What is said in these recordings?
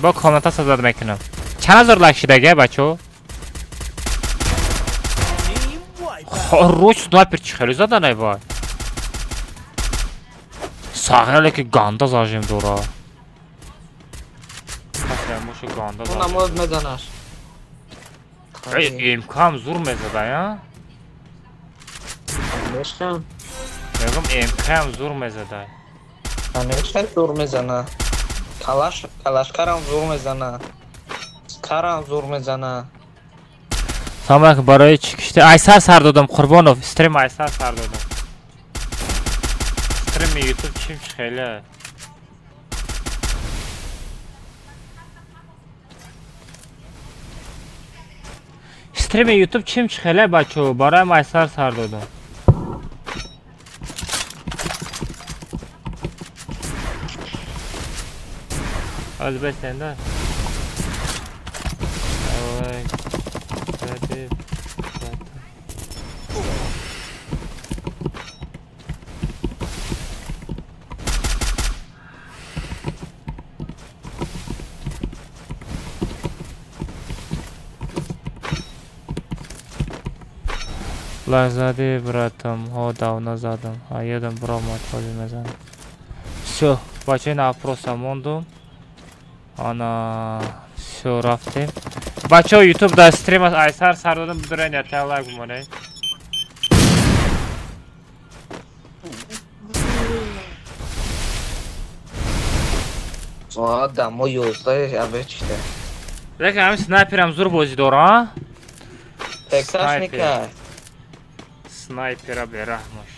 Бо комната созад мекунам. Чанд ҳазор лайк шидага, бачо? Хорош снайпер чӣ хеле заданай вай. Сағирале ки ганда зажим дора. Мушу ганда зажим. Намоз мезанаш. Эй, МК-м зур мезадай, а? Конечно. Мегум МК-м зур мезадай. Конечно, зур мезана. Калаш, калашкарам зур мезана. Скарам зур мезана. Салом алейкум, барои чӣ кишти? Айсар сар додам, Қурбонов, стрим айсар сар додам. Стрими YouTube чим хеле. Стрими YouTube чим хеле бачо, барои майсар сар додам. Аз бесенда. Давай. Лайк зади, братам. Ҳо, давно задам. А ёдам биромад, ҳозир мезанам. Всё, бачаи напроса мондум. Ана, всё, рафтем. Бачаҳо, YouTube дар стрим аст, айсар сар додам, бидурен, ятя лайк бимонед. Соат дамо 11 абечте. Лекин ҳамин снайперам зур бозӣ дора, а? Тексашника. Снайпера бераҳмош.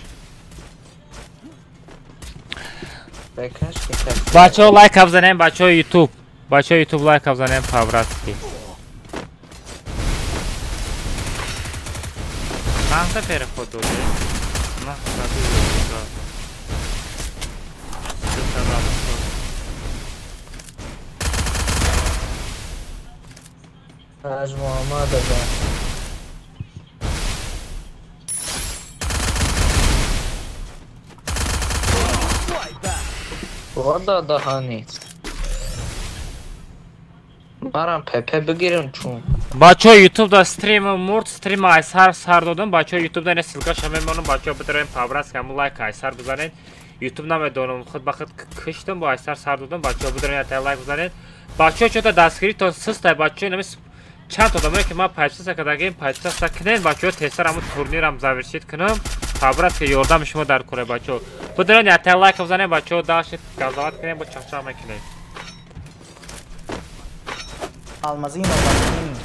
Бачаҳо лайк бизанем, бачаҳои YouTube. Бачаҳои YouTube лайк бизанем по-братски. Чанда переход додем? На, саду. Ҳаҷ Муҳаммад ага. Вода даҳани. Марам ПП бигирам чун. Бачаҳо YouTube дар стрим мурд, стрим айсар сар додам. Бачаҳо YouTube дар ссылкаша мемонам. Бачаҳо бидорем по-братски ҳамун лайк айсар бизанед. YouTube намедонам, худ ба худ киштам бо айсар сар додам. Бачаҳо бидорем ята лайк бизанед. Бачаҳо чота дастгиритон систай, бачаҳо инами чанд одамое ки ман подписка кардагим, подписка кунед, бачаҳо тезтар ҳамун турнирам завершить кунам. По-братски ёрдами шумо дар кора, бачаҳо. Бидорем ята лайк бизанед, бачаҳо дашт газоват кунем, бо чахчах мекунем. Алмазино бананини.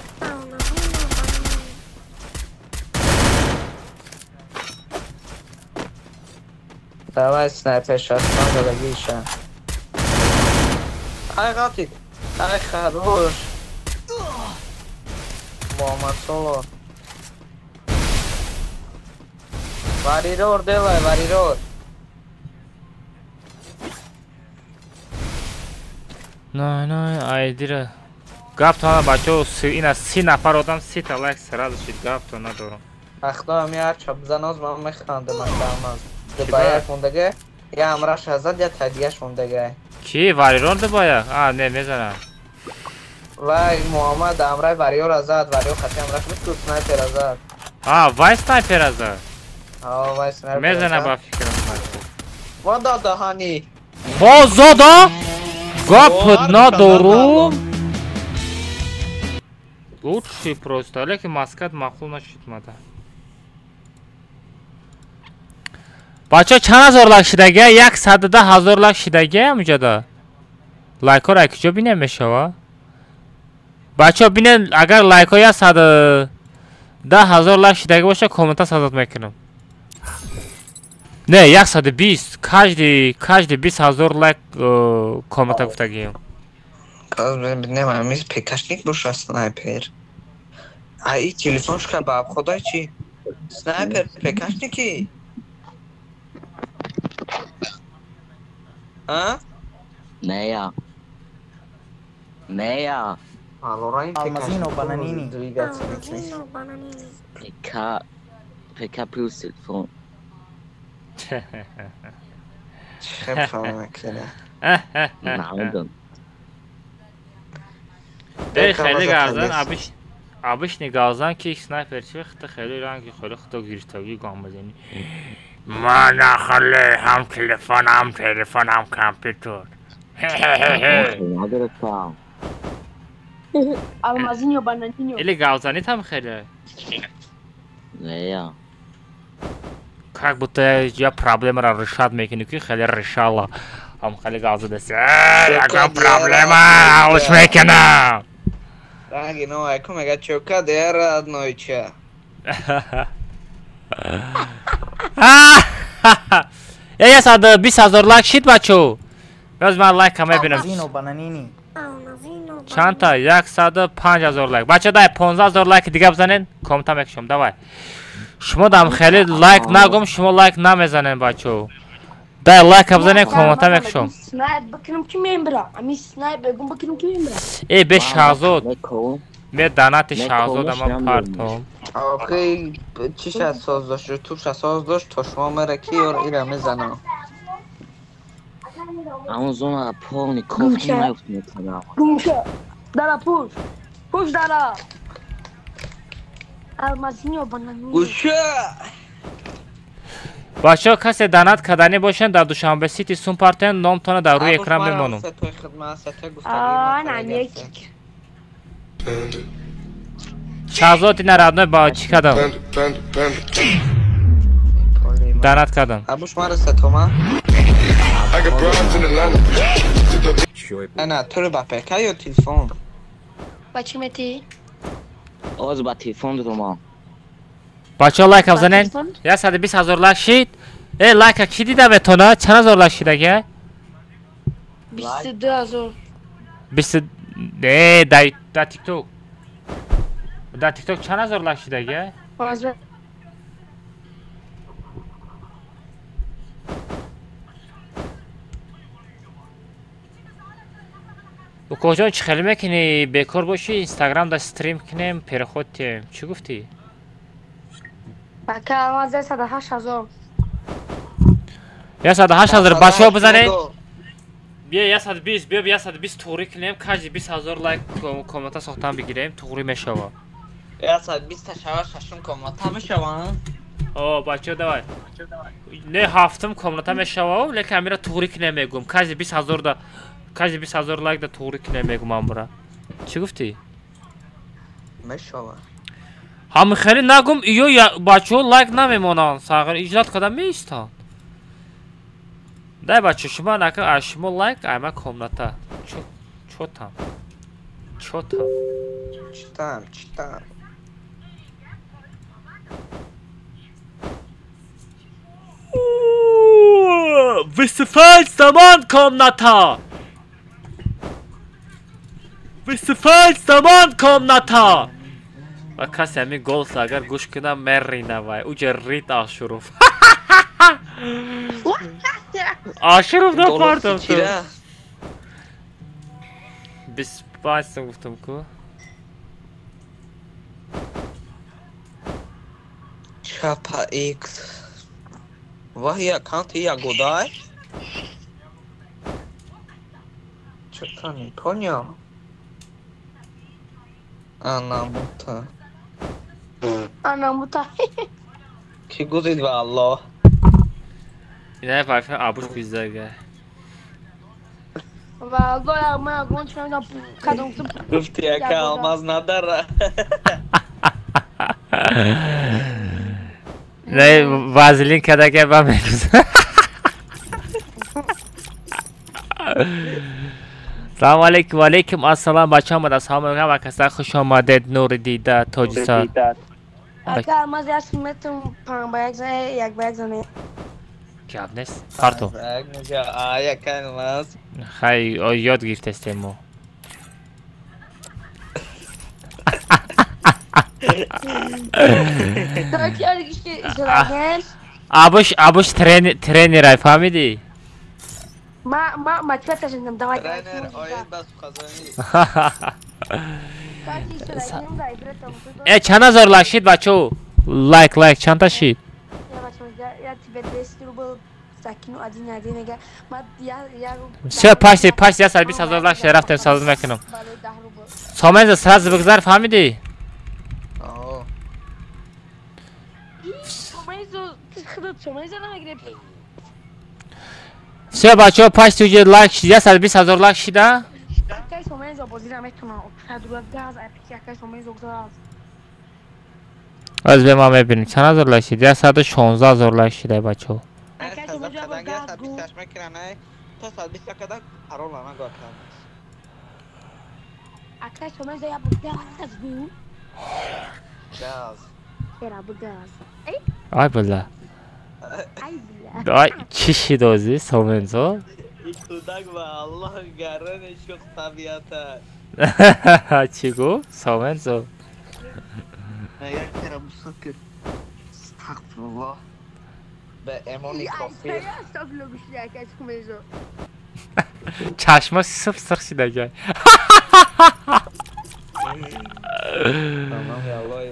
Давай снайпер шастан задагиша. Ай гатик. Ай хорош. Муҳаммад Соло. Варирор делай, варирор. На, на, айдира. Гаптона бачаҳо, ина 30 нафар одам 30 та лайк сразу шид, гаптон надорам. Ахто ми ҳар чап заноз ман механдам амаз. Дубаяк мондаге, я амраш азад, я тадияш мондаге. Ки варирон дубаяк? А, не мезанам. Вай Муҳаммад амрай вариёр азад, вариёр хати амраш буд, снайпер азад. А, вай снайпер азад. А, вай снайпер. Мезанам ба фикрам. Вода даҳани. Хо зода? Гап надорум. Лучший просто, лекин маскат маъқул нашид мада. Бачаҳо чанд ҳазор лайк шидага? 110 ҳазор лайк шидага ҳамҷода. Лайкҳоро аз куҷо бинем мешава? Бачаҳо бинен, агар лайкҳо 110 ҳазор лайк шидага боша, коммента сазад мекунам. Не, 120, каждый 20 ҳазор лайк коммента гуфтагием. Бинем ҳамиз ПКшник боша снайпер. А и телефоншка ба обходай чи? Снайпер ПКшники? А? Нея. Нея. Allora in Алмазино бананини. Алмазино бананини. ПК ПК плюс телефон. Чӣ фаҳмакина? Намедонам. Эй, хеле газан, обычный газан ки снайпер чи хта хеле ранги хеле хто гирифтагӣ гам бизанӣ. Мана хеле ҳам телефон, ҳам телефон, ҳам компютер. Алмазиньо, бананиньо. Или газанит ҳам хеле? Не я. Как будто я проблемаро решать мекунӣ ки хеле решала. Ҳам хеле газа даст. Ягон проблема ҳалш мекунам. Ранги но, айку мега чока дер родной ча. Я 120 000 лайк шид бачо. Боз ман лайка мебинам. Алмазино бананини. Чанд та? 105 000 лайк. Бачо дай 15 000 лайк дига бизанен, комната мекушам. Давай. Шумо дам хеле лайк нагум, шумо лайк намезанен бачо. Дай лайк бизанен, комната мекушам. Снайп бикунам ки мембра. Ами снайп бигум бикунам ки мембра. Э бе Шаҳзод. Ме донати Шаҳзод ама партом. Охи чиша соз дошт, туша соз дошт, то шумо мера ки ёр ира мезанам. Амон зона полный кофт наёфт метавонам. Гумша. Дара пуш. Пуш дара. Алмазиньо бананиньо. Гуша! Бачаҳо касе донат карданӣ бошанд дар Душанбе Сити сум партоянд, номтона дар рӯи экран мемонам. Сетои хидмат, сетои А, гуфтагӣ. на некик. Шаҳзод ина родной ба чӣ кардам? Донат кардам. Абуш мара сетома. Не, туро ба ПК ё телефон? Ба чӣ метӣ? Оз ба телефон дурума. Бачаҳо лайк бизанен. Телефон? 120 000 лайк шид. Э лайка ки дида метона? Чанд ҳазор лайк шид ага? 22 000. Бист э дар ТикТок. Дар ТикТок чанд ҳазор лайк шид ага? Ҳозир. Укоҷон чӣ хеле мекунӣ? Бекор бошӣ Инстаграм да стрим кунем, переход тем. Чӣ гуфтӣ? Бака алмаз 108 000. 108 000 бачаҳо бизанед. Бия 120, бия 120 туғрӣ кунем, каждый 20 000 лайк комната сохтан бигирем, туғрӣ мешава. 120 та шава шашум комната мешава. О, бачаҳо давай. Не ҳафтум комната мешава, лекин амира туғрӣ кунем мегум. Каждый 20 000 да каждый 20 000 лайк да туғрӣ кунем мегум амбра. Чӣ гуфтӣ? Мешава. Ҳами хеле нагум, иё бачаҳо лайк намемонанд, сағир иҷрат карда меистанд. Дай бача шумо нака аз шумо лайк, айма комната. Чотам. Чотам. Читам, читам. 25 сомон комната. 25 сомон комната. Ва касе ҳамин голос агар гӯш кунам мерина вай. Уҷа рид Ашуров. Ашуров напардам ту. Чира? 25 сом гуфтам ку. Чапа X. Ваҳи аккаунти ягодай? Чё-то не понял. Анамута. Анамута. Ки гузид ва Аллоҳ. Ина вайфи абуш куизага. Ва Аллоҳ ман ягон чӣ намедонам кадом гуфтам. Гуфти яка алмаз надара. Не вазелин кардага ба мегуза. Салом алейкум, ва алейкум ассалом бачаҳо омада. Салом алейкум ва каса хуш омадед нури дида тоҷиса. Ака алмаз як метрам панҷ ба як зане, як ба як зане. Гап нест. Парто. Як мега, а яка алмаз. Хай ёд гирифтестем мо. Так я ки Абуш абуш тренерай фаҳмидӣ? Ма ма ма чата жинам давай. Тренер оид ба сухазанӣ. Э чанд ҳазор лайк шид бачаҳо? Лайк лайк чандта шид? Я тебе 200 рублей закину один один мега. Ма я Всё, пашти, пашти, 120 000 лайк шид, рафтем сазо мекунам. Барои 10 рубл. Соменза сразу бигзар, фаҳмидӣ? Все, бачаҳо, пашти уҷа лайк шид, 120 ҳазор лайк шида? Аз бе ман мебинем чанд ҳазор лайк шид? 116 ҳазор лайк шида, бачаҳо. Ай била. Ай чӣ шид озӣ Сомензо? Кӯдак ба Аллоҳ гарани шух табиата. Чӣ гуфт Сомензо? Як тера бусук. Астағфируллоҳ. Ба эмони кофир. Чашма сип сирх шидагай. Тамом яллоҳ.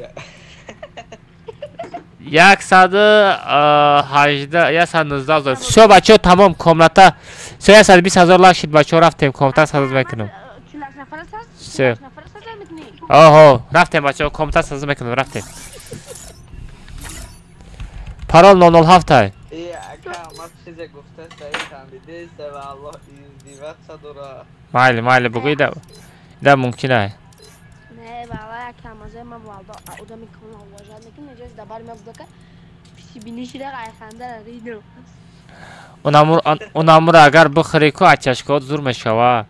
118, 119 ҳазор. Всё, бачаҳо, тамом, комната. Всё, 120 ҳазор лайк шид, бачаҳо, рафтем, комната саз мекунем. Всё. Оҳо, рафтем, бачаҳо, комната саз мекунем, рафтем. Парол 007 ай. Майли, майли, бугӯ ида. Ида мумкин ай. Не, валла, ака Алмазе, ман валда одами калон уважать мекунам, иҷози дар бари ман будака пишибинишида айханда ридам. Унамур агар бихӯрӣ ку ачашкаот зур мешава.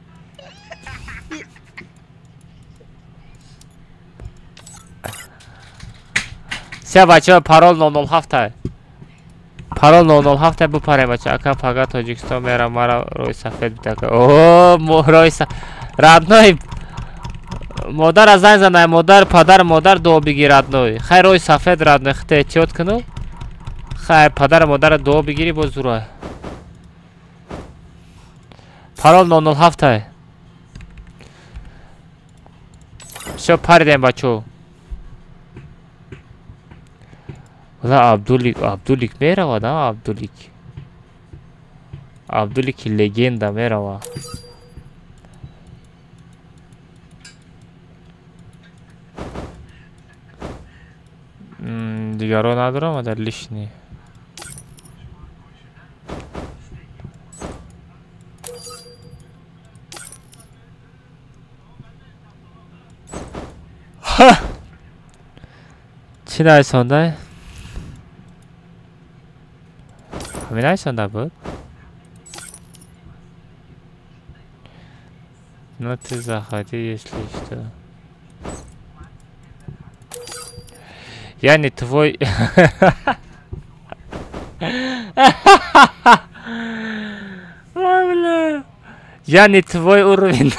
Се бачаҳо, парол 007 ай. Парол 007 ай, бипарем, бача. Ака пага Тоҷикистон мерам, мара рӯи сафед бидака. О, рӯи родной модар занг занай, модар, падар, модар дуо бигир, родной. Хай рӯи сафед, родной, хите эҳтиёт куну. Хай падар модара дуо бигирӣ, боз зурай. Парол 007 ай. Всё, паридем, бачаҳо. Вала Абдулик, Абдулик меравад, а Абдулик. Абдулики легенда мерава. Дигаро надорам, дар лишний. Чӣ нарисонда? Ҳамин нарисонда буд? Ну ты заходи, если что. Я не твой. Я не твой уровень.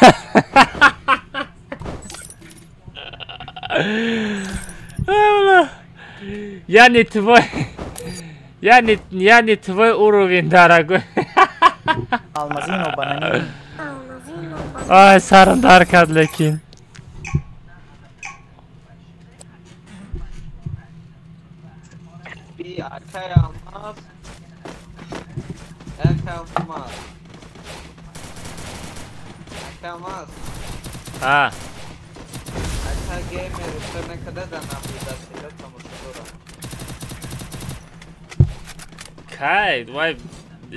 Я не твой. Я не твой уровень, дорогой. Алмазино бананини. Ай, сарам дар кард, лекин. Акай Алмаз. Акай Алмаз. Акай Алмаз. А. Акай геймер, ту накада да наблюдателя тамошо дорам. Кай, вай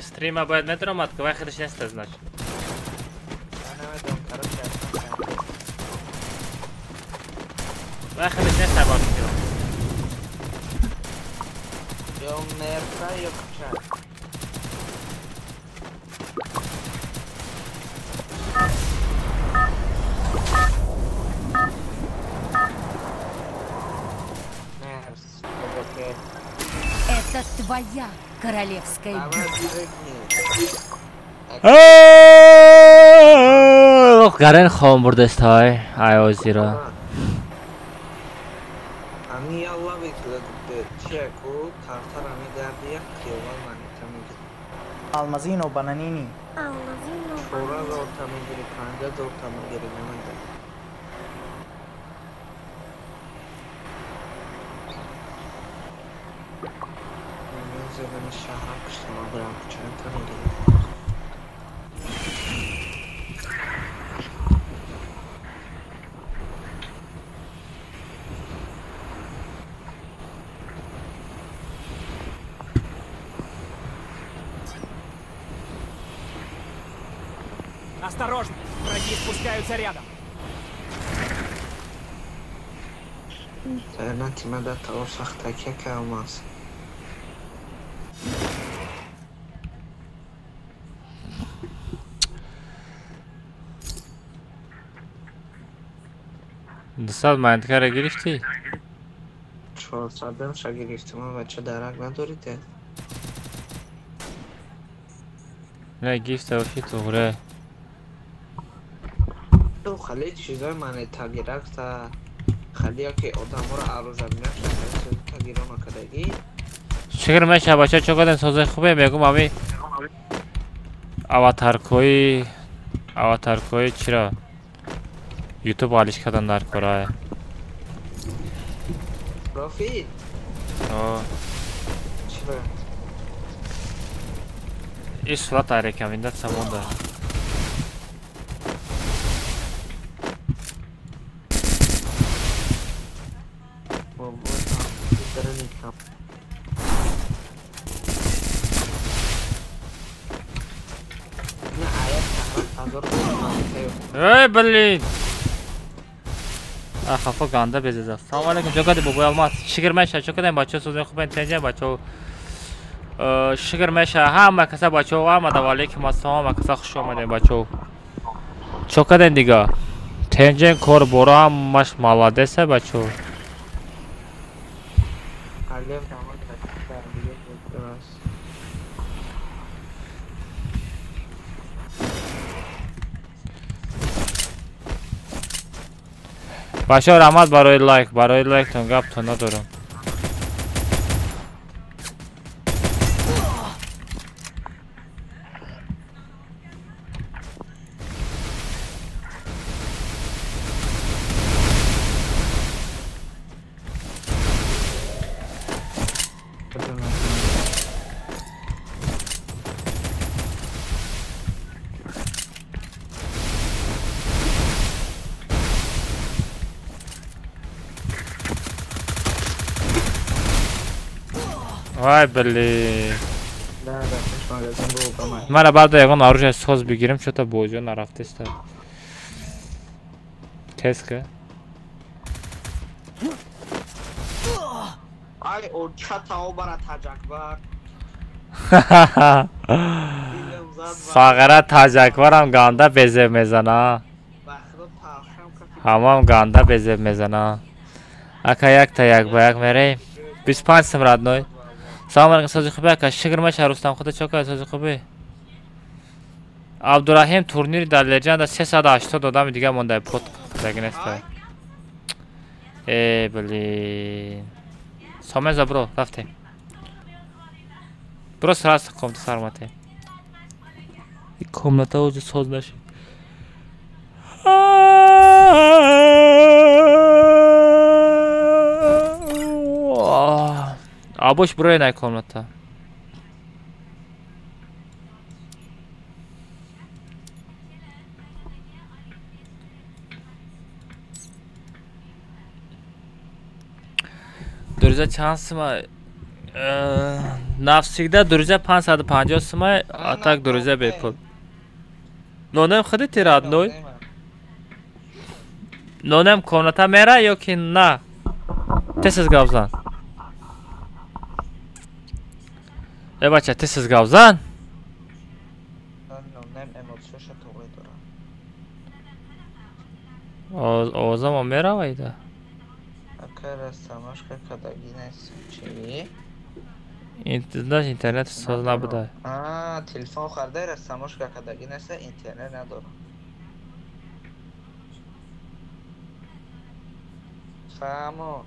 стрима бояд медаромад, ки вай худаш неста, значит. Ман намедонам, короче, вай худаш неста, ба фикрам. Ё мерка, ё кучак. Мерс, окей. Это твоя королевская битва. Гарен хом бурдестай, ай озира. Ами ялла чеку картар ами гарди як киловал манита мегири. Алмазино бананини. Чора зорта мегири, панҷа зорта мегири, намедонам. Зебани шаҳрам куштама бирам чандта мегирам. Осторожно, враги спускаются рядом. Интернати ма да того сахтакия калмас. Дусад монеткара гирифтӣ? 400-ша гирифтам, бача дарак надорите? Не, гифта охи туғре. Хали чизои монета гиракта, хали яке одаморо арӯза бинашта, тагиро накардагӣ. Шукр меша бача чо кардем созаи хубе мегум ами аватаркои чиро ютуб алиш кардан дар кора. Профит? Чиро? Ин сурат рекомендация монда. Эй, блин! Хафа ганда безеза. Салом алейкум, чо кардӣ бобои Алмаз? Шукр меша, чо кардем бачаҳо созаи хубен тенҷа бачаҳо. Шукр меша, ҳама каса бачаҳо омада, ва алейкум ассалом, ҳама каса хуш омадем бачаҳо. Чо кардем дига? Тенҷен кор боро ҳамаш маладеса бачаҳо. Бачаҳо раҳмат барои лайк, барои лайктон гаптон надорам. Вай, блин. Мара баъда ягон оружие соз бигирем, чё-то бозиё нарафтеста. Тез ка. Ай, орчата обара таҷакбар. Сағара таҷакбарам ганда безеб мезана. Ҳамам ганда безеб мезана. Ака якта як ба як мерем. 25 сум родной. Салом алейкум, сози хубе ака. Шукр меша Рустам, худо чо кард сози хубе. Абдураҳим турнири дар Леҷанда 380 одами дига монда под кадаги неста. Э, блин. Сомеза бро, рафтем. Бро сразу комната сармате. И комната уже соз нашид. Абош брои най комната. Друзья, чанд сума навсегда, друзья, 550 сума, а так, друзья, бепул. Нонем худити родной? Нонем комната мера ё ки на? Тез гап зан. Э бача, тез гап зан. Овозамо меравайда? Интернет соз набуда. Телефон харда растамошка кадаги нест, интернет надорам. Фаҳмо.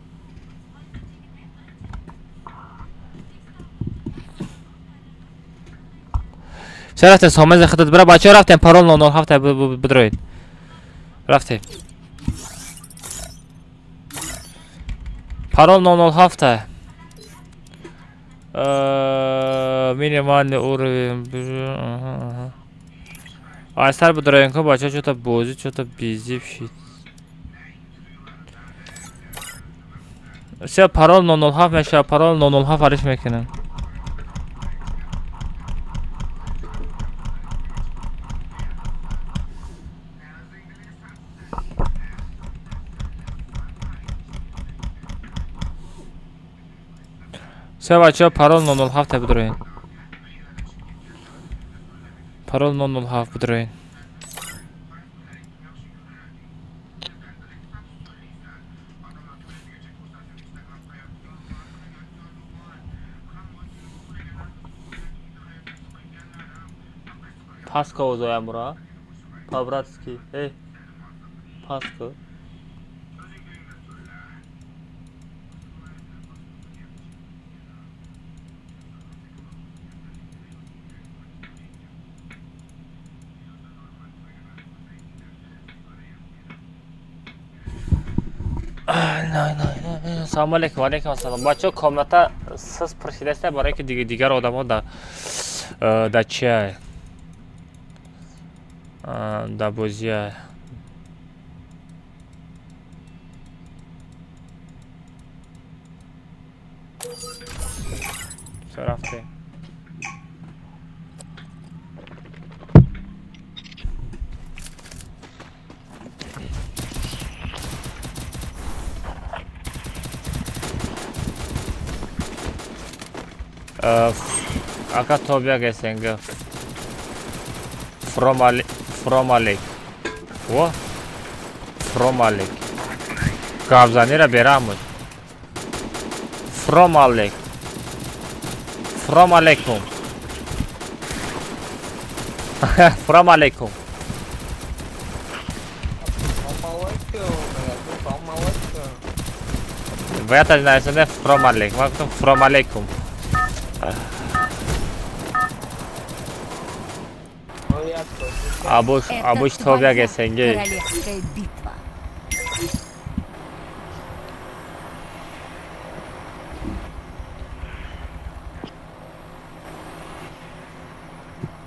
Все рафтем, сомез худат бира бачаҳо рафтем, парол 007 бидроед. Рафтем. Парол 007. Минимальный уровень. Айсар бидроен ко бачаҳо чё-то бозӣ, чё-то бизиб шид. Все парол 007 мешавад, парол 007 ариш мекунам. Все, бачаҳо, парол 007 бидроен. Парол 007 бидроен. Паска озоямура. По-братски. Эй. Паска. Салом алейкум, алейкум ассалом. Бачаҳо, комната сиз пур шидаста, барои ки дигар одамо да чия? Да бозия. Всё, рафтем. Ака Тобиак СНГ. From Alek. Во? From Alek. Гапзанира берамуд. From Alek. From алейкум. From алейкум. Бояд аз нависонда from алейкум. Ман гуфтам from алейкум. Абуш Тобиак СНГ. Королевская битва.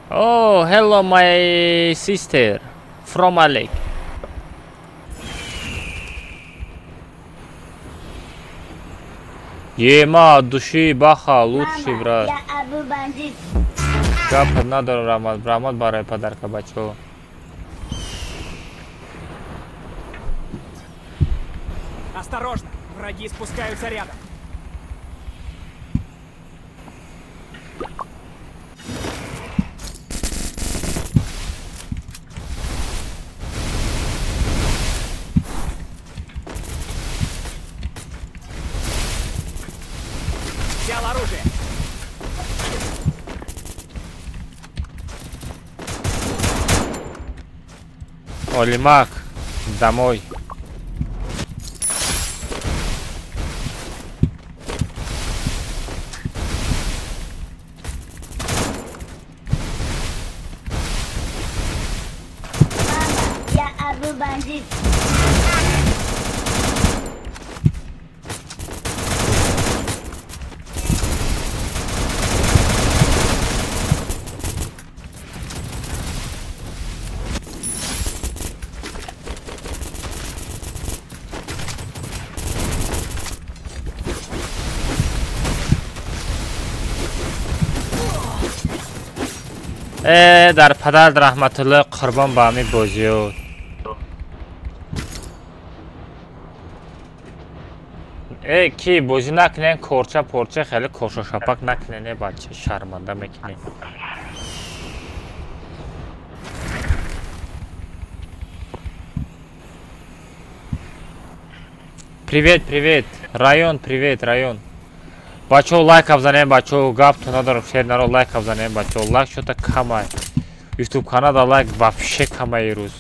Oh, hello my sister from Alek. Ема души баха лучший брат. Гап надорам, раҳмат, раҳмат барои подарка, бачаҳо. Осторожно, враги спускаются рядом. Взял оружие. Олимак, домой. Я Абу бандит. Дар падар раҳматулло қурбон ба ҳамин бозиёт. Э, ки бозӣ накунен, корча порча хеле коршошапак накунен, э бача, шарманда мекунен. Привет, привет, район, привет, район. Бачаҳо, лайк бзанем, бачаҳо, гапту надорам, шер наро, лайк бзанем, бачаҳо, лайк шота камай. Ютуб канада лайк вообще камай рӯз.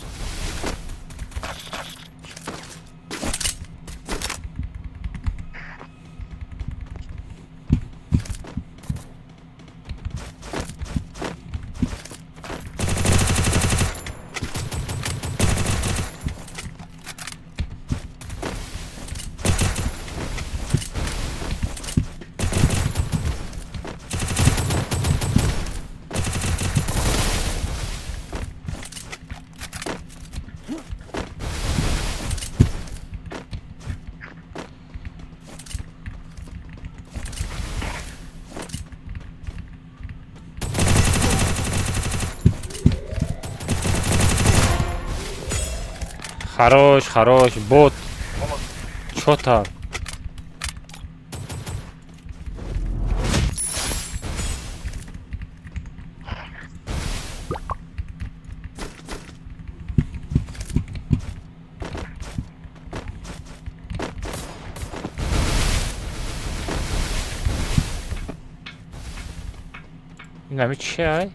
Хорош, хорош, бот. Чё там? Инами чи ай?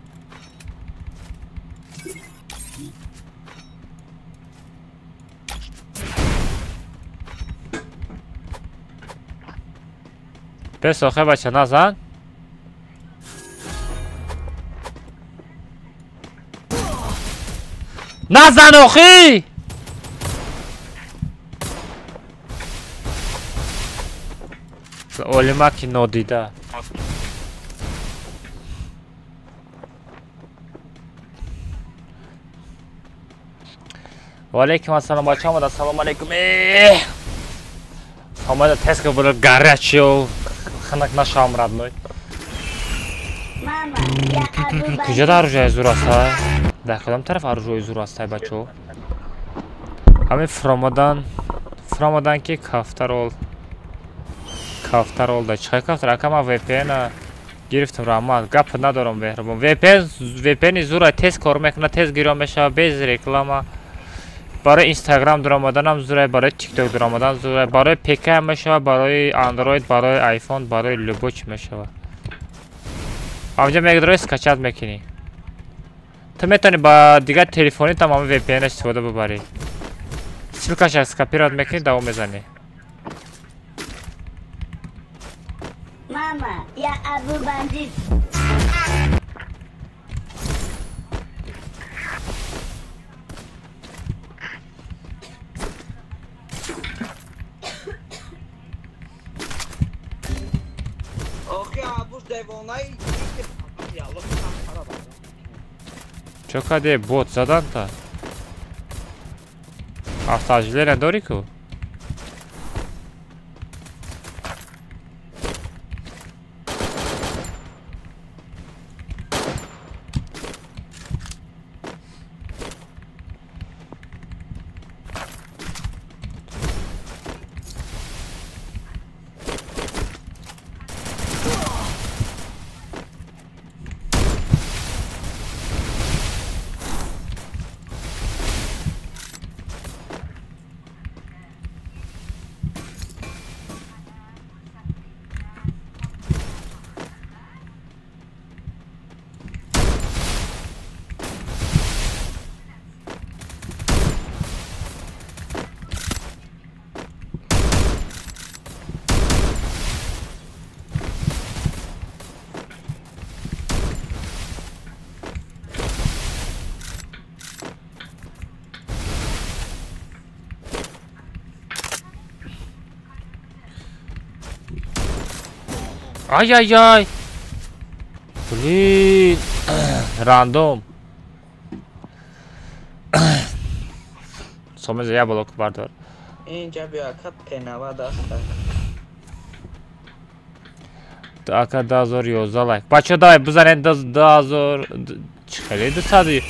Бес охе бача назан. Назан охи! Олимаки нодида. Ва алейкум ассалом бача омада. Салом алейкум. Омада теска була горячо. Ханак нашам родной. Куҷа дар оружие зур аст? Дар кадом тараф оружие зур аст бачо? Ҳамин фуромадан ки кафтарол. Кафтарол да чӣ кафтар? Ака ман VPN гирифтам раҳмат. Гап надорам меҳрубон. VPN зур тез кор мекунад, тез гирён мешавад, без реклама. Барои Instagram дуромаданам зур, барои TikTok дуромадан зур, барои ПК мешавад, барои Android, барои iPhone, барои любой чӣ мешавад. Ҳамҷа мегдрои скачать мекунӣ. Ту метавонӣ ба дигар телефонитам ҳамин VPN истифода бибарӣ. Ссылкаша скопировать мекунӣ, давом мезанӣ. Мама, я Абу бандит. Чо каде бот задан та? Автожилера дори ку? Ай-яй-яй! Блин! Рандом! Сомез я блок бардор. Инҷа биё ака П90 аст. Ака 2011 лайк. Бачо давай бизанед 2000 чӣ хеле 200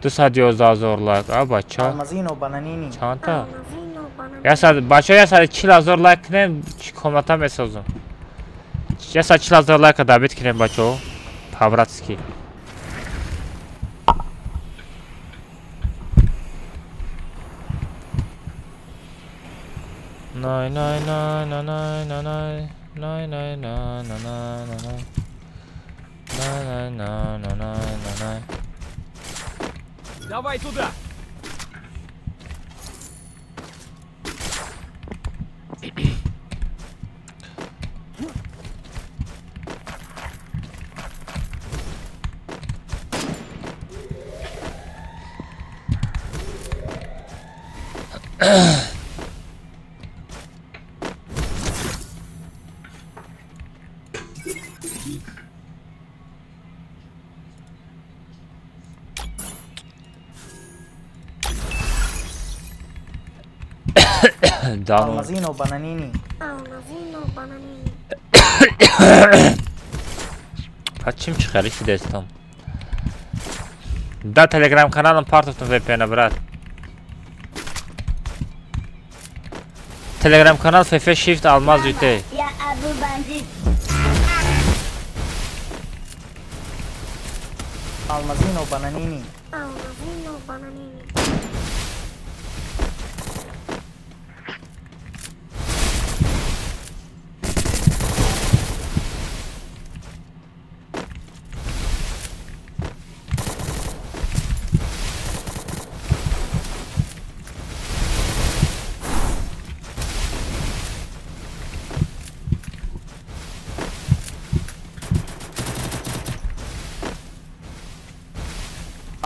211 000 лайк. А бача. Алмазино бананини. Чанд та? 100 бачо 140 000 лайк кунем, комната месозам. 140 000 лайка добить кунем бачо. По-братски. Най най най най най най най най най най най най най най най най най. Давай туда. Алмазино бананини. Алмазино бананини. Пачим чӣ хеле шидестам. Да телеграм каналам партофтам VPN брат. Телеграм канал FF Shift Алмаз UT. Я Абу бандит. Алмазино бананини. Алмазино бананини.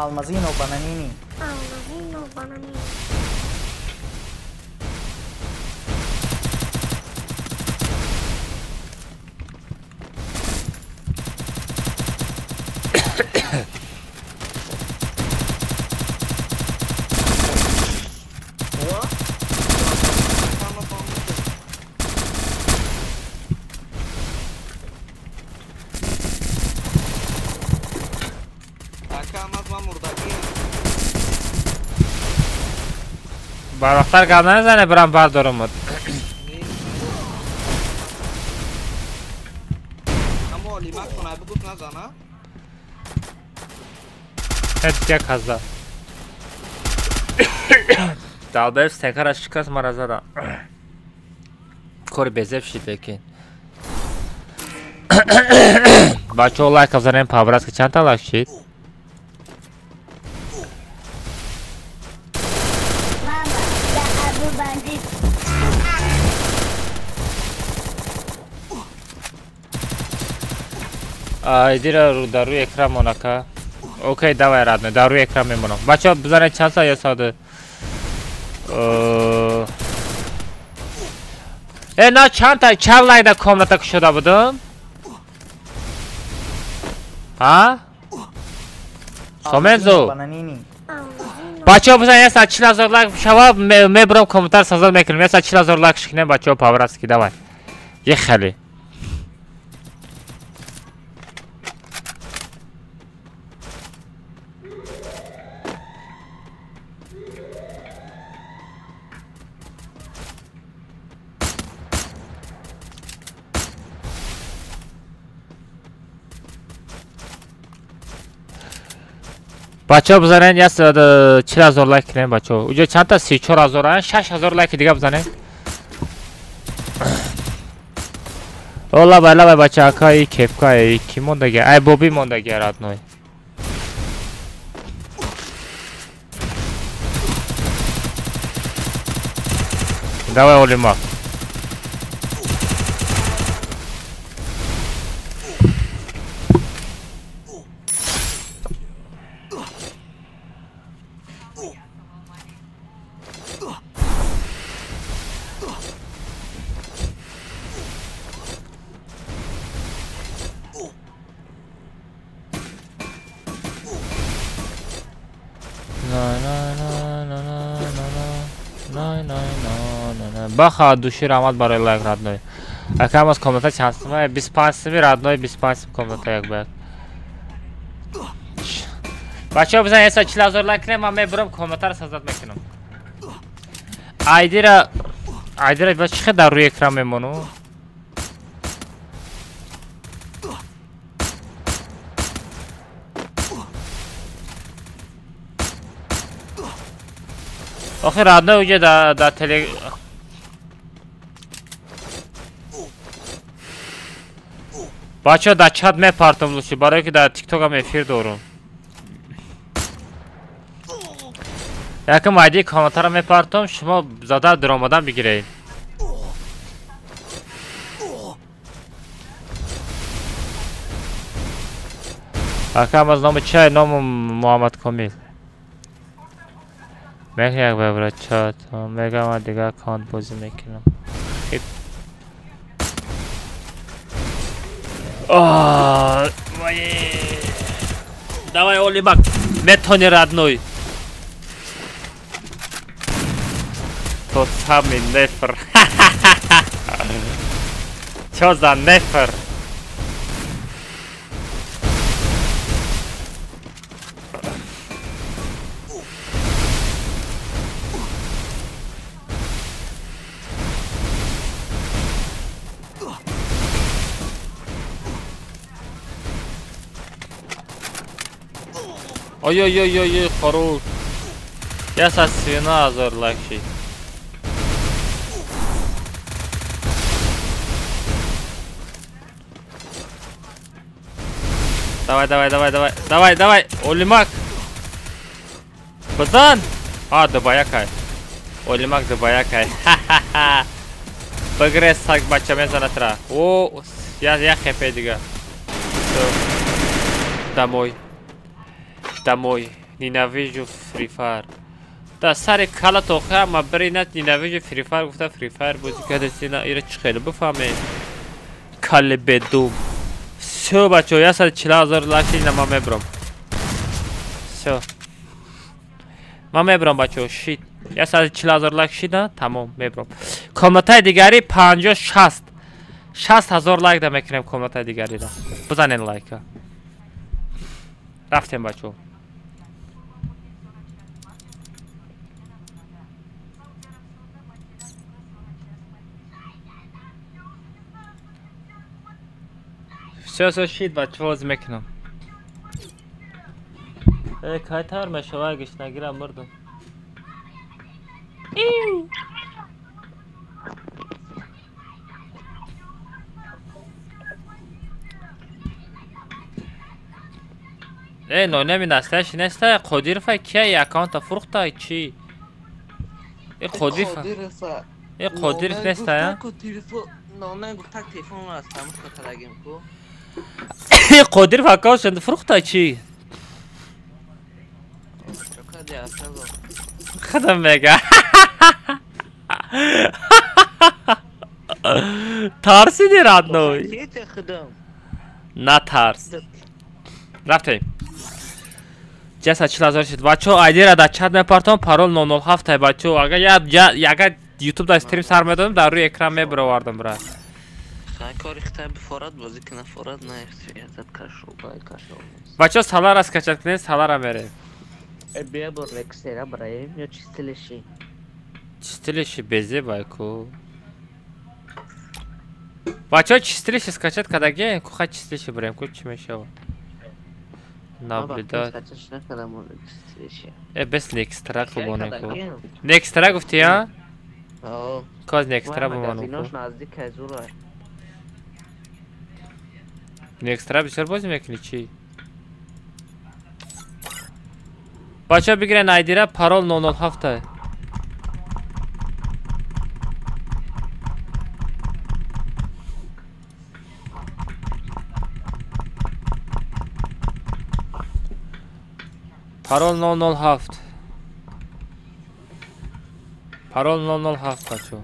Алмазино бананини. Алмазино бананини. Барвақттар гап назане, бирам бардорам. Як ҳаза. Далбев стекара шикаст, мара зада. Кори безеб шид лекин. Бачаҳо, лайк занем, по-братски. Чандта лайк шид? Мама, я Абу бандит. Айдира дар рӯи экран монака. Окей, давай, родной, дар рӯи экран мемонам. Бачаҳо, бизанед, чанд са 100. Э, на чандта, чанд лайк дар комната кушода будам? Ҳа? Сомензо. Бананини. Бачаҳо, бизанед, 140 000 лайк шава, мебурам, комментар сазад мекунем. 140 000 лайк шикнем, бачаҳо, по-братски, давай. Ехали. Бачаҳо, бизанед, 140 000 лайк кунем, бачаҳо. Уҷо чандта, 34 000, 6000 лайки дига бизанед. О, лабай, лабай, бача, ака, и кепка, и ки мондаги? Ай, боби мондаги, родной. Давай, Олима. Баха души, раҳмат барои лайк, родной. Акам аз комната чанд сима? 25 сими, родной, 25 сим комната як бояд. Бачаҳо, бизан, 140 000 лайк кунем, ман мебурам, комнатаро сазад мекунам. Айдира ба чӣ хел дар рӯи экран мемону? Охи, родной, уҷа да теле. Бачаҳо, дар чат мепартам лучше, барое ки дар тиктокам эфир дорум. Якам айди комментара мепартам, шумо зада даромадан бигиред. Акам аз номи чай, ному Муҳаммад Комил. Мех як бабра чат, мегам, ман дига аккаунт бозӣ мекунам. Давай, Олимак, метони, родной. Тот самый нефр. Чё за нефр? Ой-ой-ой-ой, хорош. Я со свина азор лайкши. Давай, давай, давай, давай, давай, давай, Олимак. Базан! А, дубаякай. Олимак дубаякай. Ха-ха-ха. Бигре саг, бача, мезанатра. О, я хепе дига. Всё. Домой. Домой. Ненавижу Free Fire. Да сари кала тохе ма бери ненавижу Free Fire гуфта Free Fire бозӣ кардасти на ира чӣ хеле бифаҳмед. Кале бедум. Всё бачаҳо 140 000 лайк шид, ман мебарам. Всё. Ман мебарам бачаҳо, шид. 140 000 лайк шида, тамом мебарам. Комнатаи дигари 50 60. 60 000 лайк да мекунем комнатаи дигариро. Бизанед лайка. Рафтем бачаҳо. Всё, всё шид бачаҳо оз мекунам. Э, кай тар мешава гишнагира мурдам. Э, нонеми настоящий неста, Қодирова кия и аккаунта фурӯхта чи? Э, Қодиров. Э, Қодиров неста, я? Номен гуфта телефонро аз тамос кардагим ку. Э, Қодиров аккаунтшо фурӯхта чи? Худам мега. Тарсиди родной. Натарс. Рафтем. 140 000 шид. Бачаҳо айдира дар чат мепартом, парол 007 ай бачаҳо. Агар я агар YouTube дар стрим сар медодам, дар рӯи экран мебаровардам, брат. Кори хитай бифорад бозӣ кина форад на ихтиёзат кашол бай кашол. Бачаҳо салара скачать кунед, салара мерем. Э бия бор лексера браем ё чистилиши. Чистилиши безе байку. Бачаҳо чистилиши скачать кадаге, куха чистилиши бираем, ку чӣ мешавад? Наблюдать. Э, бес некстра кубоне ку. Некстра гуфти, а? Коз некстра бумону ку. Некстра бисёр бозӣ мекунӣ чӣ? Бачаҳо бигирен айдира парол 007. Парол 007. Парол 007 бачаҳо.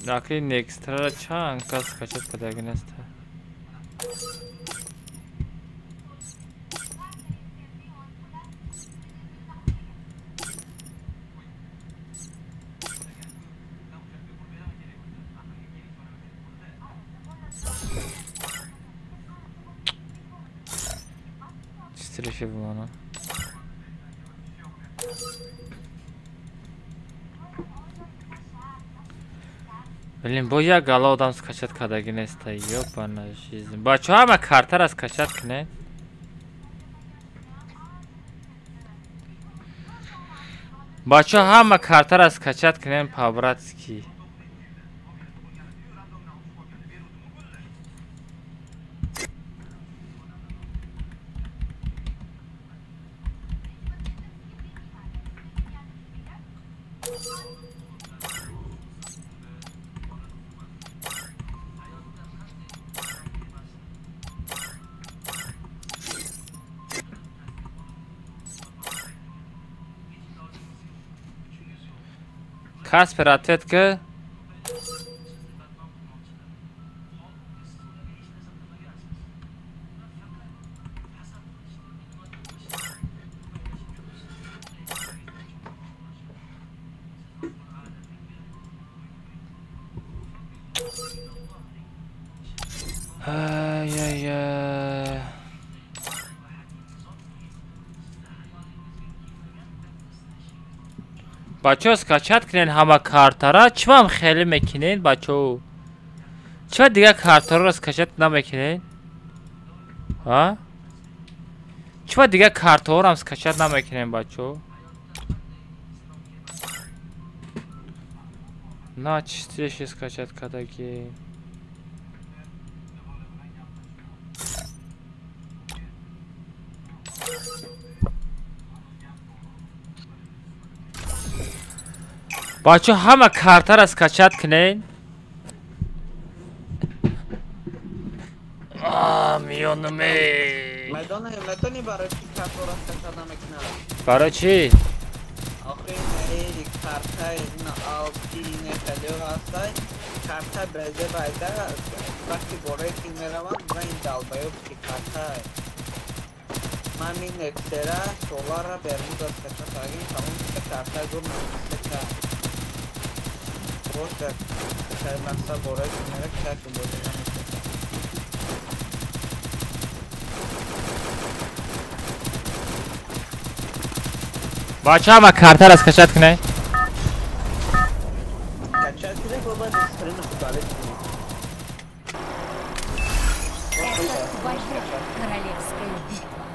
Акли некстра чанд кас скачать кадаги неста. Чистилище бимона. Блин, бо як гала одам скачать кадаги неста. Ёбана жизнь. Бачаҳо ҳама картара скачать кунед. Бачаҳо ҳама картара скачать кунед по-братски. Каспер ответ ки. Ай-яй-яй. Бачаҳо скачать кунед ҳама картара. Чивам хеле мекунед бачаҳо? Чива дигар картаро скачать намекунед? А? Чива дигар картаҳоро скачать намекунед бачаҳо? На чистилище скачать кадаги. Бачо ҳама картара скачать кунен. Миёнуме. Медони барои чӣ картора скачать намекунам? Барои чӣ? Охи ин картаи алти нехелио ҳастай. Карта безе байда вақти бораи ки мераванд ва ин долбоёб ки картай. Ман ин эксера солара бермуда скачать кардем, тамом карта гур намескача. Боша кай мақсад бораи ки мера карту бозӣ намекунам. Бача ҳама картара скачать кунед. Скачать кунед ва баъд стрим удалить кунед. Это твоя королевская битва.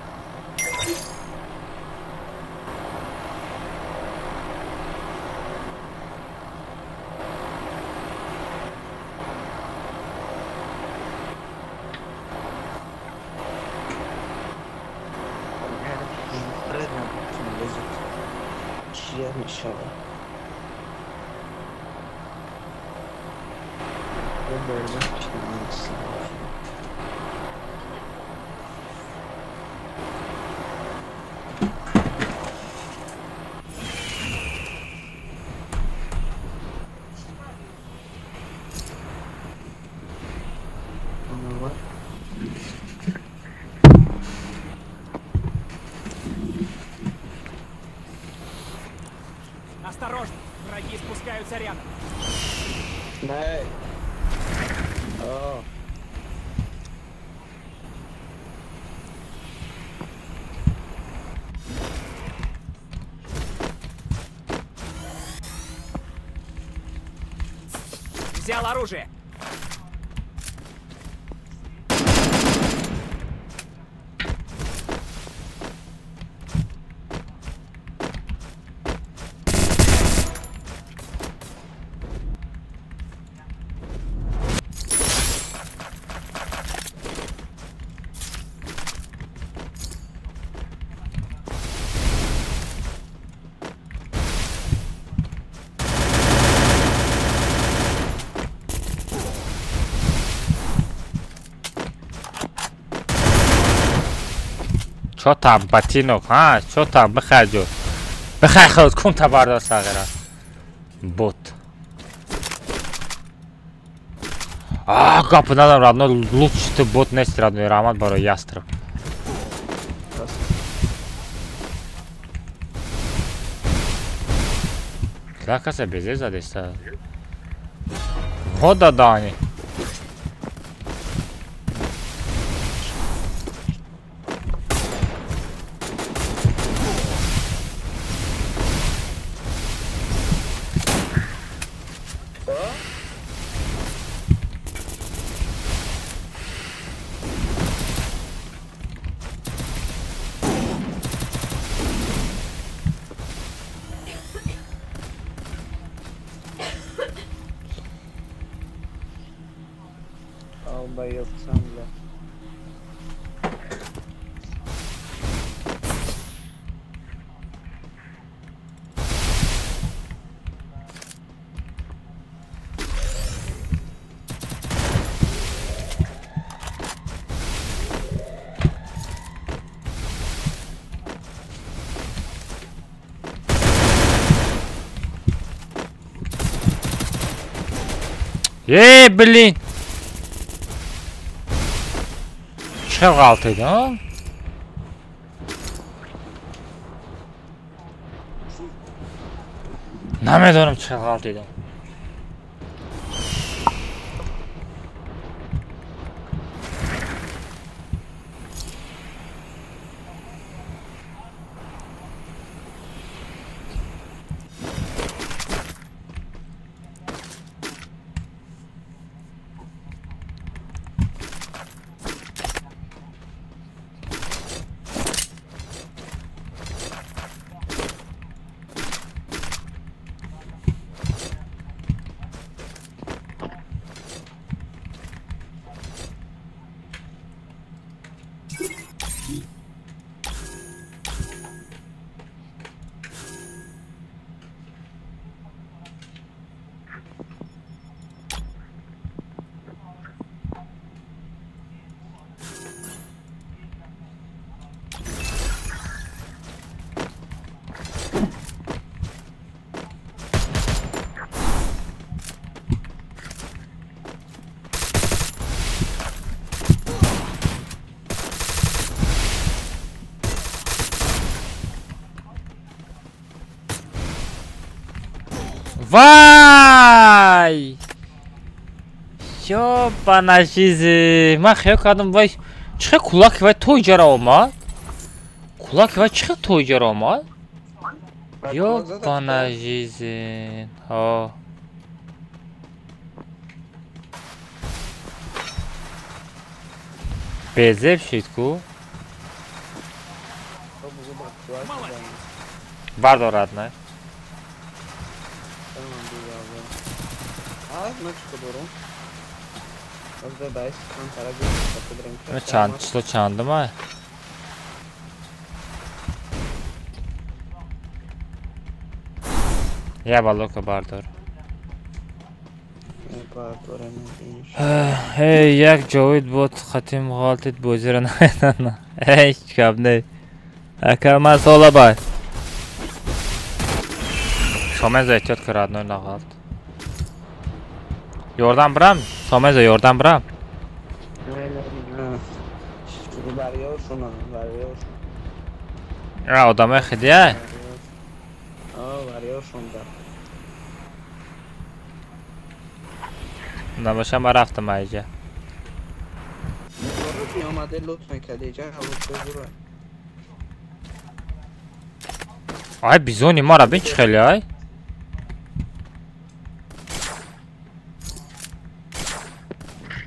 Осторожно, враги спускаются рядом. Взял оружие. Чо там, ботинок, ҳа? Чо там, бихай ҷо. Бихай худ, кун табардор сағира. Бот. А, гап надам, родной, лучше ты бот нест, родной, раҳмат барои ястреб. Ла каса безе задеста. Хода дани. Ey, блин! Чӣ ғалтид, а? Намедонам чӣ ғалтидам. Вай! Ёбана жизнь. Ман хиёл кардам вай чӣ хел кулаки вай то иҷара омад? Кулаки вай чӣ хел то иҷара омад? Ёбана жизнь. Ҳо. Безеб шид ку? Бардорад, не? Чанд число чандум ай? Я балока бардор. Эй, як ҷовид буд хатим ғалтид бозиро наедана. Ҳеч гап не. Ака ман сола бай. Сомеза эҳтиёт кун родной нағалт. Ёрдам бирам? Сомеза ёрдам бирам? А, одамои хидия? Набоша ман рафтам айҷа. Ай бизони мара бин чӣ хеле ай?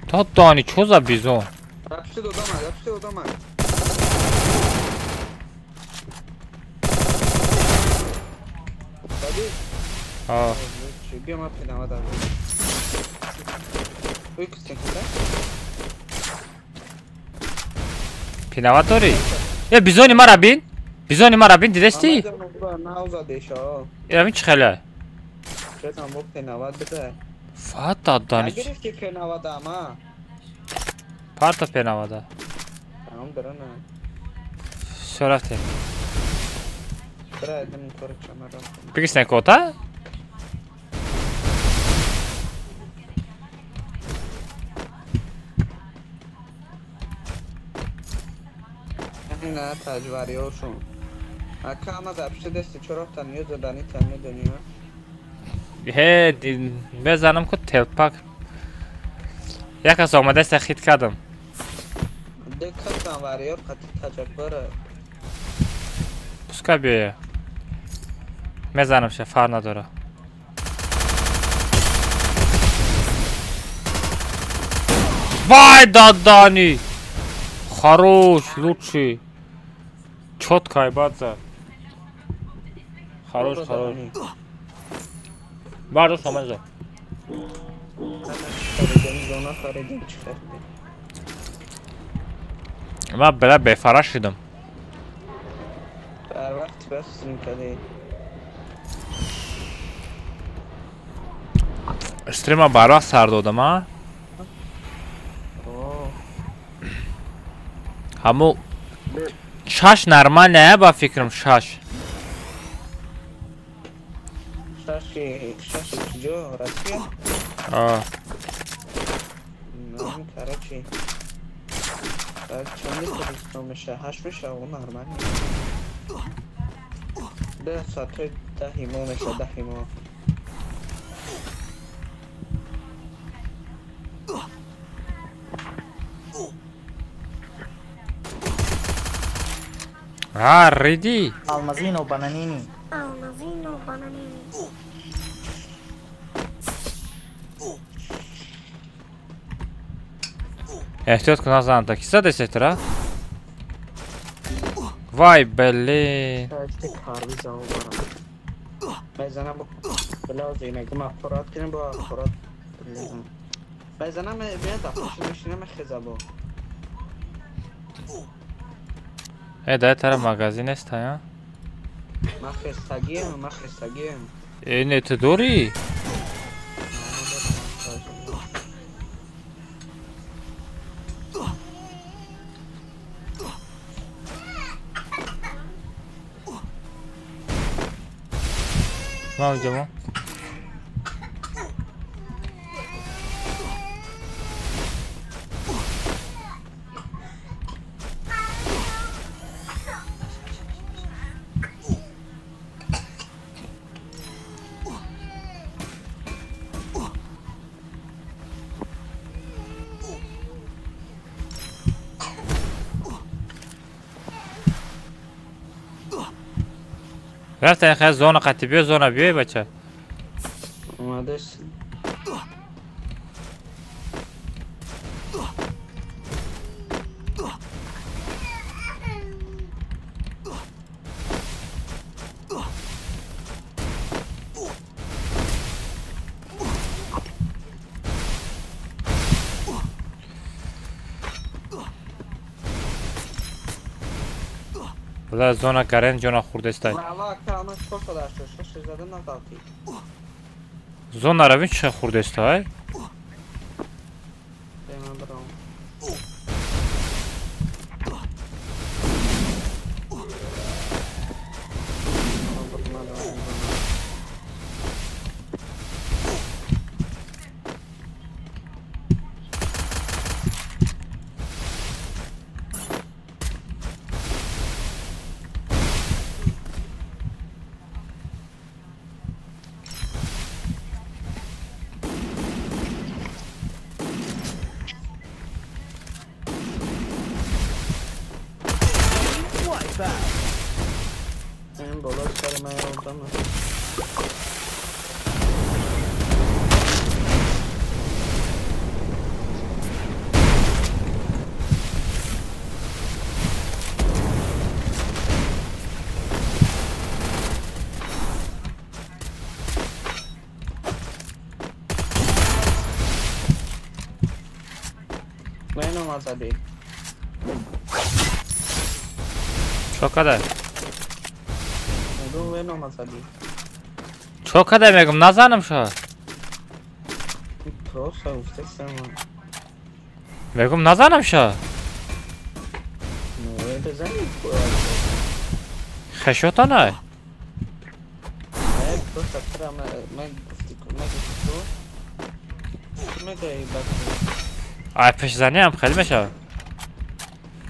Та дани чо за бизон? А. Пинава дорӣ? Э бизони мара бин? Бизони мара бин дидестӣ? Ира бин чӣ хеле? Фата дани. Парта пенавада. Всё рафтем. Бигисне кота? На таҷвариёшон. Ака ама дар пишти дести чо рафтан ё задани тан медонӣ? Ҳе, мезанам ку телпак. Як кас омадаста хит кардам. Ду касан вариёр қати таҷакбара. Пускай биёя. Мезанам ша, фарқ надора. Вай дадани! Хорош, лучший. Чётко айбадза. Хорош, хорош. Бардор Сомеза. Ман бела бефара шудам. Стрима барвақт сар додам, а? Ҳаму шаш нормально, ба фикрам шаш. Шаши куҷо? Россия? А. Короче. Чанди Тоҷикистон меша? Ҳашт меша, о нормально. Даҳ соатҳои даҳи мо меша, даҳи мо. А, риди. Алмазино бананини. Алмазино бананини. Эҳтиёт кун назанта. Ки зада сетра? Вай, блин. Э, дай тара магазин аст, а? Ман хестагием. Э, не ту дорӣ? Ман унҷа мо. Рафта хай зона қати биё, зона биёй бача. Омадаш. Бла зона карен ҷона хурдестай. Зона равин чӣ хурдестай? Чо кадай? Чо кадай мегум, назанам шо. Мегум назанам шо. Хешотанай. Ай пешзаниам хеле мешавад.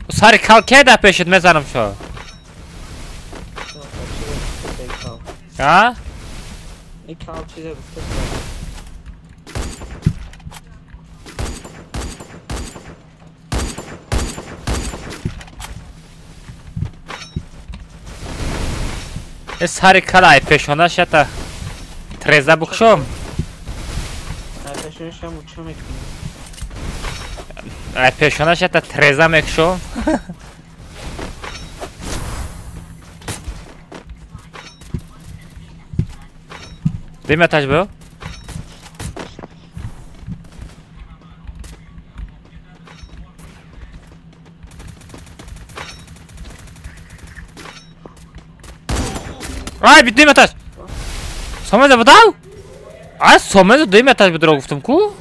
Сари кал ке да пешит мезанам шо. А? Сари кал ай пешона шата треза букшом. Ай пешона шата треза мекшом. Дим этаж был? Ай, дим этаж! Сомезе будал? Ай, сомезе дим этаж будро гуфтум ку?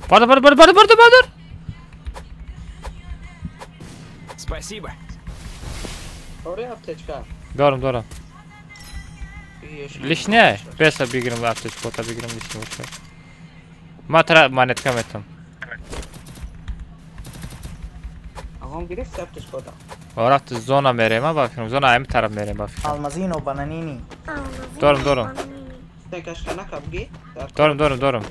Бардор, бардор, бардор, бардор, бардор! Спасибо. Дорам, дорам. Лишняя? Беса биграм аптечку, та биграм лишнего. Матра монетка метам. Рафт зона мерема бафирм, зона ами тараф мерем бафирм. Алмазино бананини. Дорам, дорам. Дорам, дорам, дорам.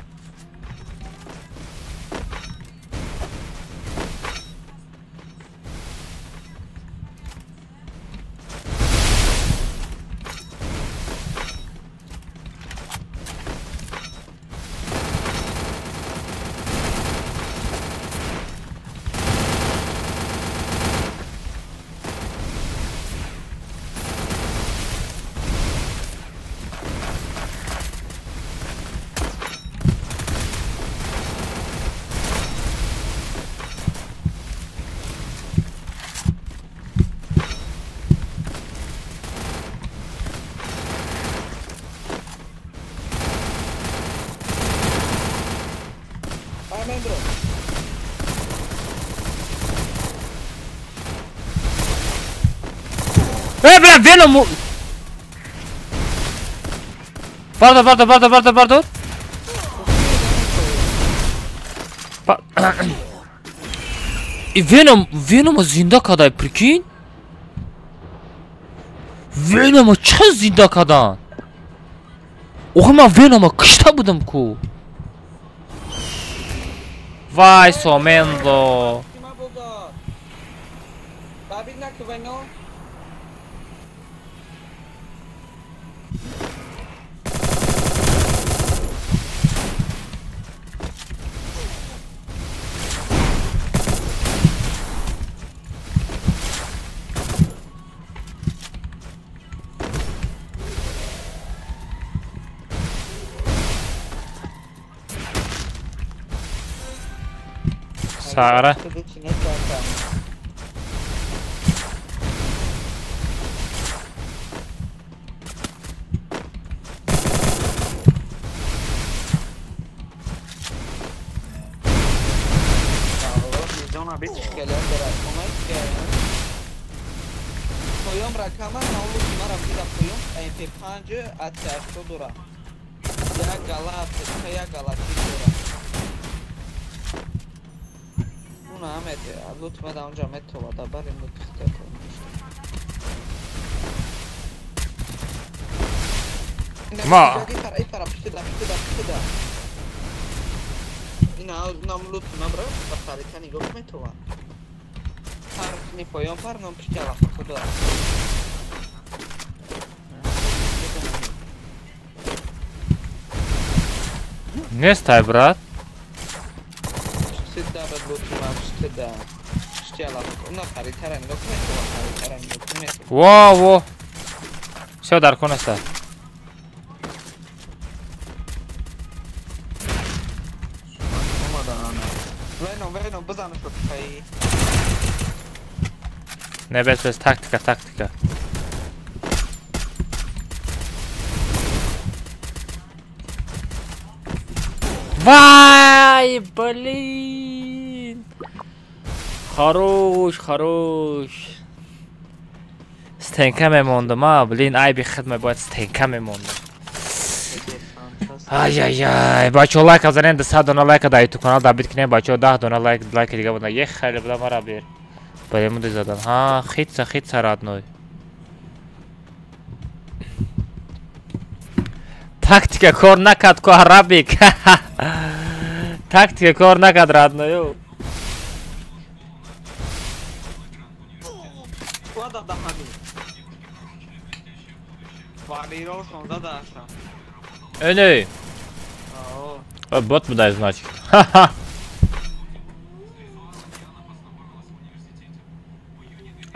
Бля, Веном! Бардор, бардор, бардор, бардор, бардор! И Веном, Венома зинда кадай, прикинь? Венома чӣ зинда кадан? Охи ман Венома кишта будам ку? Вай, Сомендо! Сара. Ма. Нестай, брат. Во, во. Всё, дар кон аста. Не, без, тактика, тактика. Вай, блин. Хорош, хорош. Стенка мемондам, а, блин, айби хидма бояд стенка мемондам. Ай-яй-яй, бачо лайк занен, 100 дона лайка дар YouTube канал дабит кунем, бачо 10 дона лайк, лайки дига буда. Ех, хеле буда мара бер. Балемуди задан. Ха, хитса, хитса родной. Тактика кор накард ку арабик. Тактика кор накард родной. Эй, бот будай, значит. Ха-ха.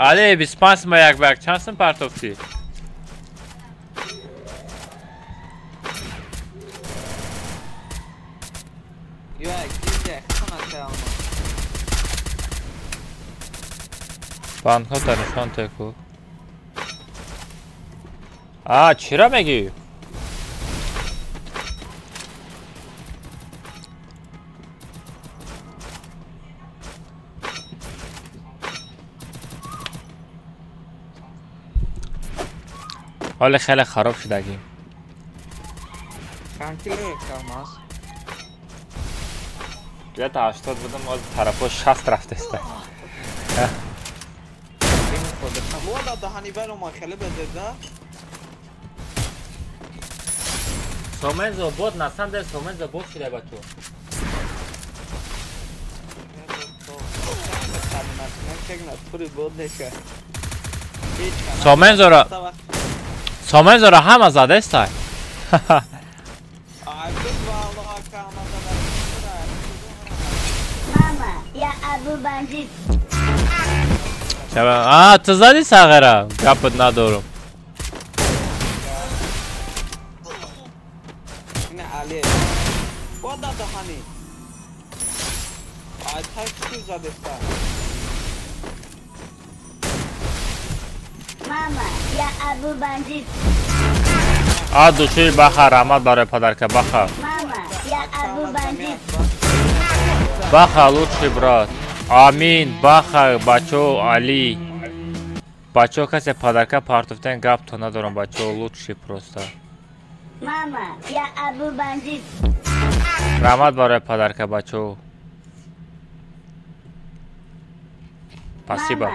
Али, 25 ма як бак, чанд сум партофтӣ? Банкнота нишон теку. А, чира мегӣ? ҳоле хеле хароб шудагим. Где-то 80 будам, аз тарафо 60 рафтеста. Сомензо бот, на самом деле Сомензо бот шуда ба ту. Сомензоро ҳама задестай. А, ту зади сағира? Гапат надорам. А души баха, раҳмат барои подарка, баха. Баха, лучший брат. Амин, баха, бачо, Али. Бачо, касе подарка партофтен гап то надорам, бачо, лучший просто. Раҳмат барои подарка, бачо. Спасибо.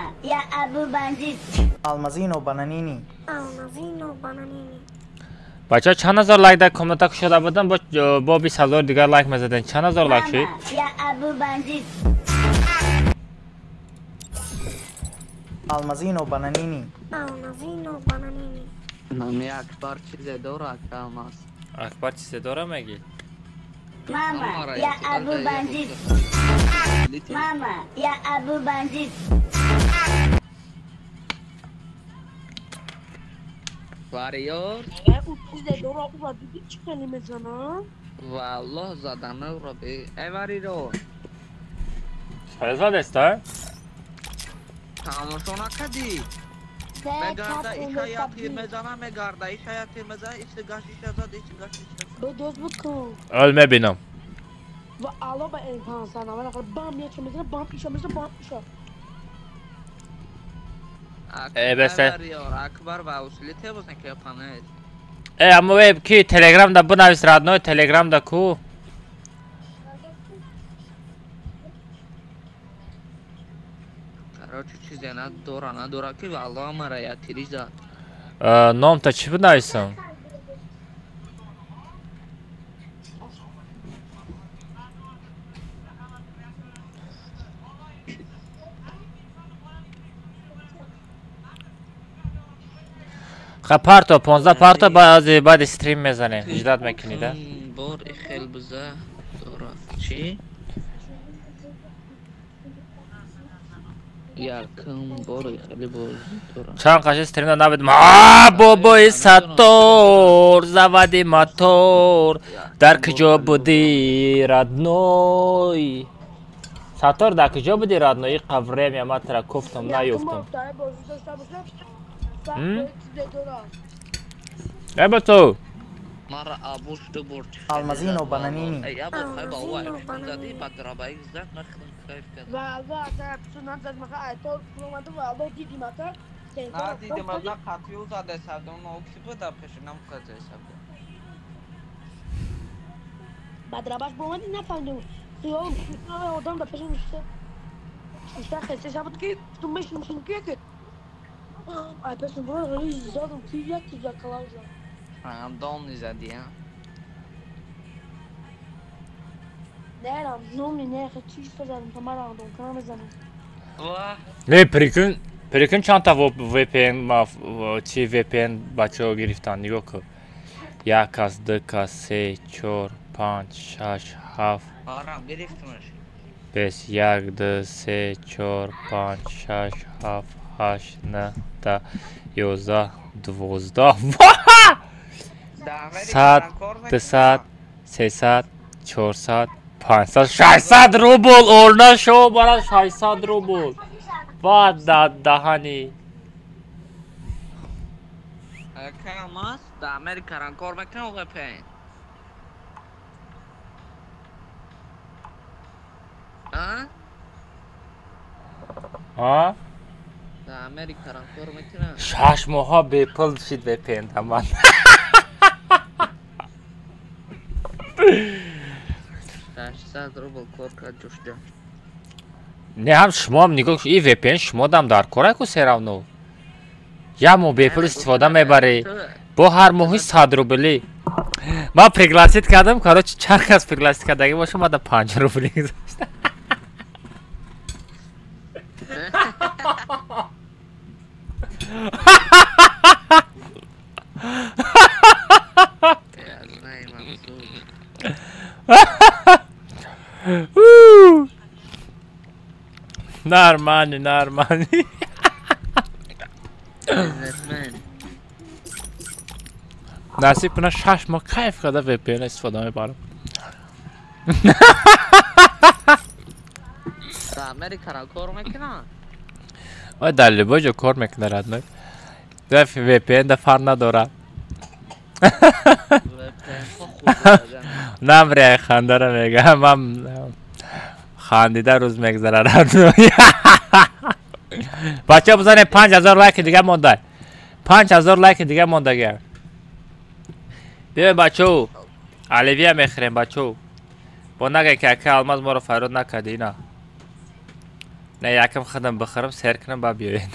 Алмазино бананини. Алмазино бананини. Бачо, чанд ҳазор лайк дар комната кушода будам, бо 20 ҳазор дигар лайк мезаден. Чанд ҳазор лайк шуд? Алмазино бананини. Алмазино бананини. Нами Акбар чизе дора, Алмаз. Акбар чизе дора меги? Мама, я Абу бандит. Мама, я Абу бандит. Вариор. Валлоҳ задана ро бе. Эй вариро. Хеле тамошо накардӣ? Мегарда иша я тир мезана, мегарда иша я тир мезана, иш гаш иша зад, иш гаш иша. Бедоз бикун. Ол мебинам. Ва ало ба инсан сана, вала бам я мезана, бам иша мезана, бам иша. Э бесе. Акбар ва усули те бозна ки панел. Э аммо веб ки Телеграм да бинавис родной, Телеграм да ку. Короче, чизе надора, надора ки валлоҳ мара я тири зад. Ном та чӣ бинависам? Ха парто 15 парто баъди стрим мезанем. Ждать мекунӣ да? Бор хел биза дора. Чӣ? Якум бор хеле боз дора. Чанд қаши стримда набудем. А бобои Саттор, заводи мотор, дар куҷо будӣ родной? Саттор дар куҷо будӣ родной? Иқа время ма тра кофтам наёфтам. Э бато. Мара абуш ду борд. Алмазино бананини. Эй абу хай ба вай зади бадрабай зад ман худам кайф кардам. Ва та псунан зад маха айтол фломаду ва алло диди мата. На дидим на қатиу зада савдом на окси буда пешинам қаза савдом. Бадрабаш бомади нафаҳмидам. Хиёл одам да пешин ништа. Ништа хеста шабуд ки ту мешин ки. Ай пешин бо задам ки як закалажа. Рандом низади, а? Не, рандом не, чисто задам, ама рандом, кана мезанам. Не, прикинь, прикинь чандта VPN ма чи VPN бачаҳо гирифтан, нигоҳ кун. Як кас, ду кас, се, чор, панҷ, шаш, ҳафт. Арам гирифтмаш. Бес, як, ду, се, чор, панҷ, шаш, ҳафт, ҳашт, нӯҳ, даҳ, 11, 12. 100, 200, 300, 400, 500, 600 рубл. Орна шо бара 600 рубл. Ва да даҳани. Камас да Америкаран кор мекунам VPN. А? А? Да Америкаран кор мекунам. 6 моҳа бепул шид VPN таман. 600 рубл кор кард ҷушда. Не ҳам шумоам нигоҳ и VPN шумодам дар кора ку се равно. Як моҳ бепул истифода мебарӣ. Бо ҳар моҳи 100 рублӣ. Ман пригласить кардам, короче, чанд кас пригласить кардаги бошам, мада 5 рублӣ гузошта. Нормально, нормально. Насиб кунад 6 моҳ кайф карда VPN истифода мебарам. Дар Америкара кор мекунад? Ой, дар любой ҷо кор мекунад, родной. Дар VPN да фарқ надорад. Намри хандара мегӯям, ман хандида рӯз мегзарад. Бачаҳо бизанед 5000 лайки дига монда. 5000 лайки дига мондага. Биёед бачаҳо, оливия мехӯрем бачаҳо. Бо нагӯед ки ака Алмаз моро фарёд накарди ина. Не, якам худам бихӯрам, сер кунам, баъд биёед.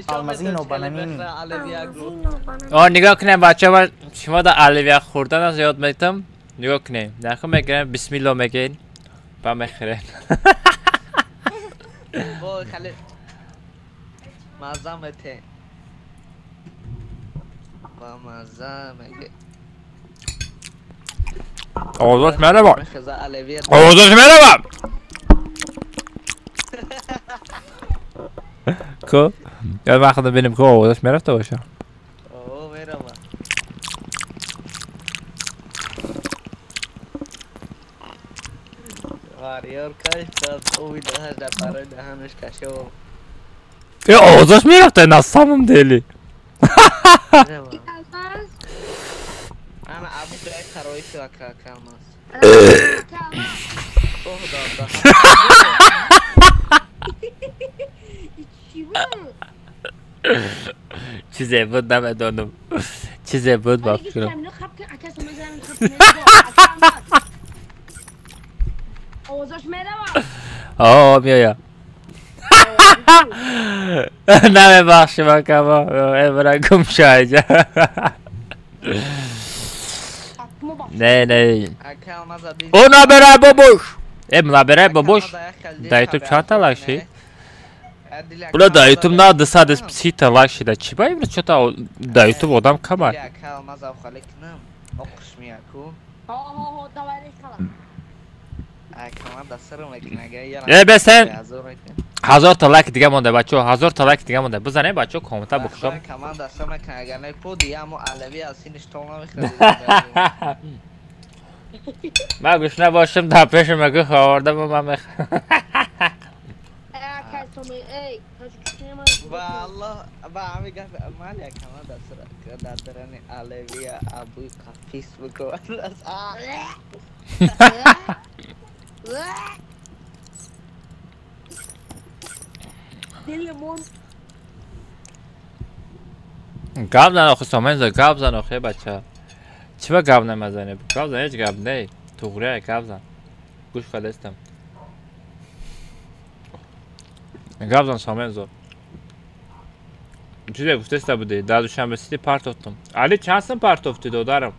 Алмазино бананини. О, нигоҳ кунем бачаҳо, шумо да оливия хӯрдан аз ёд метам. Нигоҳ кунем. Нахо мегирем, бисмилло мегӯед, ба мехӯред. Бо хеле маза мете. Ба маза меге. Овозаш меравад. Овозаш меравад. Ко? Я ман худам бинем ко овозаш мерафта боша. Овозаш мерафта на самом деле. Чизе буд намедонам. Чизе буд ба фикрам. О, меоя. Намебахши макамо. Эбра гум шайҷа. Не, не. О, набирай бобош. Э, набирай бобош. Да ютуб чанд та лайк шид? Бля, да ютуб на 230 та лайк шида. Чӣ ба имрӯз чо-та да ютуб одам камай? Э, бесен. 1000 та лайк дига монда бачо, 1000 та лайк дига монда. Бизанем бачо, коммента бикушам. Ман гушна бошам дар пеши мегӯ ховарда бо ман мех. Гап зан охи Сомензо, гап зан охи бача. Чӣ ба гап намезанӣ? Гап зан, ҳеҷ гап не. Туғрия гап зан. Гӯш кардастам. Гап зан Сомензо. Чизе гуфтаста будӣ? Дар Душанбе Сити партофтам. Али чанд сум партофтӣ додарам?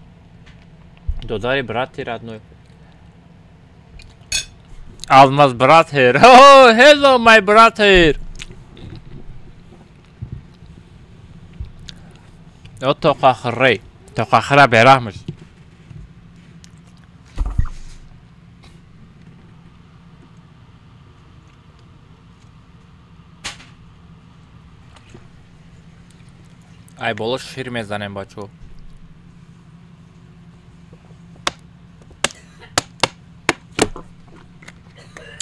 Додари брати родной. Алмаз брат here. Oh, hello my brother. О тоқахрей. Тоқахра бераҳмаш. Ай боло шир мезанем бачо.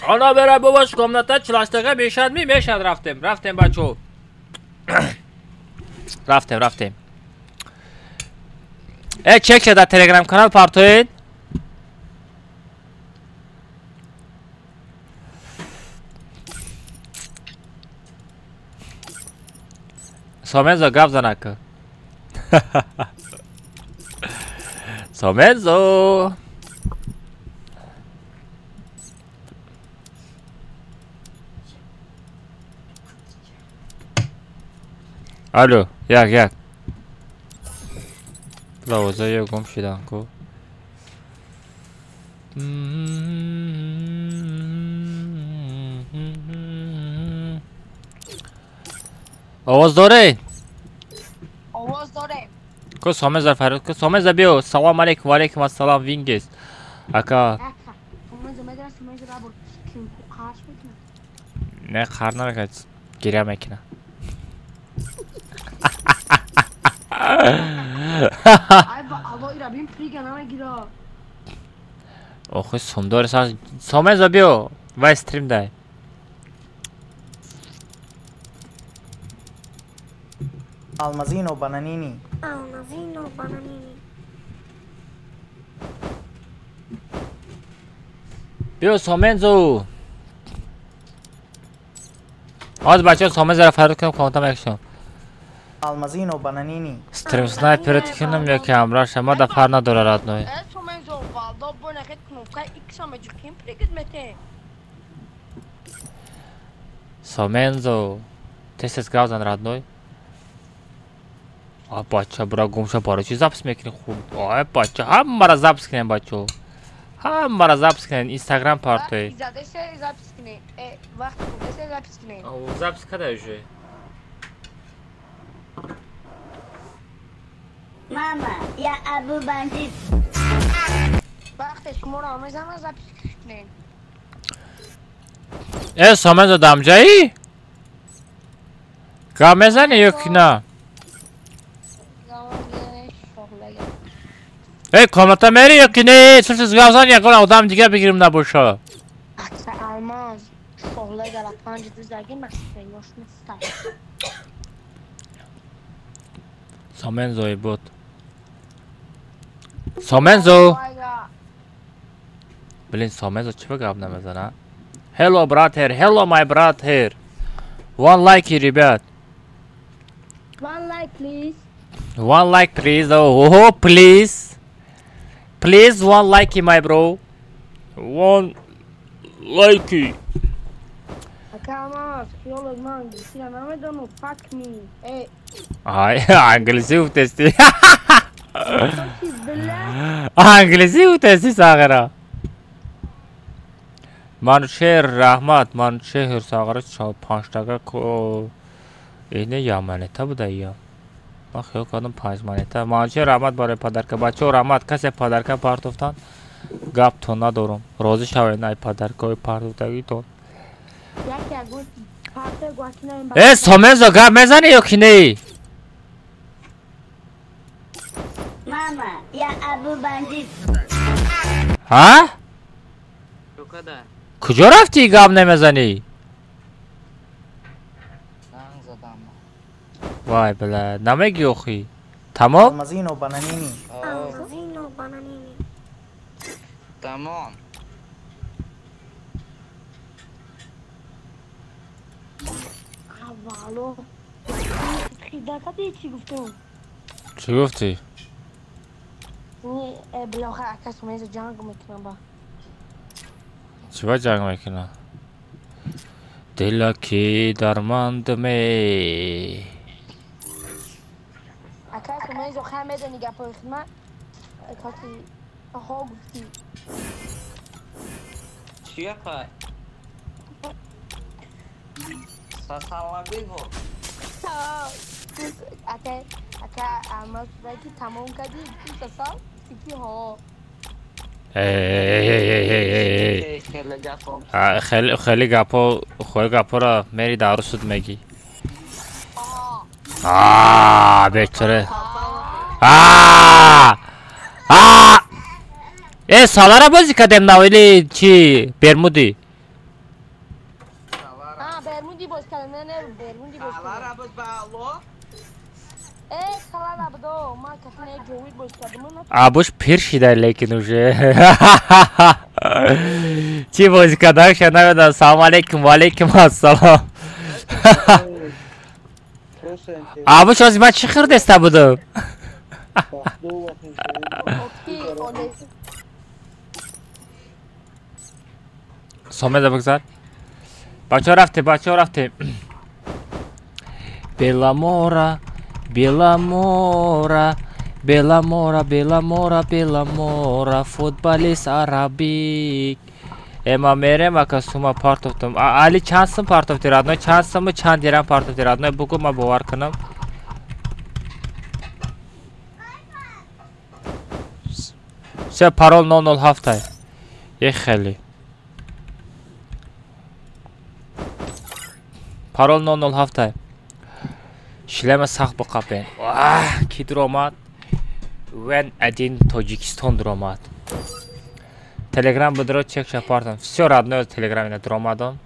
Ана бера бобош комната 48 дақиқа мешад ми мешад рафтем. Рафтем бачо. Рафтем, рафтем. Э, чек шуда телеграм канал партоед. Сомензо гап занака. Сомензо. Алло, як як. Лавоза гум шидан ку. Овоз дорӣ? Овоз дорем. Ку Сомеза фарёд ку Сомеза биё. Салом алейкум, ва алейкум ассалом Вингес. Ака. Не қар намекунад, гиря мекунад. Охи сумдори Сомеза биё. Вай стрим дай. Алмазино бананини. Алмазино бананини. Биё Сомензо. Аз бачаҳо Сомензоро фарёд кунам, комментам якшон. Алмазино бананини. Стрим снайпер кунам ё ки ҳамроҳ шама да фар надора родной. Сомензо валдо бо нахет кнопка X меҷуким пригид мете. Сомензо тез гап зан родной. А бача бура гумша барои чӣ запис мекунӣ хуб? Ай бача ҳамаро запис кунем бачо. Ҳамаро запис кунем Инстаграм партои. Запис када уже. Мама, я Абу бандит. Вақте шуморо мезанам запис кунем. Э, Сомензо дамҷаӣ? Гап мезанӣ ё ки на? Эй, комната мери ё ки не? Сус гавзан ягон одам дига бигирим набоша. Алмаз, шоҳлай гала панҷ дузаги настроениёш нестай. Сомензои буд. Сомензо. Блин, Сомензо чӣ ба гап намезана? Hello, brother. Hello, my brother. One like, ребят. One like, please. One like, please. Oh, please. Please, one like, my bro. One like. Акамас, хиёлот ман англисиро намедонам. Fuck me. Эй. Ай, англисӣ гуфтести. Англисӣ гуфтести сағира. Манучеҳр раҳмат, Манучеҳр сағира панҷтага ко ине я монета буда я. Ман хиёл кардам панҷ монета. Манучеҳр раҳмат барои подарка. Бачаҳо раҳмат, касе подарка партофтан гаптон надорам. Розӣ шавед ай подаркаҳои партофтагитон. Э, Сомензо гап мезанӣ ё ки не? Мама, я Абу бандит. Ҳа? Куҷо рафтӣ гап намезанӣ? Вай бла, намегӣ охи. Тамом? Алмазино бананини. Алмазино бананини. Тамом. Аввало. Хидакати чӣ гуфтам? Чӣ гуфтӣ? Не, бля, ака Сомензо ҷанг мекунам ба. Чӣ ба ҷанг мекунад? Дилаки дарманд ме. Ака Сомензо хай медонӣ гапҳои хидмат? Кати ҳо гуфтӣ. Чӣ гапа? Сасалагӣ го. Ака, ака Алмаз ки тамом кардӣ, ту сасал, ки ҳо. Эй, хеле хеле гапо, хеле гапоро мери дар суд мегӣ. Аа, бечора. Аа! Аа! Э, салара бозӣ кардем нав или чӣ? Бермуди? Аа, Бермуди боз кардем, не, не, Бермуди боз кардем. Салара боз ба алло? Э, салара будо, ман каси не ҷовид боз кардем. Абуш пир шида, лекин уже. Чӣ бозӣ карданша намедонам. Салом алейкум, ва алейкум ассалом. Абуш ҳозир ман чӣ хӯрдеста будам? Сомеда бигзар. Бачаҳо рафтем, бачаҳо рафтем. Беламора, Беламора, Беламора, Беламора, Беламора, футболист арабик. Эма мерем, ака сума партофтам. Али чанд сум партофти родной? Чанд суму чанд дирам партофти родной? Бугу ма бовар кунам. Всё, парол 007. Е хеле. Парол 007. Шлема сахт биқапен. Ки дуромад? Вен один Тоҷикистон дуромад. Телеграм будро чек шапартам. Всё родной телеграм ина дуромадам.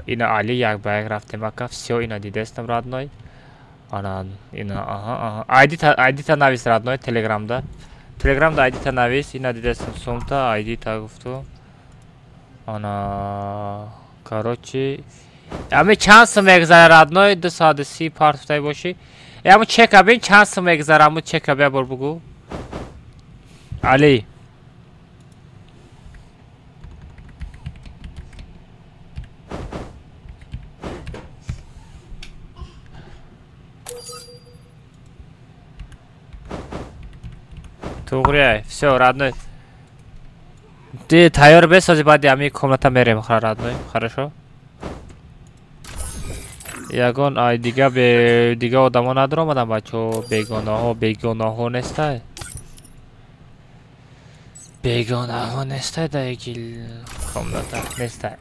Ина Али як ба як рафтем ака. Всё ина дидестам родной. Ана ина аҳа аҳа. Айди та навис родной телеграмда. Телеграмда айди та навис. Ина дидестам сумта айди та гуфту. Ана короче ами чанд сум мегзара родной? 230 партуфтай бошӣ. Аму чека бин чанд сум мегзара? Аму чека бия бор бугу. Али. Туғри, всё, родной. Ты тайёр бесози баъди ами комната мерем, родной. Хорошо? Ягон ай дига бе дига одамо надуромадан бачаҳо, бегонаҳо, бегонаҳо нестай. Бегонаҳо нестай дар яки комната нестай.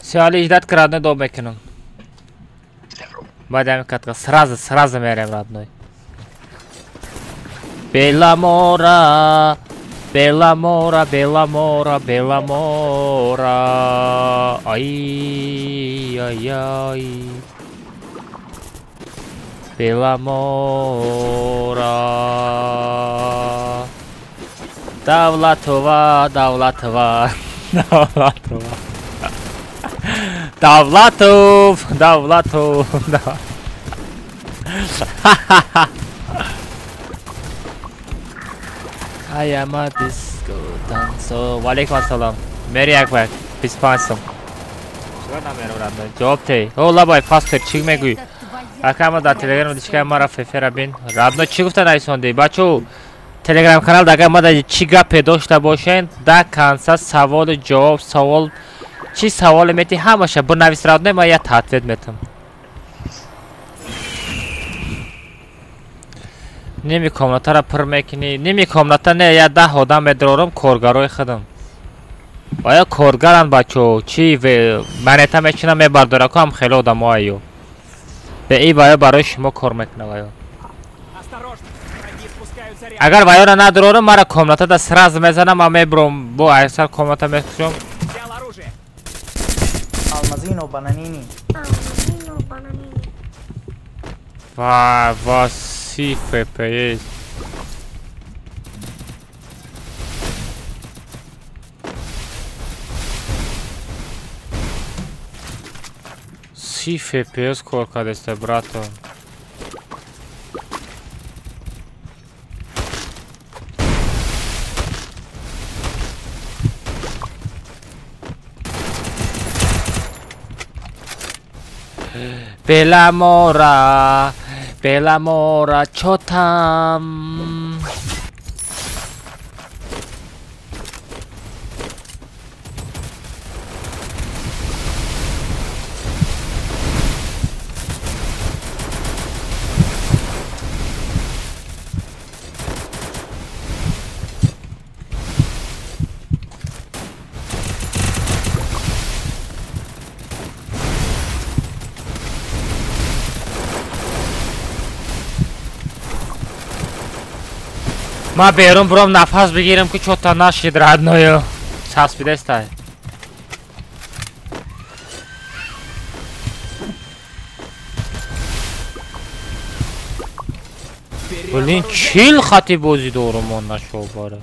Всё, Али ждать ки родной доб мекунам. Баъди ами катка сразу, сразу мерем родной. Беламора, Беламора, Беламора, Беламора. Ай, ай, ай. Беламора. Давлатова, Давлатова, Давлатова. Давлатов, Давлатов, да. I am a disco dancer. Валейкум ассалом. Мери Акбар, 25 сом. Чего намерам родной? Ҷавоб те. О, лабай, фастер, чӣ мегӯӣ? Ака ма дар телеграм дичка мара фефера бин. Родной чӣ гуфта нависонди? Бачо, телеграм канал дага ма дар чӣ гапе дошта бошен, да канса саволу ҷавоб, савол чӣ саволе мети ҳамаша бинавис родной, ма я ответ метам. Ними комнатаро пур мекунӣ, ними комната не, я 10 одам медорам коргарои худам. Оя коргаранд бачо, чӣ монета мечинам мебардора, ку ҳам хеле одамо аю. Бе и вая барои шумо кор мекунам вая. Агар ваяро надорам, мара комнатада сразу мезанам, ман мебурам, бо айсар комната мекушам. Алмазино бананини. Алмазино бананини. Ва, ва, си FPS. Си FPS кор кардесте, брато. Беламора, Беламора, чо там? Ма берун буром нафас бигирам ки чота нашид родною. Часпидестай. Блин, чил хати бози дорум он нашо бара.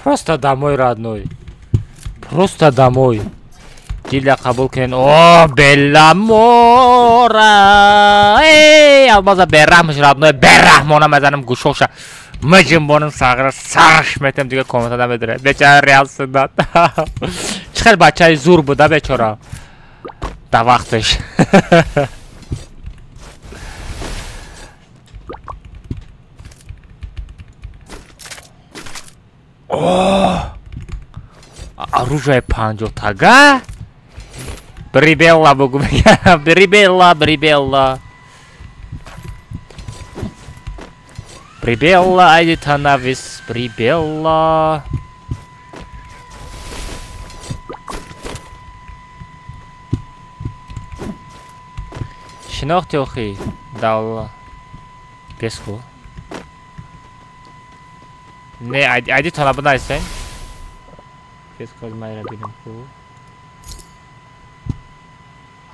Просто домой, родной. Просто домой. Дила қабул кунен. О, Беламора. Эй, алмаза бераҳмш, родной, бераҳмона мезанам гӯшоша. Миҷимбонам сағра сарш метам дига комната намедора. Бечора реал суннат. Чӣ хел бачаи зур буда бечора. Да вақташ. О! Оружие панҷотага? Брибелла бугу. Брибелла, Брибелла. Брибелла, айди танавис, Брибелла. Шинохти охи давла. Беску. Не, айди танаба найсен. Беску аз майра бинам ку.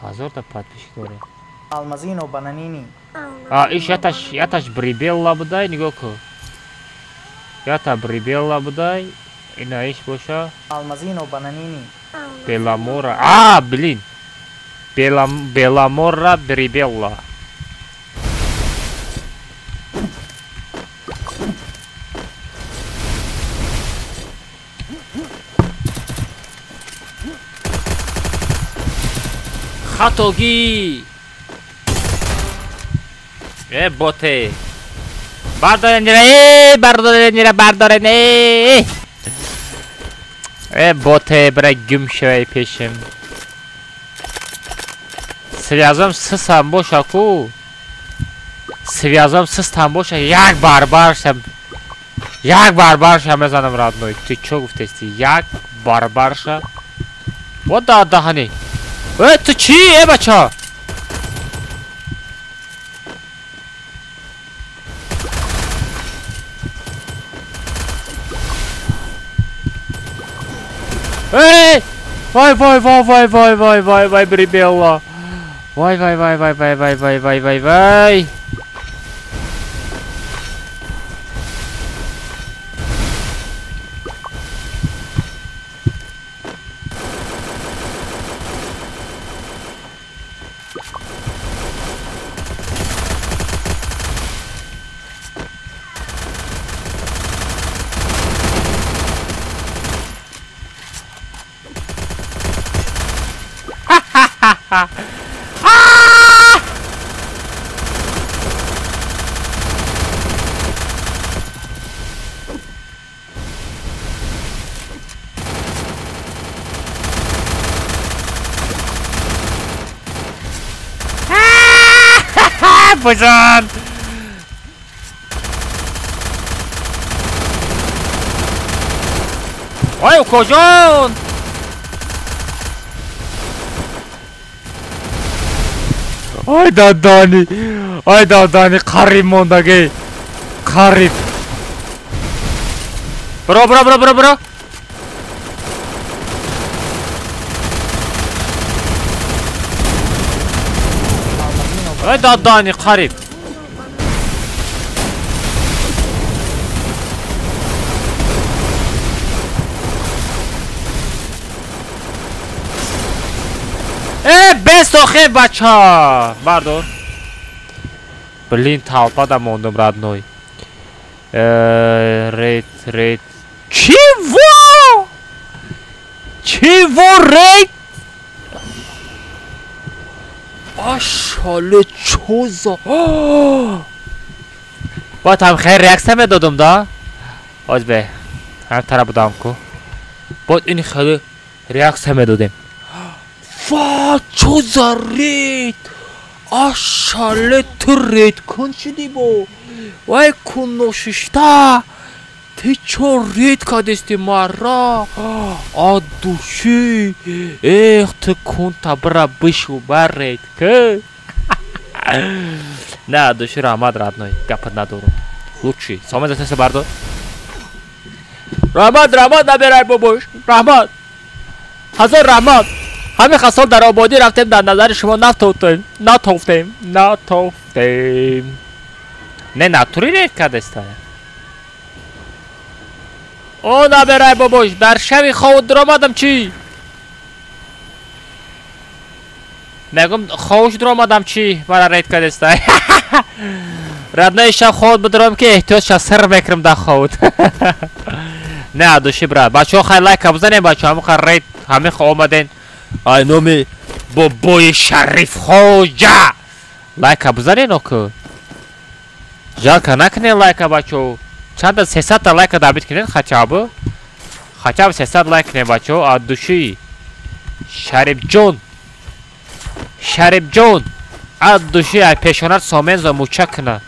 1000 та подписчик дорем. Алмазино бананини. А, иш яташ Брибелла будай, нигоҳ ку. Ята Брибелла будай, ина иш боша. Алмазино бананини. Беламора. А, блин. Беламора Брибелла. Хатогӣ. Э боте. Бардорен э бардорен ира бардорен э. Э боте бира гум шавай пешим. Связам сисам боша ку. Связам систам боша як барбаршам. Як барбарша мезанам родной. Ту чо гуфтести? Як барбарша. Вот да даҳани. Э ту чӣ э бача? Эй! Вай вай вай вай вай вай вай вай брибелла. Вай вай вай вай вай вай вай вай вай вай. Базан! Ой, укоҷон! Ой дадани! Ой дадани, қариб мондагӣ! Қариб! Бро, бро, бро, бро, бро! Ой дадани, қариб! Э, бесохе бача! Бардор. Блин, толпа да мондум, родной. Рейд, рейд. Чего? Чего рейд? Ашале, чо за... Бояд ҳам хеле реаксия медодум, да? Оз бе, ҳам тара будам ку. Бояд ин хеле реаксия медодем. Ва, чо за рейд? Ашале, ту рейд кун шудӣ бо? Вай кун ношишта! Ты чо рейд кардисти мара? От души! Эх, ту кунта бира бишу бар рейд ку! На, от души раҳмат, родной, гапат надорум. Лучший. Сомон застеса бардор. Раҳмат, раҳмат набирай бобош. Раҳмат. Ҳазор раҳмат. Ҳамин хасол дар ободӣ рафтем, дар назари шумо натофтем, натофтем, натофтем. Не, натури рейд кардеста. О, набирай бобош, дар шави ховут дуромадам чӣ? Мегум ховуш дуромадам чӣ? Мара рейд кардеста. Родной шаб ховут бидуром ки эҳтиёҷ ша сир мекунам дар ховут. Не, адуши брат. Бачаҳо хай лайка бизанем, бачаҳо ҳамин ха рейд, ҳамин ха омаден. Ай номи бобои Шариф Хоҷа. Лайка бизанен оку. Жалко накунен лайка бачаҳо. Чанда 300 та лайка дабит кунед хотя бы. Хотя бы 300 лайк кунед бачаҳо от души. Шарифҷон. Шарифҷон. От души ай пешонат сомензо муча куна.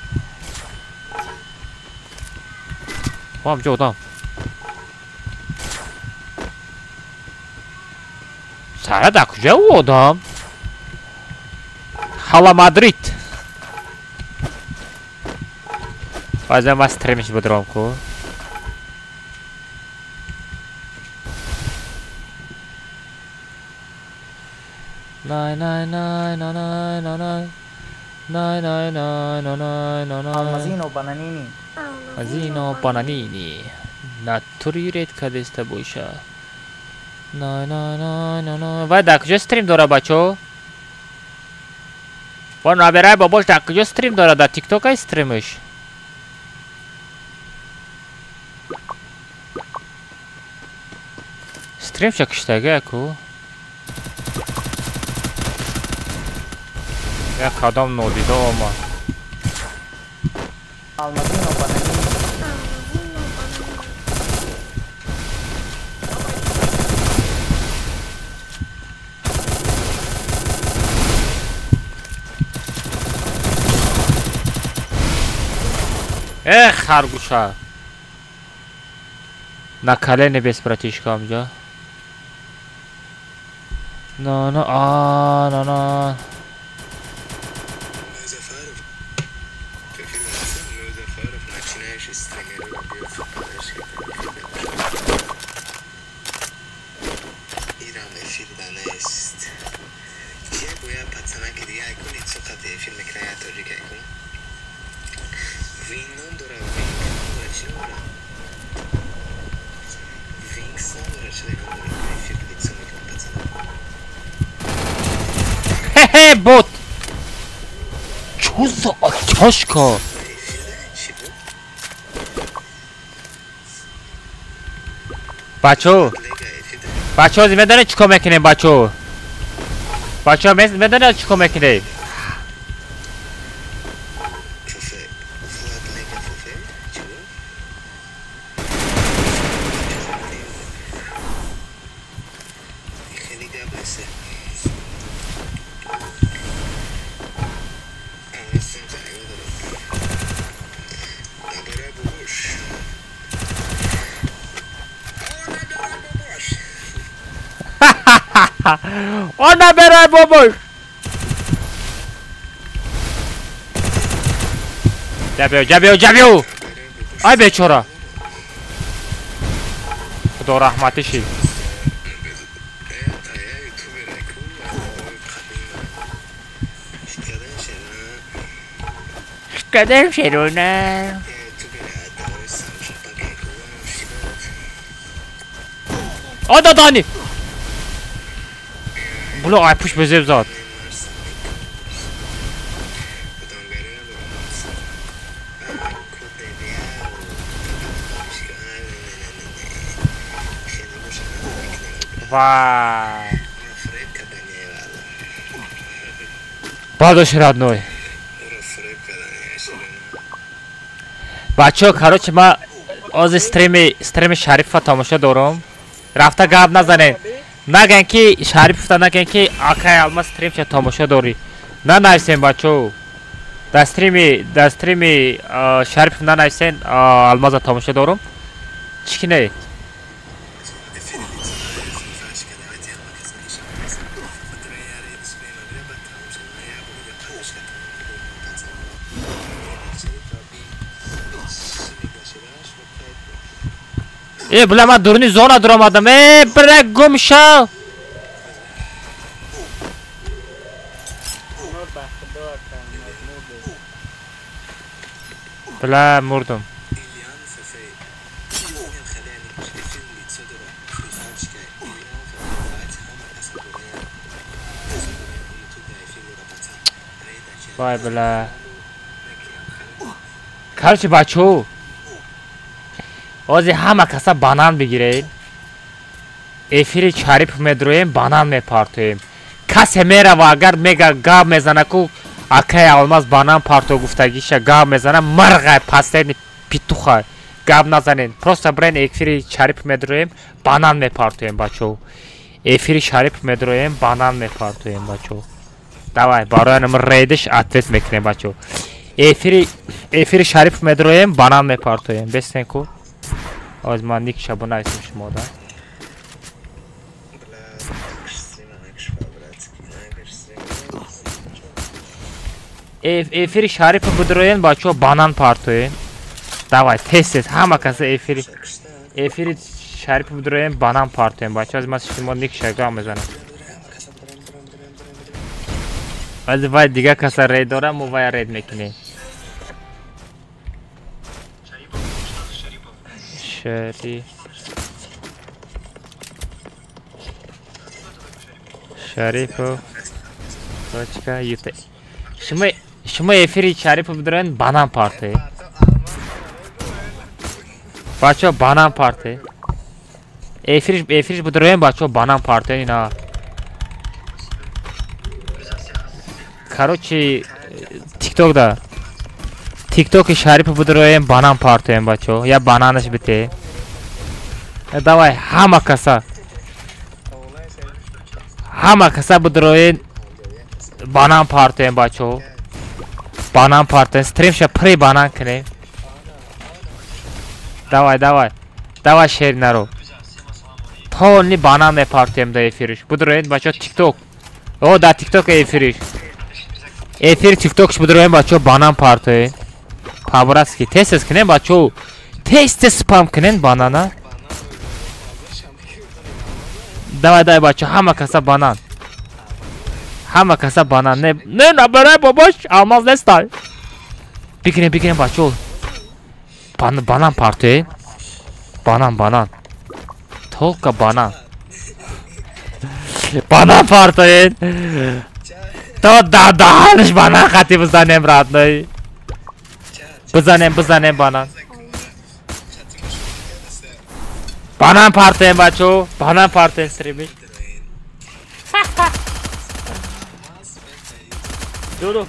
Вам ҷо одам. Сара дар куҷо ӯ одам? Ҳала Мадрид. Баъзан ман стримиш будурам ку. Най най най най най най най най най най най най. Алмазино бананини. Алмазино бананини. Натури рейд кардеста боша. Най най най най най. Вай дар куҷо стрим дора бачо? Ва набирай бобош дар куҷо стрим дора? Дар тикток ай стримиш? Стрим ша киштага ку? Як кадом нодида омад. Алмазино бананини. Эх, харгуша. На колене без братишка амҷа. На на а на на. Хе-хе, бот! Чё за оттяжка? Бачо! Бачо, медонед чӣ кор мекунем, бачо? Бачо, медонед чӣ кор мекунем? Она берай бобош! Ҷабиё, ҷабиё, ҷабиё! Ай бечора! Худо раҳматӣ шид. Кадам шерона. О, дадани! Бля, ай пуш безеб зад. Вай. Бадош родной. Бачо, короче, ма ози стрими Шарифа тамошо дорам. Рафта гап назанед. Наган ки Шарифта, наган ки акай Алмаз стримча тамошо дорӣ. Нанависен бачо. Дар стрими Шариф нанависен Алмаза тамошо дорам. Чӣ ки не? Э, бля, ман дуруни зона дуромадам. Э, бля, гум шав. Бля, мурдам. Вай, бля. Короче, бачо. Ози ҳама каса банан бигиред. Эфири Шариф медроем, банан мепартоем. Касе мерава, агар мега гап мезана ку акай Алмаз банан парто гуфтагиша гап мезана, марғай пастени питуха. Гап назанед. Просто брен эфири Шариф медроем, банан мепартоем, бачо. Эфири Шариф медроем, банан мепартоем, бачо. Давай, барои нам рейдиш ответ мекунем, бачо. Эфири Шариф медроем, банан мепартоем. Бестен ку. Аз ман ник шабо нависем шумо да. Эфири Шариф будроен бачо банан партоен. Давай, тез тез ҳама каса эфири Шариф будроен банан партоен бачо. Аз ман шумо ник шага мезанам. Аз вай дига каса рейд дора, мо вай рейд мекунем. Шарипов точка ют. Шумо эфири Шарипов будроен банан партоен. Бачо банан партоен. Эфириш будроен бачо банан партоен ина. Короче, ТикТок да. ТикТоки Шарипов будроем, банан партоем, бачо. Я бананаш бите. Давай, ҳама каса. Ҳама каса будроем, банан партоем, бачо. Банан партоем, стримша при банан кунем. Давай, давай. Давай шеринаро. Полный банан мепартоем да эфириш. Будроем, бачо, ТикТок. О, да, ТикТок эфириш. Эфир ТикТокш будроем, бачо, банан партоем. По-братски. Тез-тез кунем, бачо. Тез-тез спам кунем банана. Давай, давай, бачо, ҳама каса банан. Ҳама каса банан. Не, не, набарай, бобош, алмаз нестай. Бигирем, бигирем, бачо. Банан партоем. Банан, банан. Только банан. Банан партоем. То да даҳанаш банан хати бизанем, родной. Бизанем, бизанем банан. Банан партоем, бачо. Банан партоем стримиш. Дуду.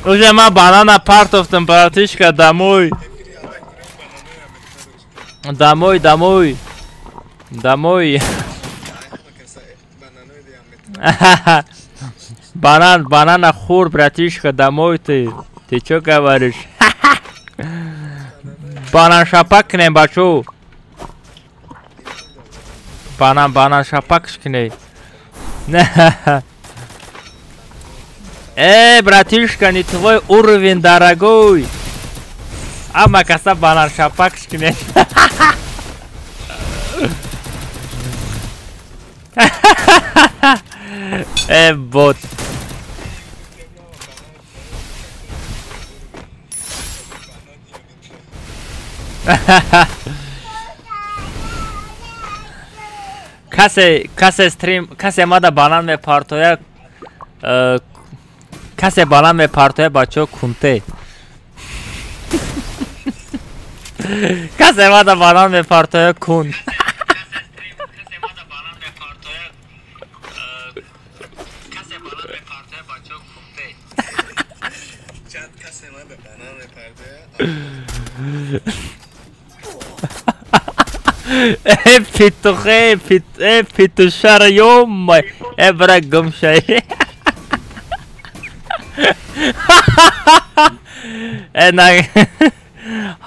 Уже ма банана партофтам, братишка, домой. Домой, домой. Домой. Банан, банана хур, братишка, домой ты. Ты чё говоришь? Банан шапак кнем, бачу. Банан, банан шапак шкней. Эй, братишка, не твой уровень, дорогой. Ама каса банан шапак шкней. Эй, бот. Касе, касе стрим, касе мада банан мепартоя, касе банан мепартоя, бачо кунте. Касе мада банан мепартоя кун. Эй, петухе, эй, петушара, ё-моё, эй, брат, гумшай. Эй, на,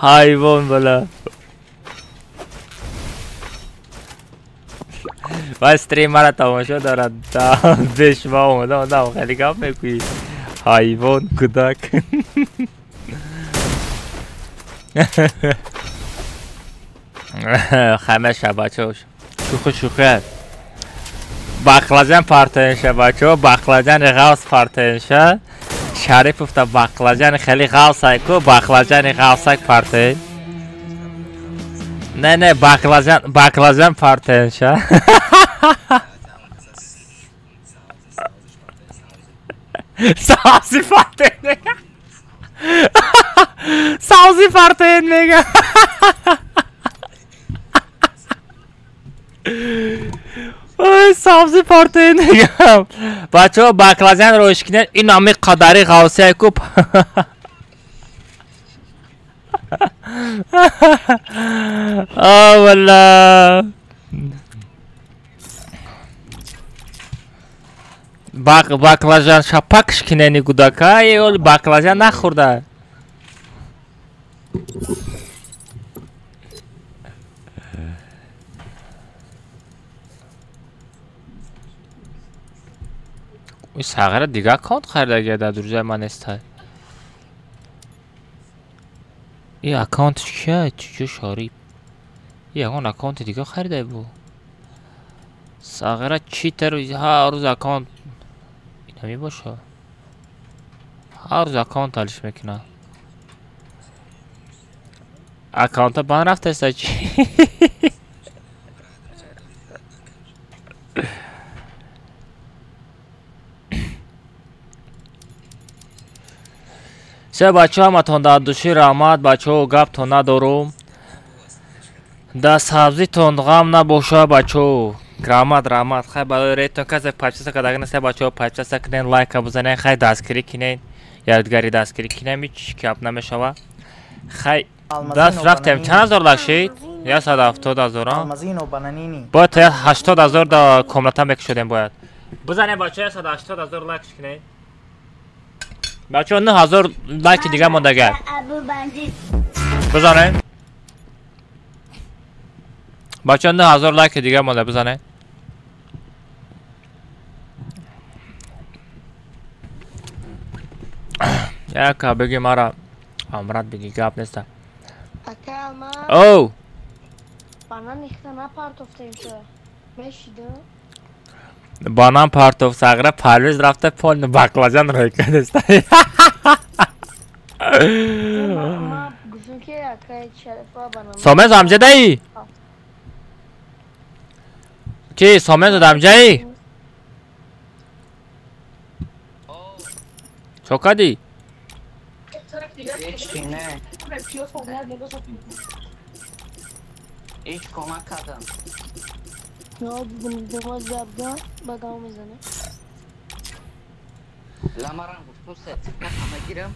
ҳайвон, бля. Вай стримара тамошо дорад, бешма омада, одам хеле гап мекӯӣ. Ҳайвон, кӯдак. Хамеша, бачо, шӯхи шӯхи. Бақлаҷан партоенша, бачо, бақлаҷани ғавс партоенша. Шарипов та бақлаҷани хеле ғавсай ку, бақлаҷани ғавсак партоен. Не, не, бақлаҷан, бақлаҷан партоенша. Сабзи партоен мега. Сабзи партоен мега. Ой, сабзи партоен мегам. Бачаҳо, баклажан роиш кинед, ин ҳами қадари ғавсия ку. О, валла. Баклажан шапакш кинени гудака, ё баклажан нахӯрда. Ой, сағира дига аккаунт харида дар друзья ман нестай. И аккаунтш кия? Чӣ Шарип? И ягон аккаунти дига харида бу. Сағира читер ҳар рӯз аккаунт ина мебоша. Ҳар рӯз аккаунт алиш мекунад. Аккаунта бан рафтаста чӣ? Се бачаҳо, ҳаматон дар души раҳмат, бачаҳо, гаптон надорум. Да сабзитон ғам набоша бачо. Раҳмат, раҳмат. Хай барои рейтон касе подписка кардаги неста бачо, подписка кунен, лайка бизанен, хай дастгирӣ кунен. Ёдгари дастгирӣ кунем, ҳеч гап намешава. Хай даст рафтем. Чанд ҳазор лайк шид? 170 ҳазор. Бояд то 80 ҳазор да комната мекушодем бояд. Бизанем бачо 180 ҳазор лайк кунен. Бачо 9 ҳазор лайки дига мондага. Бизанем. Бачо 9 ҳазор лайки дига монда бизанем. Яка беги мара амрат беги гап неста. Ака ма. Оу. Банан ихта напартофтем шо. Мешида. Банан партоф сагра парвиз рафта пол баклажан рой кардеста. Ма гуфтам ки ака шарифа банан. Сомез амҷадаи? Ки Сомез амҷаи? Чо кардӣ? Ҳеҷ кӯмак кардам. Ламарам гуфт сертификат мегирам.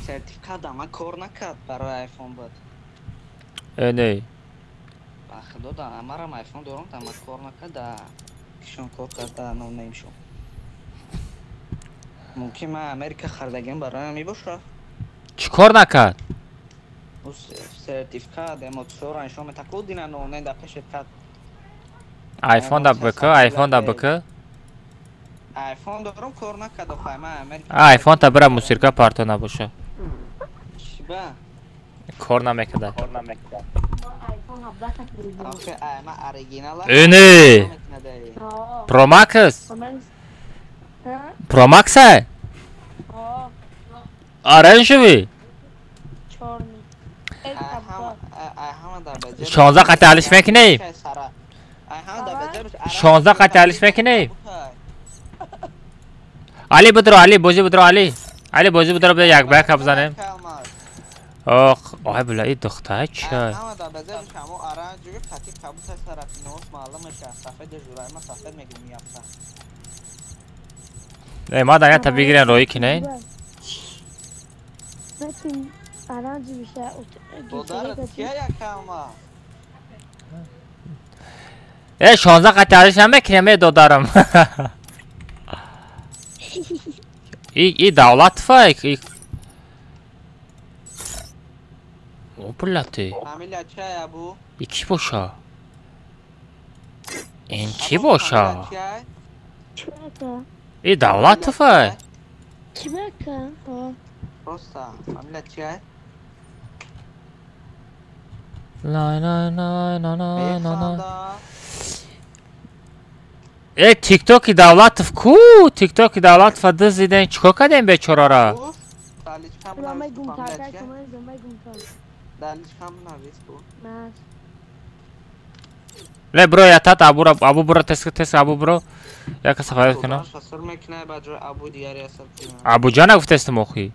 Сертификат ама кор накард барои айфон буд. Э не. Ба худо да амарам айфон дорам, ама кор накард, да кишон кор кард, да ном шуд. Мумкин ман Америка хардагим барои мебошад. Чӣ кор накард? Сертификат эмотсиёро нишон метаку дина ноне да пешет кард. Айфон да бк, айфон да бк. Айфон дорам кор накард, охай ман Америка. Айфон та бира мусирка парто набоша. Чӣ ба? Кор намекарда. Охе ай ман оригинал. Э не. Pro Max? Pro Max ай? Оранжевый? 16 қати алиш мекунӣ? 16 қати алиш мекунӣ? Али бидро, Али бозӣ бидро, Али. Али бозӣ бидро, бия як ба як бизанем. Ох, ой бля, и духтар чӣ? Э, ма дан ята бигирен роӣ кинен. Э, 16 қати алиш намекунем, э додарам. И давлатова и О, бля ты. И ки боша? Ин ки боша? И давлатова? Лай лай лай лай лай лай. Э, тиктоки Давлатов ку? Тиктоки Давлатова дизиден чикор кардем бечорара? Ле бро, я тат абу абу бро тес тес абу бро. Яка сафарат кунам. Абу ҷана гуфтестам охи.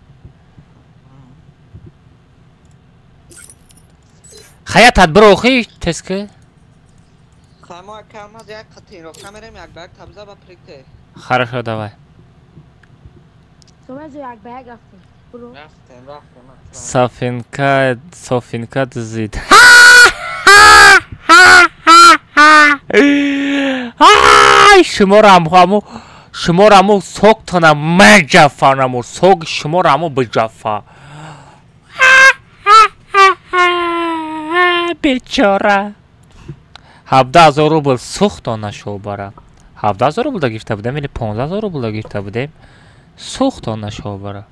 Хая тат бро охи теска. Хорошо, давай. Софинка, Софинка дизид. Ай, шуморо ҳаму шуморо ҳаму соктона меҷафанаму сок шуморо ҳаму биҷафа. Бечора. 17 000 рубл сӯхтона шобара. 17 000 рубл да гирифта будем или 15 000 рубл да гирифта будем? Сӯхтона шобара.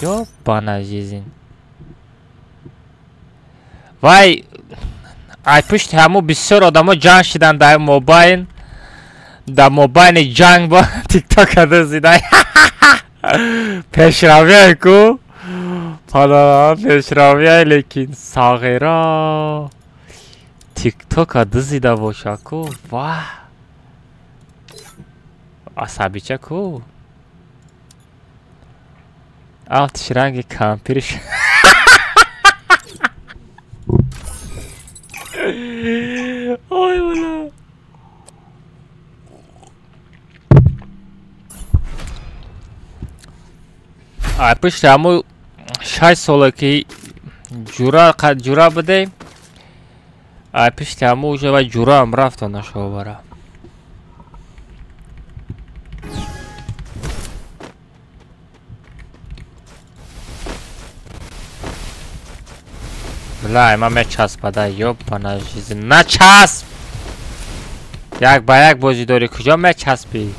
Ёбана жизнь. Вай, ай пушти ҳаму бисёр одамо ҷанг шидан дар мобайн. Дар мобайни ҷанг бо тиктока дузидай. Пешравия ку? Падара пешравия, лекин сағира. Тиктока дузида боша ку? Ваҳ. Асабича ку? Афтиш ранги кампириш. Ай пушти ҳамун 6 сола ки ҷура будем, ай пушти ҳамун уже вай ҷураам рафт нашовара. Бля, ман мечаспада, ёбана жизнь. Начасп! Як ба як бозӣ дорӣ, куҷо мечаспӣ?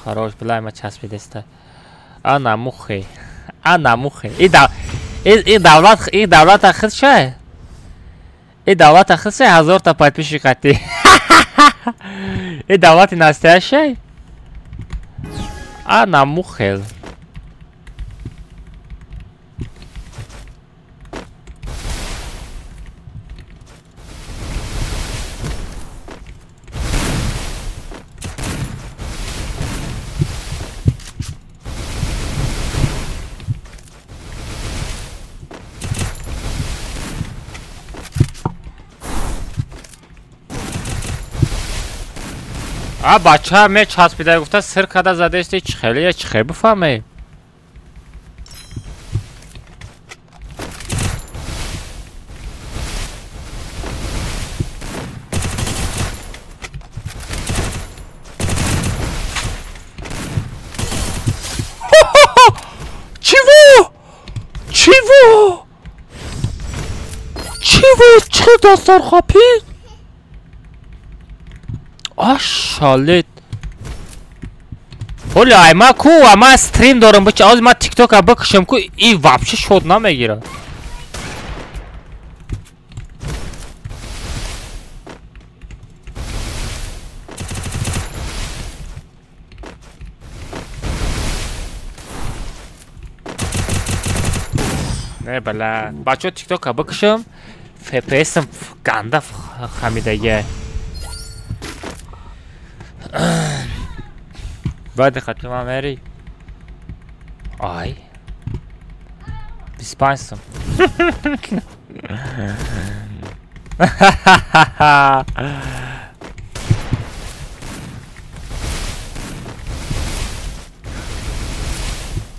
Хорош, бля, ма часпидеста. Ана мухи. Ана мухи. И давлат, и давлата худша? И давлата худша 1000 та подписчик қати. И давлати настоящая? Ана мухел. А бача мечаспида гуфта сир када задаисти чӣ хеле чӣ хе бифаҳме? Чего? Чего? Чего? Чӣ дастархопӣ? Ашалет. Оля, ай ма ку, а ма стрим дорам, бача, аз ма тиктока бикушам ку, и вообще шод намегира. Не, бля, бачо тиктока бикушам, FPS-м ганда хамидагия. Баъди хатима мери. Ай. 25 сум.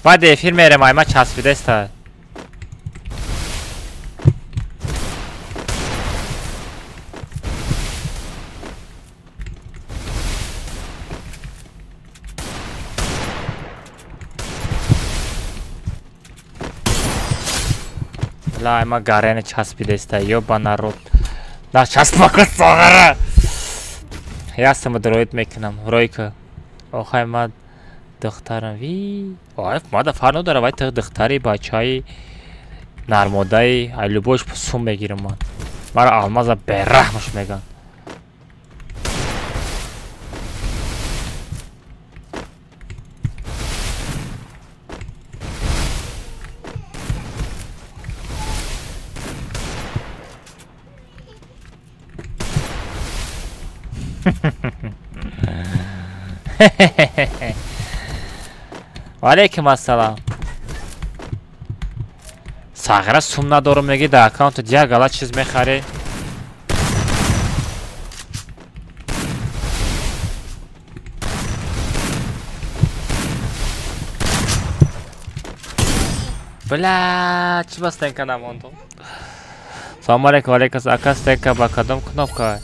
Баъди эфир мерем, ай ма часпидеста. Ла, ма гарени часпидеста, ёба народ. На часпака сағара. Ясама дроид мекунам, ройка. Охай ма духтарам ви. Ой, ма да фарқ надора, вай духтари бачаи нармодаи, ай любош сум мегирам ман. Мара алмаза бераҳмаш меган. Валейкум ассалам. Сағира сум надорум меги дар аккаунтат як гала чиз мехарӣ. Бля, чӣ ба стенка намондум? Салом алейкум, валейкум ассалам. Ака стенка ба кадом кнопка?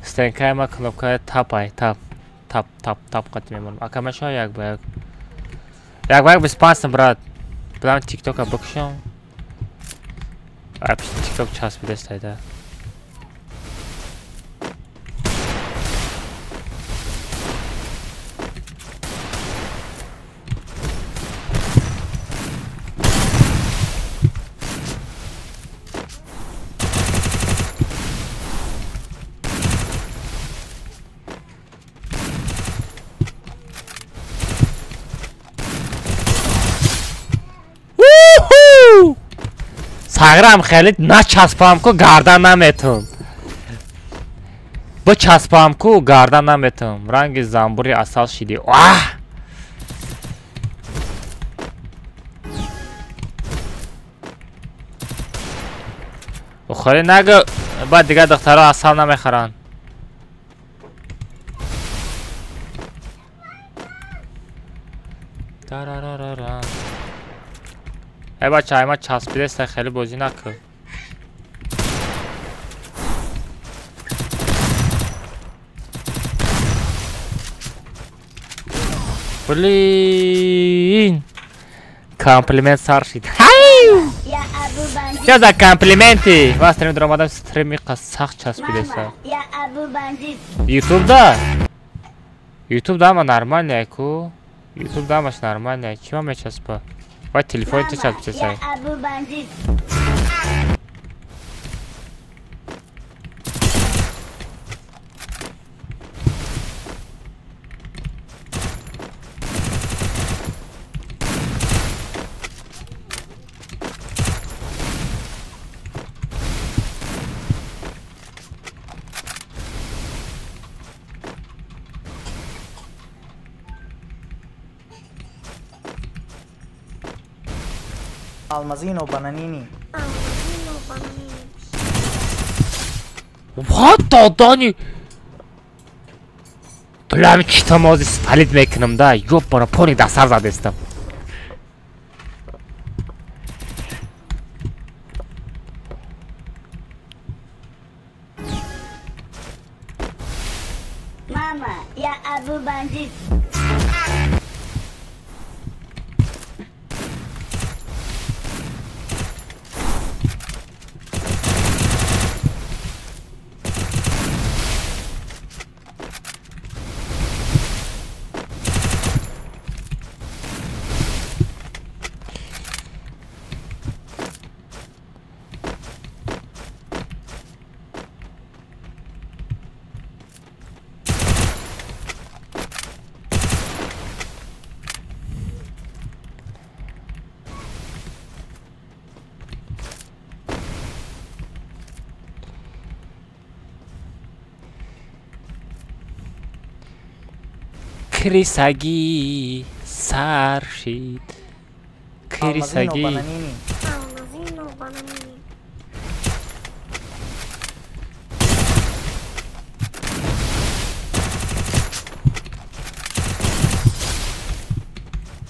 Стенкаи ма кнопкаи тапай, тап. Тап, тап, тап қати мемонам. Ака мешава як ба як. Як ба як 25 сум, брат. Билам тиктока бикушам. Ай, тикток часпидестайда. Сағирам хеле начаспам ку гардан наметум. Бичаспам ку гардан наметум. Ранги замбури асал шиди. Аҳ! Охири нагӯ, баъд дигар духтаро асал намехӯранд. Эй бача, ай ма часпидеста, хеле бозӣ накун. Блин! Комплимент сар шид. Чё за комплименты? Ва стрим даромадам, стрими сахт часпидеста. Ютуб да? Ютуб да ма нормальная ку. Ютуб да маш нормальная. Чӣ ма мечаспа? Ва телефони ту часпидеста. Almazino Bananini. Almazino Bananini. What додани? Бля, читам ози спалит мекунам да, ёбана пони да сар задестам. Мама, я Абу Бандит. Крисаги сар шид. Крисаги. Almazino Bananini.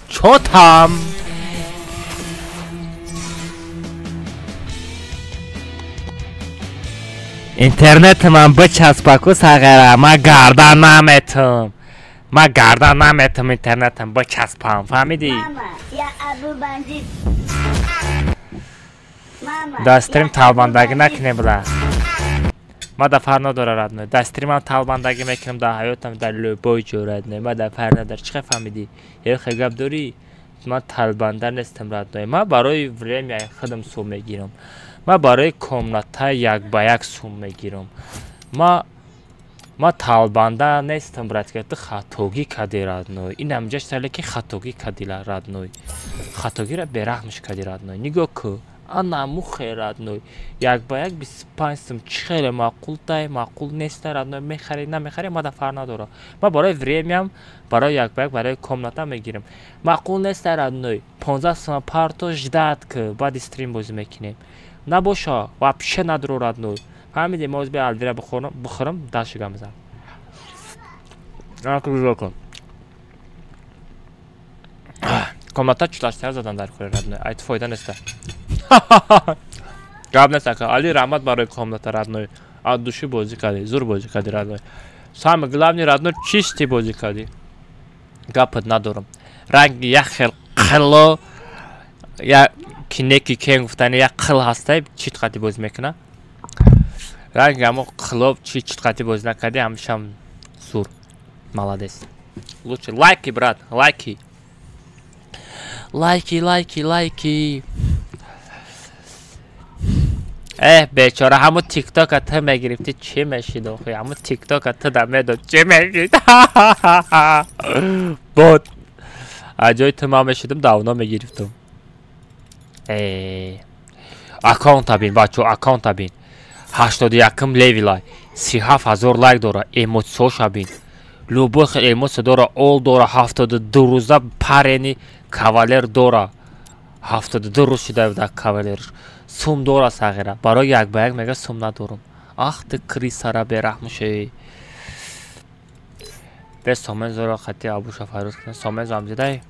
Чо там? Интернет ман бичаспаку сағара, ман гардан наметам. Ман гардан наметам интернетам бичаспам, фаҳмидӣ? Дар стрим талбандагӣ накунем бла. Ман дар фар надора родной. Дар стримам талбандагӣ мекунам, дар ҳаётам, дар любой ҷо родной. Ман дар фар надора. Чӣ хел фаҳмидӣ? Хел гап дорӣ? Ман талбанда нестам родной. Ман барои время худам сум мегирам. Ман барои комната як ба як сум мегирам. Ман талбанда нестам, братка. Ту хатогӣ кардӣ родной. Ин ҳамҷаш сале ки хатогӣ кардӣ родной. Хатогиро бераҳмш кардӣ родной. Нигоҳ кун. Ана мухе родной. Як ба як 25 сум чӣ хеле маъқул тай, маъқул нестай родной. Мехарӣ, намехарӣ, ман дар фар надорам. Ман барои времям, барои як ба як, барои комната мегирам. Маъқул нестай родной. 15 сум парто ждать ки баъди стрим бозӣ мекунем. Набоша, вообще надро родной. Фаҳмидӣ? Мо озби алвира бихӯрам, дашт гам бизанам. Комната чулаштар задан дар кори родной. Ай ту фоида неста. Гап нест ака. Али раҳмат барои комната родной. Аз души бозӣ кардӣ, зур бозӣ кардӣ родной. Самое главное родной чистый бозӣ кардӣ. Гапат надорам. Ранги як хел қило я кинеки кен гуфтани як қил ҳастай, чит қати бозӣ мекуна. Ранги ҳамо қило чи чит қати бозӣ накардӣ, ҳамешам зур. Молодец. Лучше лайки, брат, лайки. Лайки, лайки, лайки. Э, бечора, ҳамун тиктока ту мегирифтӣ, чӣ мешид охи? Ҳамун тиктока ту да медод, чӣ мешид? Бот. Аз ҷои ту ман мешидам, давно мегирифтам. Э, аккаунта бин, бачо, аккаунта бин. 81 левелай, 37 000 лайк дора, эмоцияша бин. Любой хел эмоция дора, ол дора, 72 рӯза парени кавалер дора. 72 рӯз шуда дар кавалерш. Сум дора сағира. Барои як ба як мега сум надорум. Ах ты крисара бераҳмуши. Бе Сомензоро хати Абуша файрӯз кунем. Сомензо ҳам зидай.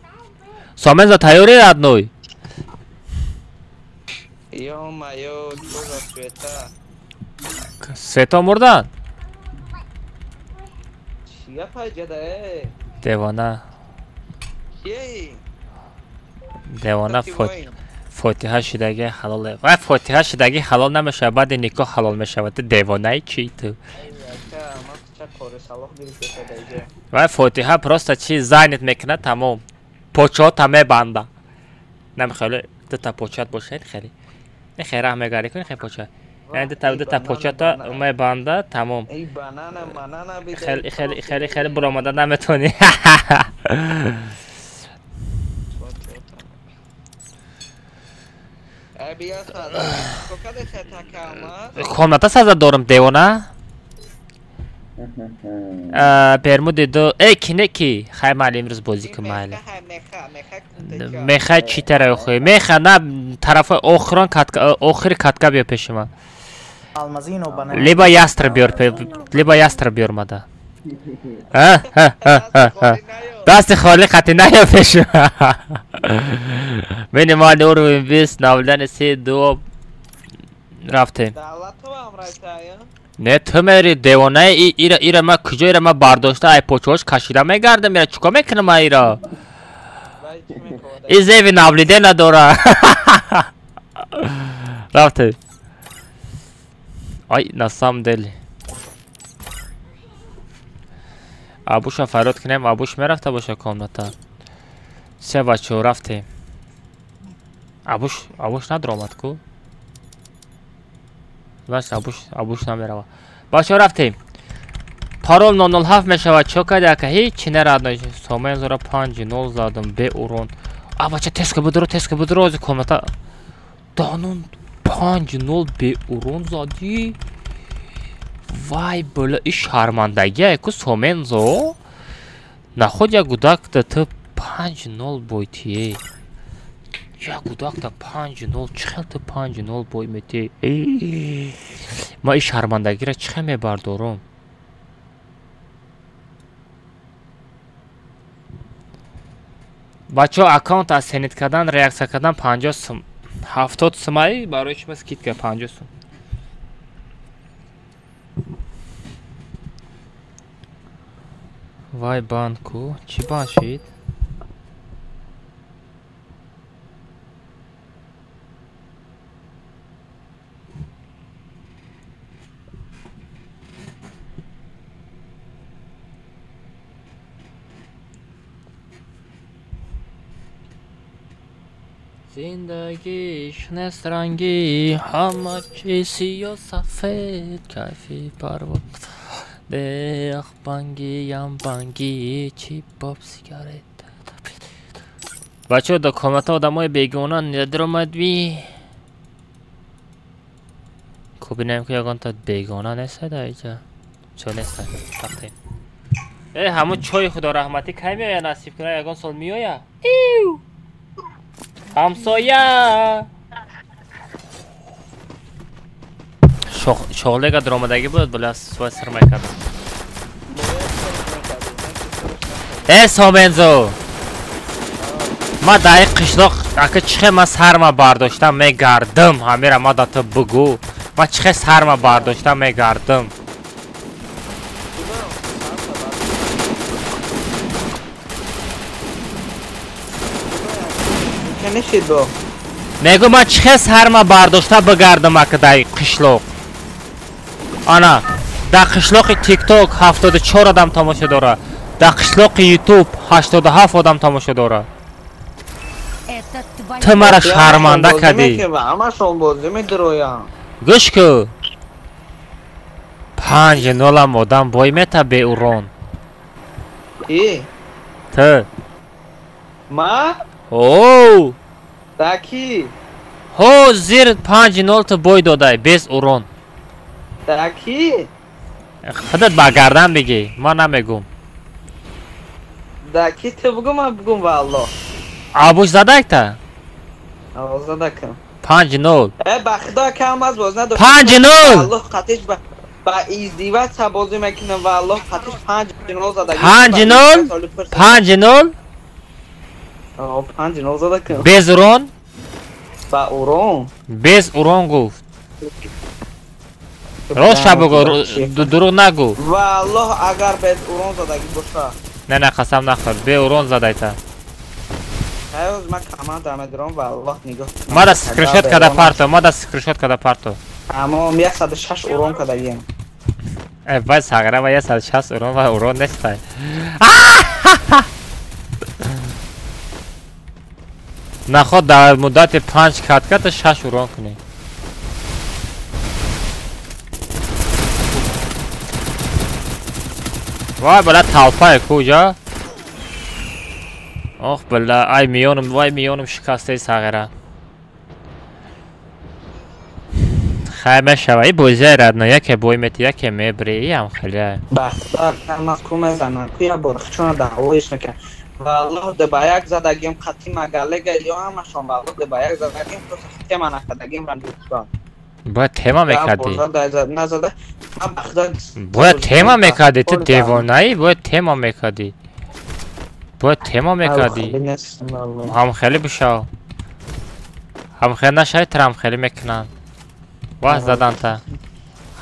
Сомензо тайёрӣ родной? Ё-моё, что за света? Света мурдан? Чия пайҷада, э? Девона. Кие? Девона фотиҳа шидаги ҳалол. Вай фотиҳа шидаги ҳалол намешавад, баъди никоҳ ҳалол мешавад. Ту девонаи чи ту? Вай фотиҳа просто чи занят мекунад, тамом. Почота мебанда. Намехоҳӣ дута почат бошад хеле. Не хе раҳ мегарӣ кун хе почат. Яъне дута почата мебанда, тамом. Хеле хеле хеле хеле буромада наметонӣ. Комната саза дорам девона. Бермуди ду э ки не ки хай майли имрӯз бозӣ кун майли. Меха чӣ тараф хоҳӣ? Меха на тарафи охирон катка охири катка биё пеши ман. Либо ястр биёр, либо ястр биёр мада. Дасти холӣ хати наё пеши ман. Минимальный уровень 20, навлияни 3, 2 рафтем. Не ту мери девонаи ира ира ма куҷо ира ма бардошта ай почош кашида мегардам ира чикор мекунам ма ира? И зеви навлиде надора. Рафтем. Ай, на самом деле. Абуша фарёд кунем, Абуш мерафта боша комната. Се бачаҳо рафтем. Абуш, Абуш надромад ку? Значит, Абуш намерава. Бачаҳо рафтем. Парол 007 мешавад. Чо кади ака? Ҳеҷ нерадно. Сомензора 5-0 задам бе урон. А бача теска будро, теска будро ози комната. Данун 5-0 бе урон задӣ. Вай бала и шармандагия ку Сомензо. Наход як гудак да ту 5-0 бойтие. Як гудак да 5-0 чӣ хел ту 5-0 бой метӣ? Ма и шармандагиро чӣ хел мебардорам? Бачаҳо аккаунт аз сенит кардан, реаксия кардан 50 сум. 70 сумаи барои шумо скидка 50 сум. Вай банку, чӣ бан шид? Зиндагиш нест рангӣ, ҳама чиз сиё сафед, кайфи парво дех банги ям банги, чи боб сигарет. Бачаҳо дар комната одамои бегона надромадви. Ку бинем ки ягонта бегона неста дар иҷа. Чо неста? Рафтем. Э, ҳамун чойи худо раҳматӣ кай меоя насиб кунад, ягон сол меоя? Иу! Ҳамсоя! Шоғлега даромадагӣ буд, била сувай сирмай кардам. Э, Сомензо! Ма дар ин қишлоқ ака чӣ хел ман сарма бардошта мегардам, ҳамира ма да ту бугӯ. Ман чӣ хел сарма бардошта мегардам. Мегӯ ман чӣ хел сарма бардошта бигардам ака дар ин қишлоқ. Ана, дар қишлоқи TikTok 74 одам тамошо дорад. Дар қишлоқи YouTube 87 одам тамошо дорад. Ту маро шарманда кардӣ. Гӯш кун. 5-0 одам бой мета беурон. Ту. Ма? Оу! Таки. Ҳо, зир 5-0 ту бой додай без урон. Таки? Худат ба гардан бигӣ, ман намегӯм. Даки ту бугӯ, ман бугӯм валло. Абуш задакта? Задакам. 5-0. Ба худо кам аз боз надошт. 5-0. Аллоҳ қатиш ба издиват бозӣ мекунам ва Аллоҳ қатиш 5-0 задагӣ. 5-0. 5-0. 5-0 задакам. Без урон? Ба урон. Без урон гуфт. Рост ша бугӯ, дурӯғ нагӯ. Ва Аллоҳ агар без урон задагӣ боша. Не, не, қасам нахӯр. Бе урон задайта. Ҳайоз ман команда медорам ва Аллоҳ нигоҳ. Мада скриншот када парто, мада скриншот када парто. Тамом 106 урон кадагиам. Вай сағира ва 106 урон ва урон нестай. Наход дар муддати 5 катката 6 урон кунӣ. Вай бала талпае куҷа? Ох бала, ай миёнам, вай миёнам шикастаи сағира. Хай мешава, и бозия радно, яке бой мети, яке мебри, иам хеле. Бахтар камаз ку мезанам, ку я бор хчона даъвоиш мекунам. Валлоҳ де ба як задагим қати магалега ё ҳамашон валлоҳ де ба як задагим просто тема накардагим рандуфтан. Бояд тема мекардӣ. Назада. Ман бахтар бояд тема мекардӣ, ту девонаӣ, бояд тема мекардӣ. Бояд тема мекардӣ. Ҳам хеле бишав. Ҳам хеле нашавӣ, тра ҳам хеле мекунанд. Ваҳ заданта.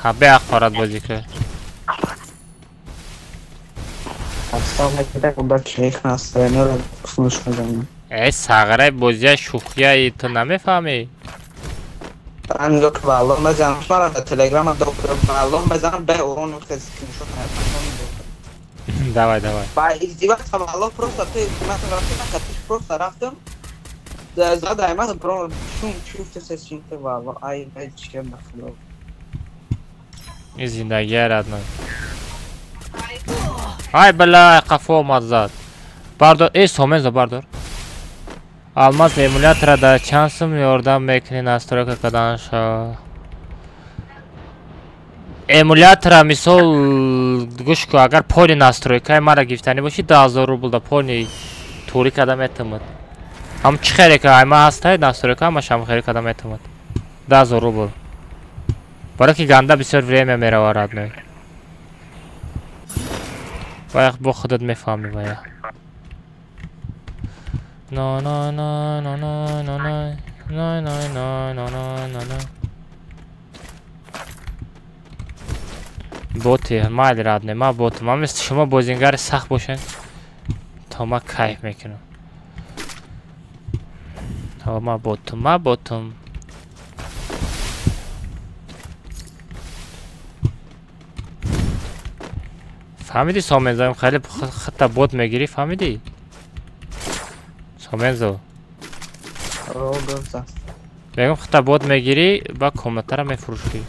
Ҳа беақорат бозӣ кун. Э сағираи бозия шӯхияи ту намефаҳмӣ? Нигоҳ ки валлоҳ мезанам, мара дар телеграма валлоҳ мезанам, бе урон скриншот Давай, давай. Ба издиваться валлоҳ просто ты рафтам, қатиш просто рафтам. Задай ман бро шум чуфта синте валлоҳ ай ай чике махлуқ. Ин зиндагия родной. Ай бала қафо омад зад. Бардор, э сомензо бардор. Алмаз эмулятора дар чанд сум ёрдам мекунӣ настройка карданша? Эмулятора мисол гӯш кун, агар поли настройкаи мара гирифтанӣ бошӣ 10000 рубл да поли тури карда метавонад. Ҳам чӣ хеле ки ай ма ҳастай настройка ҳамаш ҳам хеле карда метавонад. 10000 рубл. Барои ки ганда бисёр время мерава родной. Вая бо худат мефаҳмӣ вая. На на на на на на на на на на на на на на. Боти, майли родной, ма ботам. Ман мисли шумо бозингари сахт бошед, то ма кайф мекунам. То ма ботам, ма ботам. Фаҳмидӣ Сомензо, хеле хатта бот мегирӣ, фаҳмидӣ? Сомензо. Мегӯям хатта бот мегирӣ, ба комнатара мефурӯшӣ.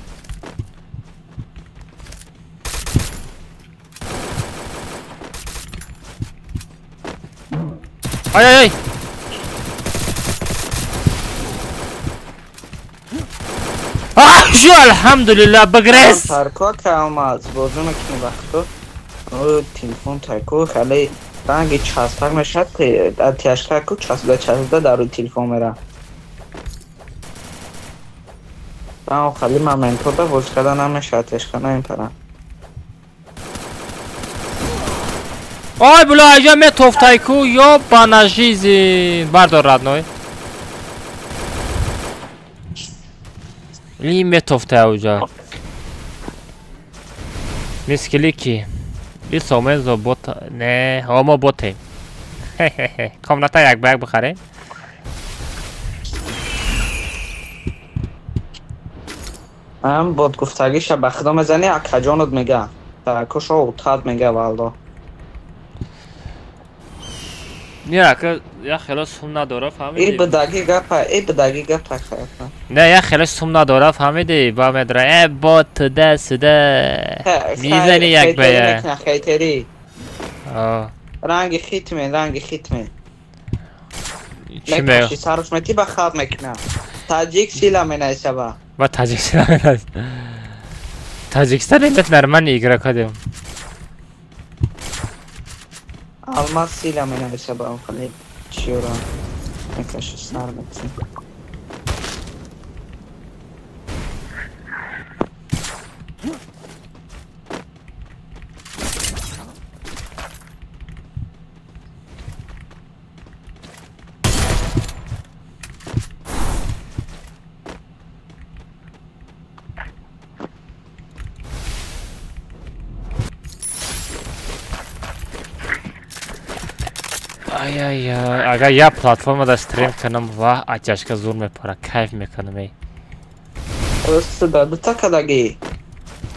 Ай ай ай! Шу алҳамдулиллаҳ бигрез! Тарко калмаз, бозӣ мекунӣ вақту. Телефон тарко хеле ранги часпак мешавад, тяжкаку часпида часпида дар рӯи телефон мера. Хеле моментҳода бозӣ карда намешавад, тяжка намепарад. Ой бля, аҷа метофтайку, ёбана жизнь. Бардор родной. Ли метофтай уҷа. Мискилики. И сомензо бот не, ҳо мо ботем. Хе-хе-хе. Комната як ба як бихарем. Ам бот гуфтагиша ба худо мезанӣ, акаҷонот мега. Таркошо утад мега валло. Не, ака, я хеле сум надора, фаҳмидӣ? И бадаги гапа, и бадаги гапа хайфа. Не, я хеле сум надора, фаҳмидӣ? Ба медра, э бот туда сюда. Мизани як ба я. Хейтери. А. Ранги хитме, ранги хитме. Чӣ ме? Сарш мети ба хаб мекна. Таҷик сила менайсаба. Ба таҷик сила менайс. Таҷикистон это нормальный игрок одем. Алмаз сила менависа ба хеле чиёра мекаши сар мети. Ай-ай-ай, агар як платформа дар стрим кунам, ва аҷашка зур мепара, кайф мекунам эй. Просто да дута кадаги.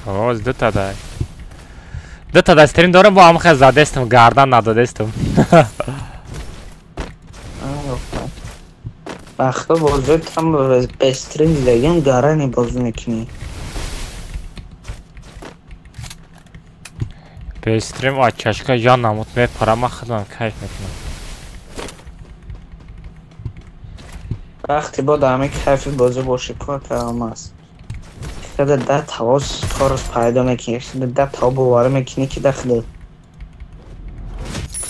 Оз дута да. Дута да стрим дорам, бо ҳамхе задестам, гардан надодестам. Вақто бозӣ там бе стрим дидагим гарани бозӣ мекунӣ. Бе стрим ачашка я намуд мепара, ман худам кайф мекунам. Вақти бо дар ҳамин кайфи бозӣ бошӣ кор кардам аст. Хеле да тавоз корус пайдо мекунӣ, хеле да тав боварӣ мекунӣ ки да хеле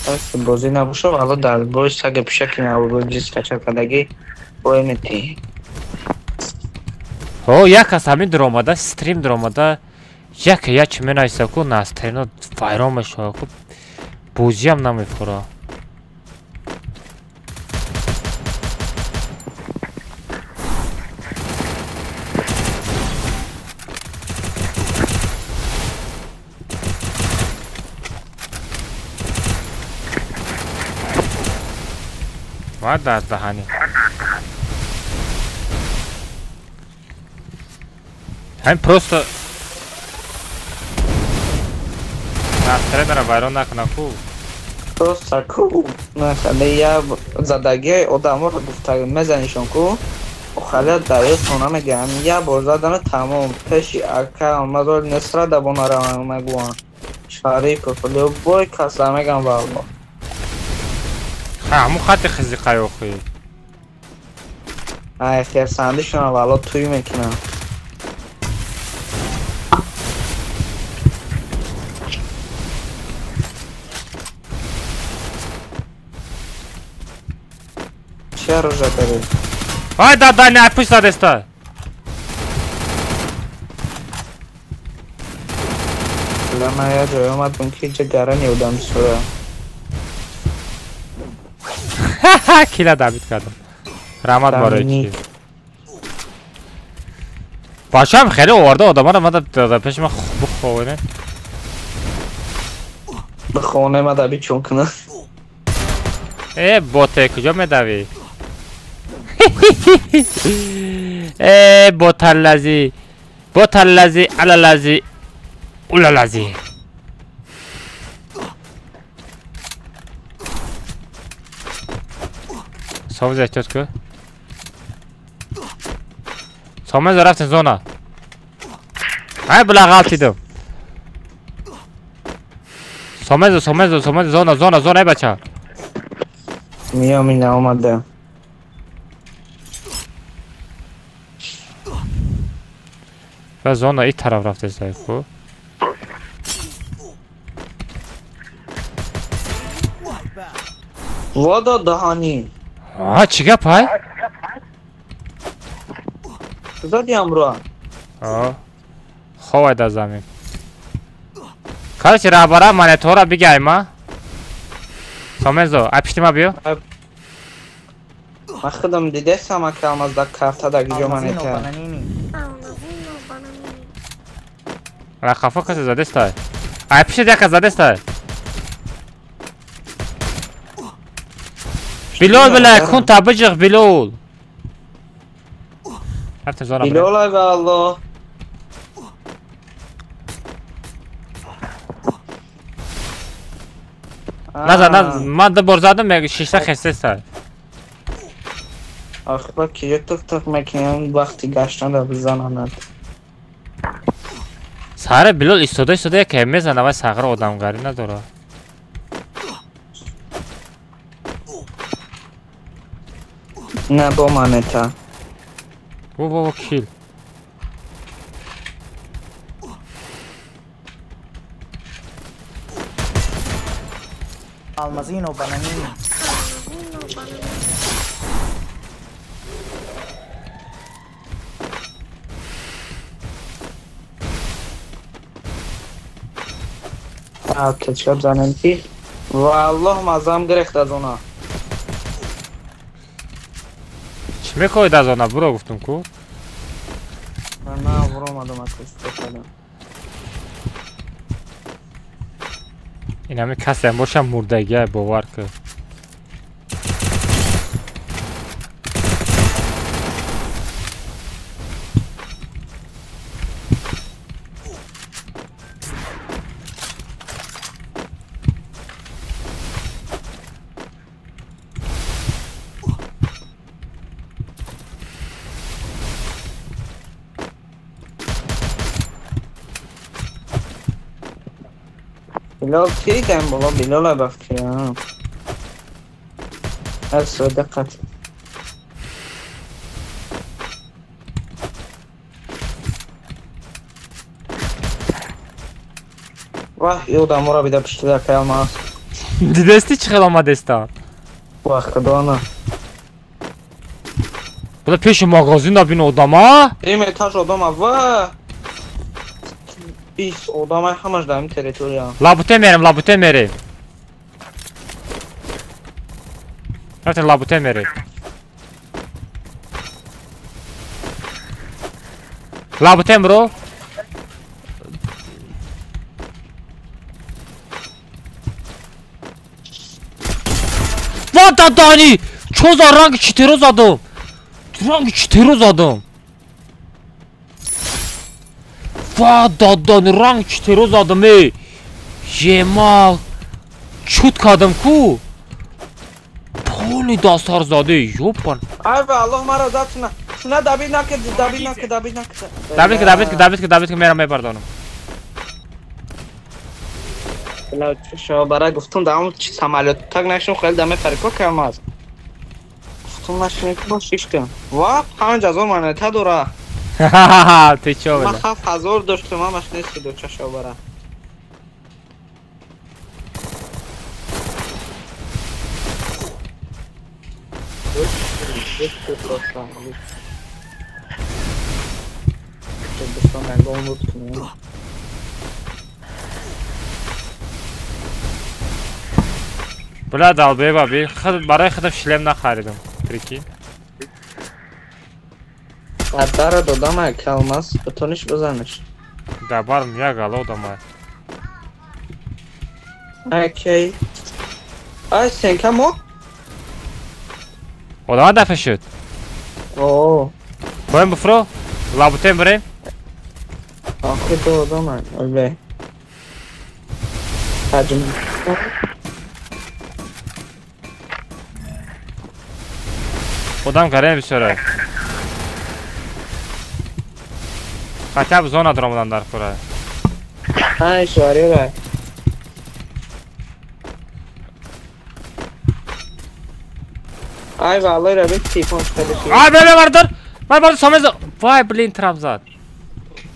кайфи бозӣ набоша, вало дар бои саги пишаки набози скача кардагӣ бой метӣ. О, як аз ҳамин дуромада, стрим дуромада, яке як чи менависа ку настрино вайрон мешава ку бозиам намефура. Ва дар даҳани. Ҳамин просто настроенияро вайрон накуна ку. Просто ку нахале я задагиҳои одаморо гуфта мезанишон ку охалия дар ёдтон намегӯям я бор задана тамом пеши ака мазор несра дабонара мегӯянд Шарипов любой каса мегам валло. Ха, ҳамун хати хизиқай охи. Ай херсандишона валло туй мекунам. Чӣ оружие дорӣ? Ай да да не пусть задеста. Лама я ҷой омадам ки ҷа гарани одам сура. Кила дабит кардам. Раҳмат барои чи. Бачаам хеле оварда одамаро мада пеши ман биховоне. Биховоне мада бичон куна. Э боте куҷо медавӣ? Э боталлази. Боталлази алалази улалази. Совз эҳтиёт кун. Сомезо рафтем зона. Ай била ғалтидам. Сомезо сомезо сомезо зона зона зона ай бача. Миём ина омада. Ва зона и тараф рафтеста ку. Вода даҳани. А чӣ гап ай? Зади амро. А. Ховай дар замин. Короче, раҳбара монетора бигай ма. Сомезо, ай пишти ма биё. Ман худам дидесам ака алмаз дар карта дар гиҷо монета. Ра хафа касе задестай. Ай пишти яка задестай. Билол била кун та биҷиғ Билол. Рафтем зона. Билол ай валло. Назар, назар, ман ду бор задам, шишта хестеста. Охир ки тик тик мекунам вақти гаштан бизананд. Саҳара Билол истода истода яке мезана вай сағра одамгарӣ надорад. На бо монета. Во во во кил. Алмазино бананини. Аптечка бзанем ки валлоҳ мазам гирехт аз она. Чӣ мехоҳед аз она? Буро гуфтум ку. На буро омадам акустокадам. Ин ҳами касеам бошам мурдагия бовар кун. Билол кӣ дам боло Билола ба фикрам. Аз даққат. Вах, ёдам ора бида пуштида каялмас. Дидести чӣ хел омадеста? Вах, худона. Буда пеши магазин бин одама? Им этаж одама, ва! 20 одама ҳамаш дар ин территория. Лабуте мерем, лабуте мерем. Рафтем лабуте мерем. Лабутем бро. Ва дадани! Чо за ранги читеро задам? Ранги читеро задам. Ва дадани ранги читеро задам эй. Ема чут кардам ку. Полни дастар заде, ёпан. Ай ва Аллоҳ маро зад сина. Сина дабид накард, дабид накард, дабид накард. Дабид дабид дабид дабид мерам мебардонам. Шо бара гуфтум дам чи самолёт так нашум хеле даме фарико кам аст. Гуфтум нашум ки шишкам. Ва 5000 монета дора. Ты чё, бля? Ман 7000 доштум, ҳамаш нест до чашо бара. Бля, долбоеба, барои худам шлем нахаридам. Прикинь. Дара додама калмас, бутониш бизаниш. Да барм як гала одама. Окей. Ай, сенка мо? Одама дафа шуд. О. Боем буфро? Лабутем бирем? Охи ду одама, ой. Ҳаҷм. Одам гарем бисёра. Хотя бы зона дромадан дар кора. Ай, шварира. Ай, валлоҳ рабит телефон шуда. Ай, бля, бардор. Ман бардор самез. Вай, блин, трап зад.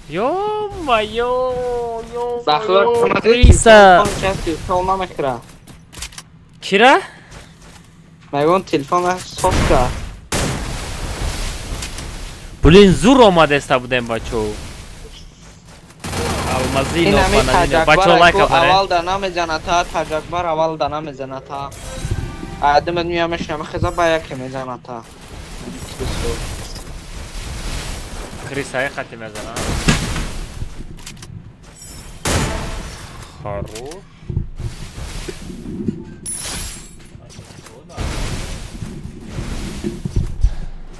Ё-моё, ё. Бахлор, Криса. Телефон намекра. Кира? Мегон телефон софта. Блин, зур омадеста будем бачо. Алмазино фаназино. Бачо лайка баре. Аввал да намезана та, таҷакбар аввал да намезана та. Адам миямеш намехеза ба яке мезана та. Крисай хати мезана. Хорош.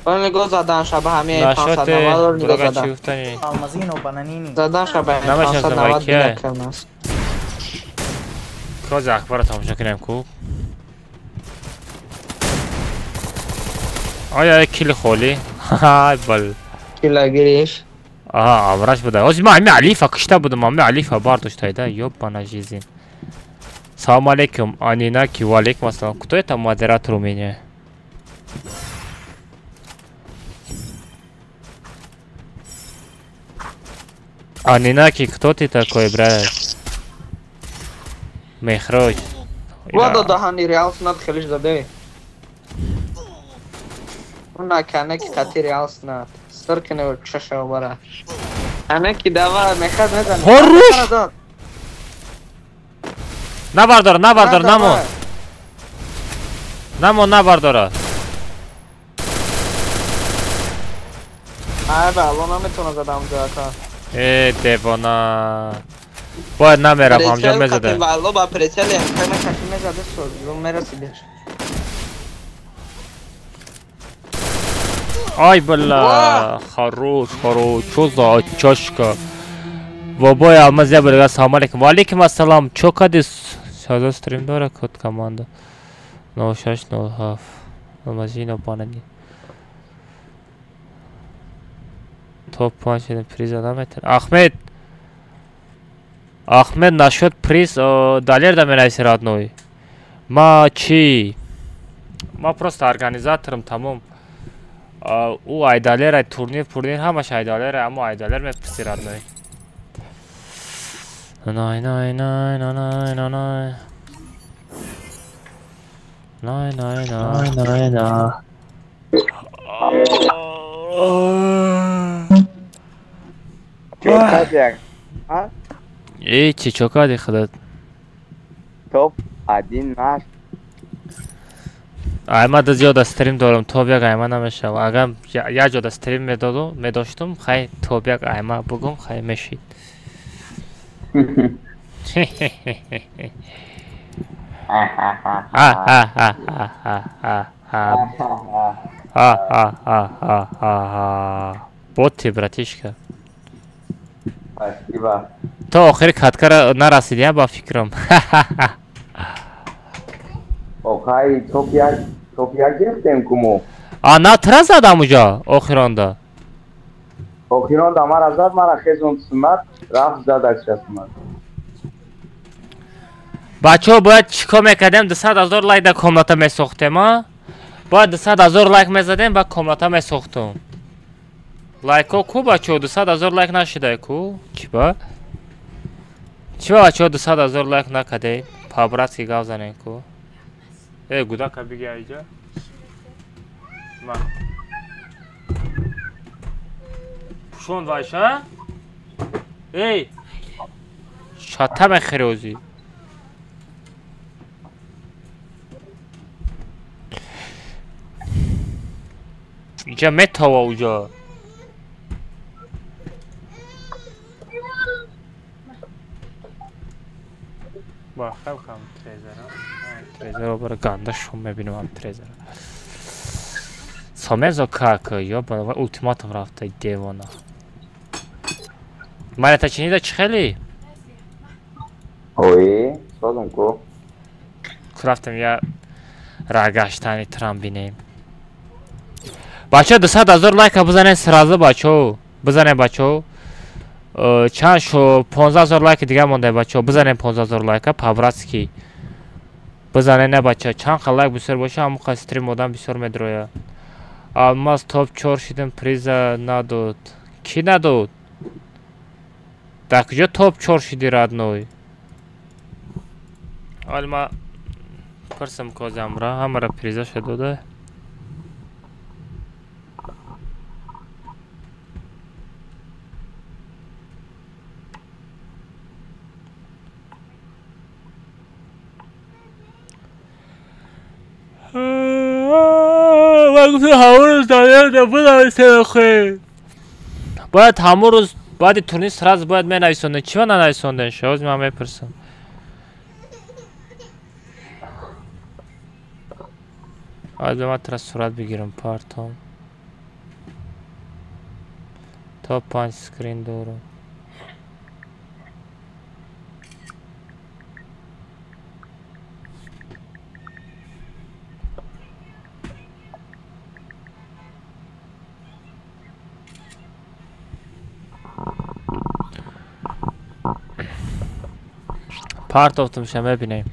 Нигоҳ задан шаба ҳамаи 590 нигоҳ задан. Алмазино бананини. Задан шаба 590 накарнас. Коз ахбора тамошо кунем ку. Оя кил холи. Ай бал. Кила гириш. Аҳа, амраш буда. Ҳозир ман ҳами Алифа кишта будам, ҳами Алифа бардоштайда. Ёбана жизнь. Салом алейкум, Анинаки, ва алейкум ассалом. Кто это модератор у меня? Анинаки, кто ты такой, брат? Мехроҷ. Ва даҳани реал снад хелиш заде. Уна канаки қати реал снад. Сир кине чаша бара. Анаки дава мехад мезан. Хорош! Набардор, набардор, намо. Намо набардора. Ай ба, алло наметона задам ҷояка. Э, девона. Бояд намерафт, ҳамҷо мезада. Валло ба прицеле кана каши мезада созум мерасидеш. Ай бля, хорош, хорош, чо за чашка. Бобои Алмаз я бирга салом алейкум. Ва алейкум ассалом. Чо кади сазо стрим дора код команда. 0607. Алмазино банани. Топ 5 шудем приза наметан. Ахмед. Ахмед нашуд приз Далер да менависи родной. Ма чӣ? Ма просто организаторам, тамом. Ӯ Айдалер ай турнир пурнир ҳамаш Айдалер, аммо Айдалер мепурси родной. Най най най най най най най. Най най най най най. Эй, чӣ чо кардӣ худат? Топ один наш. Ай, ма да зиёда стрим дорам, топ як айма намешава. Агар як ҷода стрим медодум, медоштум, хай топ як айма бугум, хай мешид. Боти, братишка. Спасибо. То охири каткара нарасидия ба фикрам. Охай, топ як гирифтем куму. А на тра задам уҷа охиронда. Охиронда мара зад, мара хезон сумат, рафт задакша сумат. Бачаҳо бояд чӣ кор мекардем? 200 000 лайк дар комната месохтем, а? Бояд 200 000 лайк мезадем, ба комната месохтум. Лайкҳо ку бачаҳо? 200 000 лайк нашидай ку? Чӣ ба? Чӣ ба бачаҳо 200 000 лайк накардед? По-братски гап занем ку. Э, гудака биги айҷа. Ма. Пушон вайша? Эй! Шата мехӯри озӣ. Инҷа метова уҷа. Ба хел кам трезера. Трезера бара ганда шум мебинам ам трезера. Сомезо как? Ёба, ултиматум рафта девона. Мана чинида чӣ хели? Ой, созум ку. Рафтем я рагаштани трам бинем. Бачаҳо 200 000 лайка бизанед сразу бачаҳо. Бизанед бачаҳо. Чанд шо 15 000 лайки дига монда бачаҳо. Бизанед 15 000 лайка по-братски. Бизанед не бачаҳо. Чанд қа лайк бисёр боша, ҳамон қа стрим одам бисёр медроя. Алмаз топ 4 шидем приза надод. Кӣ надод? Дар куҷо топ 4 шиди родной? Ҳоло ма пурсам козамра, ҳамара призаша дода. Бояд ҳамон рӯз баъди турнир сразу бояд менависондем. Чӣ ба нанависондем? Шоз ман мепурсам. Аз ба ман тра сурат бигирам партом. То 5 скрин дорам. Партофтумша мебинем.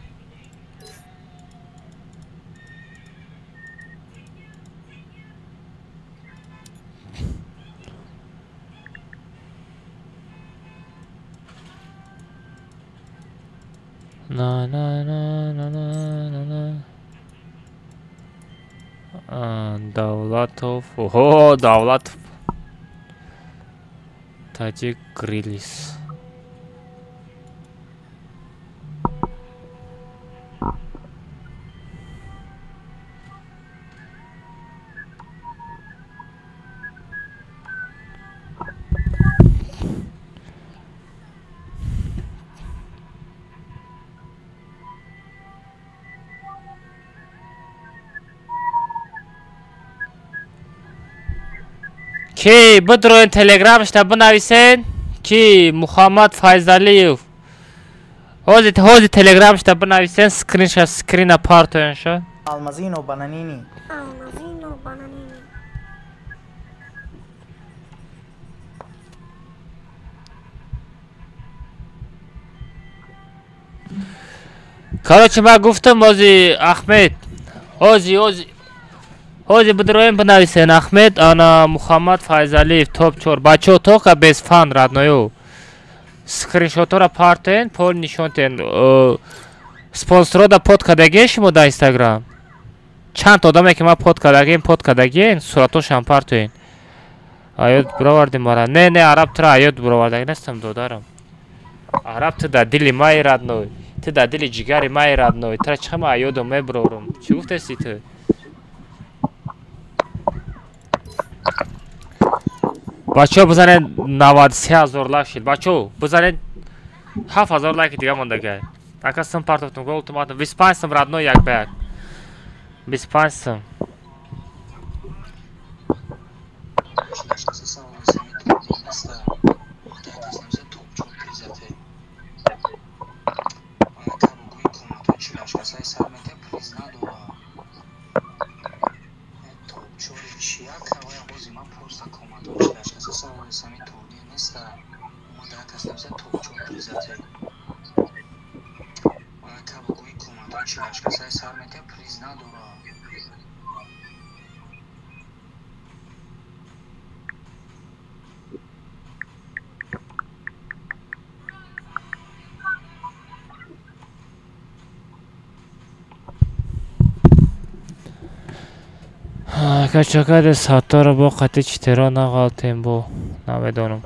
На на на на на на на. Давлатов. Охо, Давлатов. Таҷик Грилис. Ки бидроен телеграмшта бинависен ки Муҳаммад Файзалиев. Ҳози телеграмшта бинависен скринша скрина партоенша. Алмазино бананини. Алмазино бананини. Короче, ман гуфтам ози Ахмед. Ози ози. Ози бидроем бинависен Ахмед ана Мухаммад Файзалиев топ 4. Бачо тока без фан родною. Скриншотора партен, пол нишонтен. Спонсорода под кадаген шумо дар Инстаграм. Чанд одаме ки ман под кадагем, под кадаген, суратошам партоен. Аёд бировардем мара. Не, не, араб тра аёд бировардаг нестам додарам. Араб ту дар дили май родной. Ту дар дили ҷигари май родной. Тра чӣ ма аёдо меброрум. Чӣ гуфтеси ту? Бачаҳо бизанед 93 000 лайк шид. Бачаҳо бизанед 7000 лайки дига мондагай. Ака сум партофтум, гол туматум. 25 сум родной як ба як. 25 сум. Качакаде сатторо бо қати читеро нағалтем бо намедонам.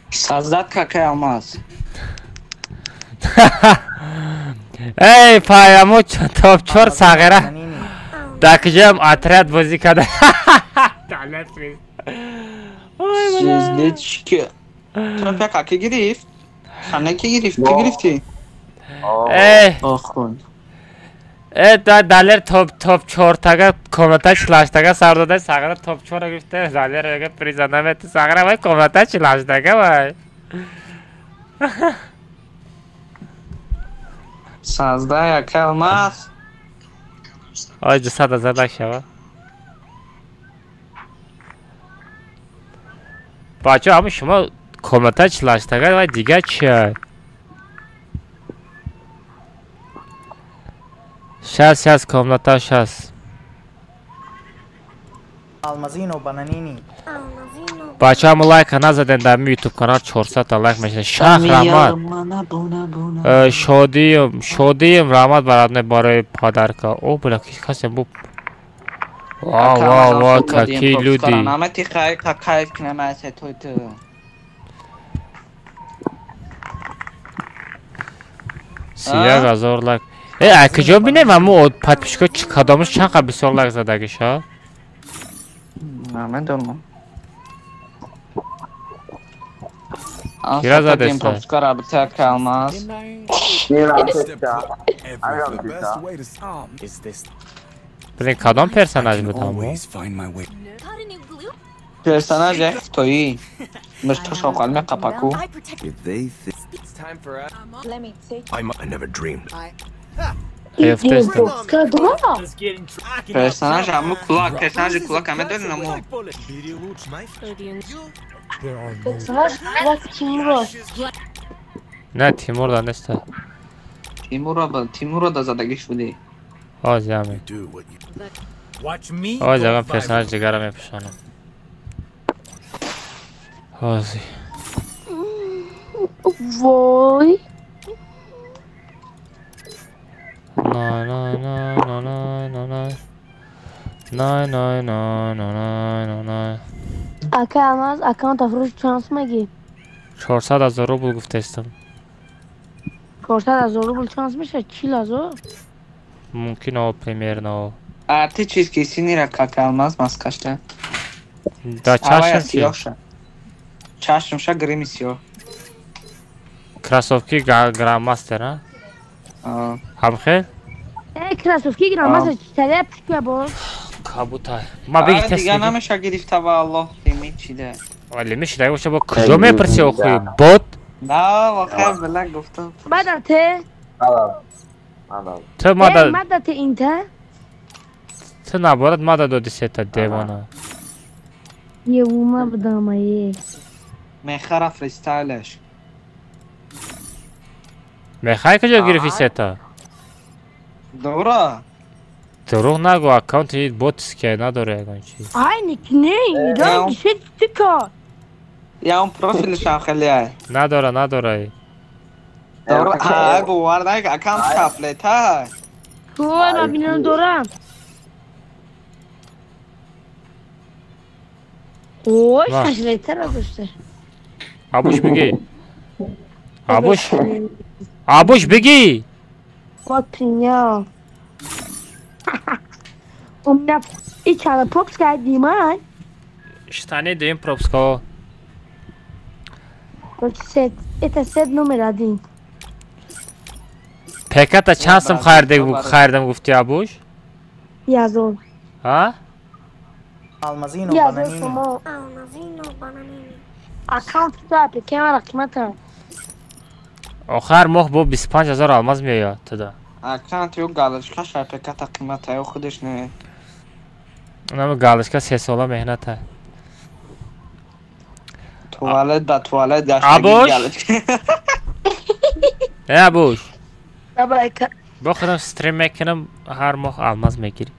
Создат какая алмаз. Эй, паяму топ 4 сағира. Дар куҷоям отряд бозӣ карда. Звездочки. Топ каки гирифт? Хана ки гирифт? Ки гирифти? Эй. Охун. Э, далер топ 4 тага комната 48 тага сар дода сағира топ 4 гирифта. Далер мега приза намети сағира вай комната 48 тага вай. Создай ака алмаз. Ой, 200 000 лайк шава. Бачаҳо, ҳама шумо комната 48 тага вай дига чия? Щас, щас, комната, щас. Алмазино бананини. Бачаҳо, ҳама лайка назаден дар ютуб канал 400 та лайк мешавад. Шах раҳмат. Шодием, шодием раҳмат барадне барои подарка. О, бля, касе бу. Ва, ва, ва, какие люди. Намати хай кайф кунам аз той ту. 31 000 лайк. Э, а куҷо бинем ҳамо подписчико кадомаш чанд қа бисёр лайк задагиша? Намедонам. Кира задеста? Пропуска рабита алмаз. Блин, кадом персонаж буд ҳамо? Персонаж як хитоӣ. Мишто шоқал меқапаку. Ефтестам. Персонаж ҳамо кулак, персонажи кулак ҳаме дорин ҳамо. Персонаж кулак Тимур. Не, Тимур да неста. Тимура Тимура да задагӣ шудӣ. Ҳози ҳамин. Ҳози ягон персонаж дигара мепӯшонам. Ҳози. Вой. На на на на на на на на на на на на на на. Ака алмаз аккаунт афрӯш чанд меги? 400 000 рубл гуфтестам. 400 000 рубл чанд мешавад? 40 000? Мумкин о примерно. А ты чиз ки синира кака алмаз маскашта? Да чашм чи? Чашмша грими сиёҳ. Кроссовки грандмастер, а? Ҳамхел? Э, кроссовки грандмастер читалия пушка бо. Кабута. Ма беги тест. Дига намеша гирифта ва Аллоҳ дими чида. Вале мешида боша бо куҷо мепурси охи бот? На, вохай била гуфтам. Мадате? Ту мада мадате инта? Ту наборад мада доди сета девона. Е ума будама е. Мехара фристайлаш. Мехай куҷо гирифти сета? Дура. Дурӯғ нагӯ, аккаунти ботския надора ягон чиз. Ай никне, идан гишет тика. Я он профилшам хеле ай. Надора, надора. Дура, ай бовар нак, аккаунт каплета. Ко набинам дорам. Ой, шашлетара дошта. Абуш бигӣ. Абуш. Абуш бигӣ. Вот принял. У меня и чала пропуска Диман. Штаны даем пропуска. Сет, это сет номер один. Пеката чанд сум харидам гуфти Абуш? Язон. А? Алмазино Язон бананини. шумо. Алмазино бананини. Аккаунт да, пекема қимата. Охар моҳ бо 25 ҳазор алмаз меояд туда. Аккаунт ё галочка шарпеката қимата ё худаш не. Унам галочка се сола меҳната. Туалет ба туалет гаштаги Абуш? галочка. Э Абуш, Давай ка. бо худам стрим мекунам, ҳар моҳ алмаз мегирӣ.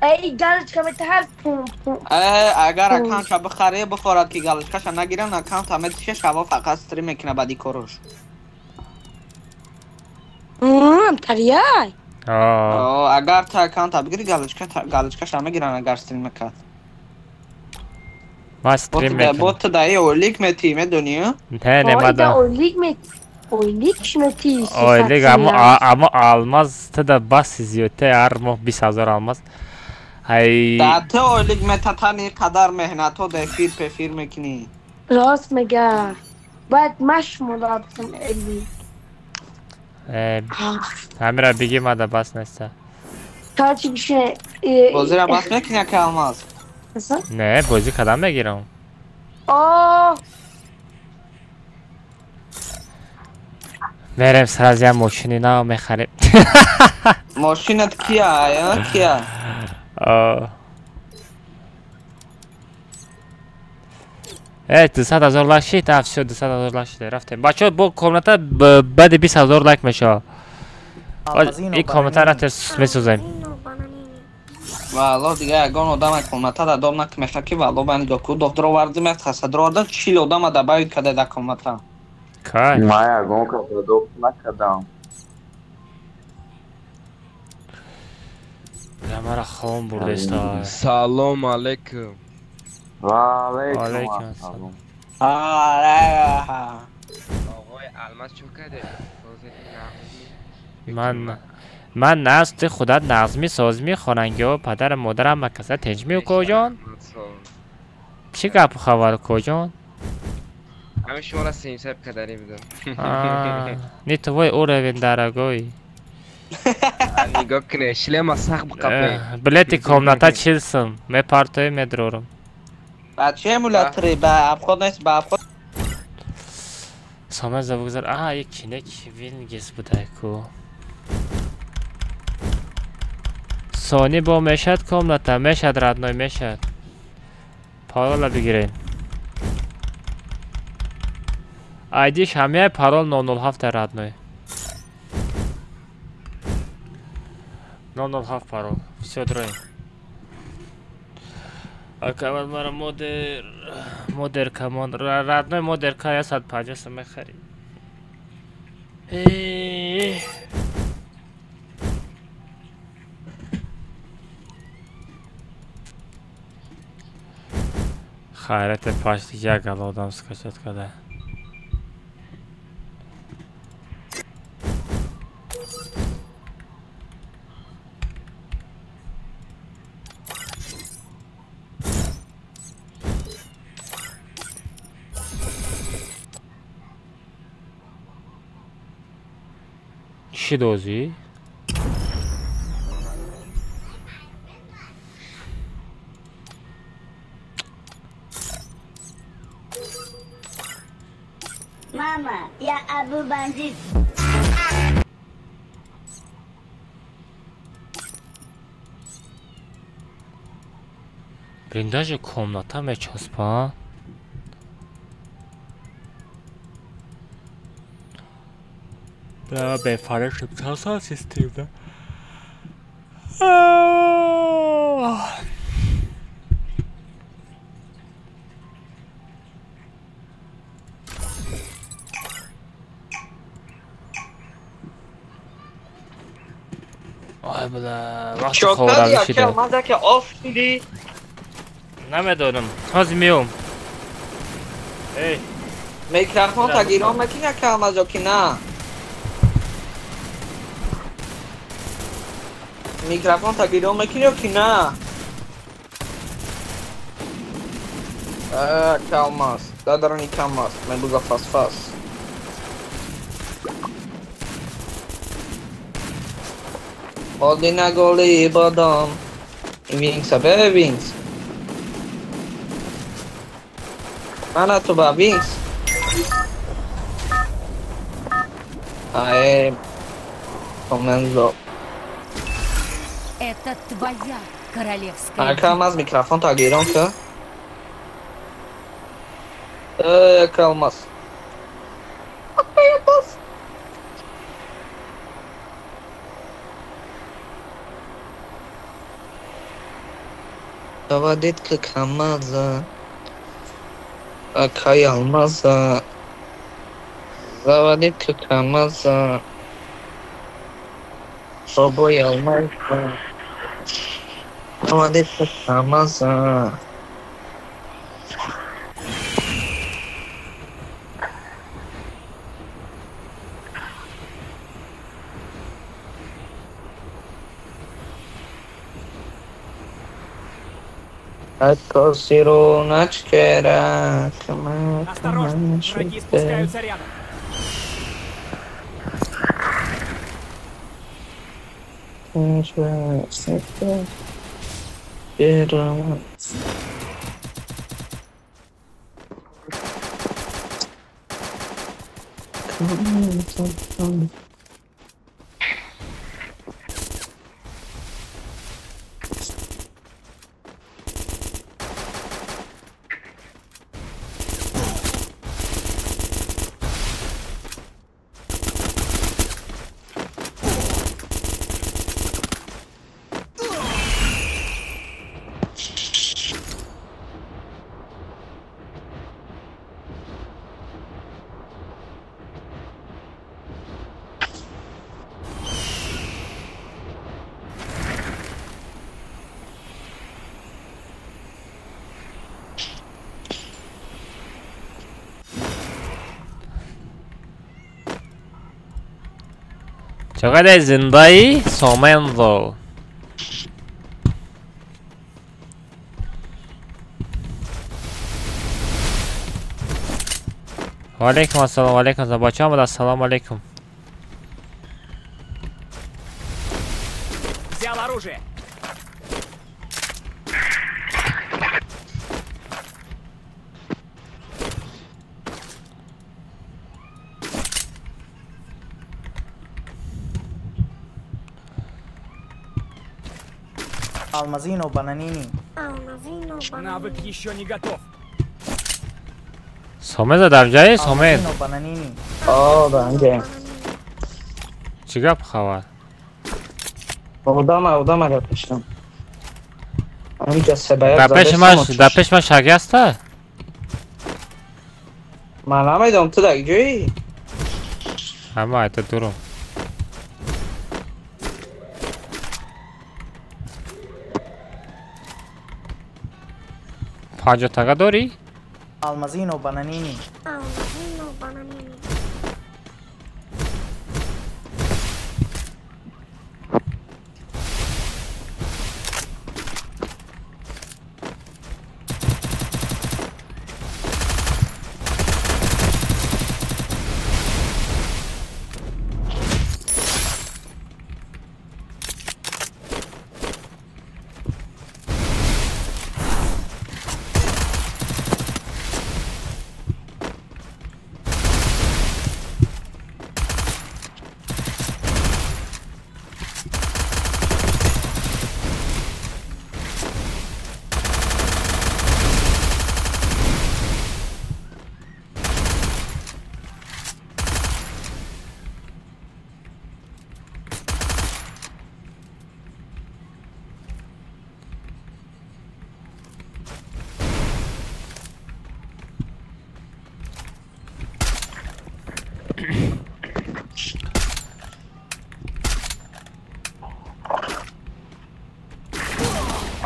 Эй, галочка мета ҳар пум пум. Э, агар аккаунтша бихаре, бихорад ки галочкаша нагиран, аккаунт ҳаме тише шаво фақат стрим мекуна баъди корош. Тарияй. А, О, агар та аккаунта бигири, галочка галочкаша мегиран агар стрим мекард. Ман стрим мекунам. Бот даи ойлик мети, медони? Не, не Ойда мада. ойлик ме. Ойлик шмети. Ойлик, аммо алмаз туда бас зиёдте, ҳар моҳ 20 ҳазор алмаз. Ай Да ту ойлик метатани қадар меҳнатҳо да эфир пефир мекунӣ. Рост мега. Бояд маш мудабсам эли. Э, ҳамира бигӣ мада бас неста. Короче, бише. Бозира бас мекунӣ ака алмаз? Не, бозӣ кадам мегирам. О, Мерем сразу я мошини нав мехарем. Мошинат кия, а кия? А. Э, 200 ҳазор лайк шид, а всё, 200 ҳазор лайк шид, рафтем. Бачаҳо, бо комната баъди 20 ҳазор лайк мешавад. Алмазино Ин комната бананини. рафтем месозем. Алмазино бананини. Валло дига ягон одам комната да дом накмеха ки валло бани доку дроварди метхаса дроварда 40 одама добавить када да комната. Кай. Ма ягон каса доб накардам. Бля, мара хом бурдеста. Салом алейкум. Ва алейкум Алейкум ассалом. А, Оғои Алмаз чо карде? Ман нағз, ти худат нағзми, созми, хонангиҳо, падару модарам ма каса тинҷми, укоҷон? Чӣ гапу хабар, укоҷон? Ҳамин шуморо симсаб каданӣ будам. А, не твой уровень, дорогой. Нигоҳ кунед, шлема сахт биқапе. Э, билети комната 40 сум. Мепартои медрорам. Ба чи эмулятори ба обход нест ба обход. Сомаз за бигзар. А, як кинек вингес будай ку. Сони бо мешад комната, мешад родной, мешад. Парола бигирен. Айдиш ҳамяй парол 007 родной. 007 парол. Всё, дроем. Акавал мара модер модер камон родной модер ка 150 сум мехари. Э. Хайрате пашти як гала одам скачать када. Чӣ дозӣ? Мама, я Абу Бандит. Блин, даже комната мечаспа. Да, бефареш часа систем, да. Ай, бля, вақти ховравӣ шида. Намедонам, ҳозир меом. Эй. Микрофон та гирон мекина калмазо ки на? Микрофон та гирон мекини ки на? Калмаз, дадарани камаз, мебуза фас-фас. Одина голи бодом. Винкса, бе Винкс. Мана ту ба Винкс. Аe, комензо. Это твоя королевская. Калмаз микрофон та гирон ка? Калмаз. Заводит Камаза, Акай Алмаза, заводит Камаза, Бобой Алмаза, заводит Камаза. Осторожно, враги спускаются рядом. Чақадар зиндаи Сомензо. Ва алайкум ассалом, ва алайкум ассалом. Бачаҳо омада, ассалому алайкум. Взял оружие. Алмазино Бананини. Алмазино Бананини. Навык еще не готов. Сомеза дар ҷае Сомез. Алмазино Бананини. О, да, анҷа. Чӣ гап хабар? Одама гапиштам. Анҷа себая Дар пеш ман шаги аста? Ман намедонам ту дар ҷои? Ҳама айта дурум. 50 тага дорӣ? Алмазино Бананини. Алмазино Бананини.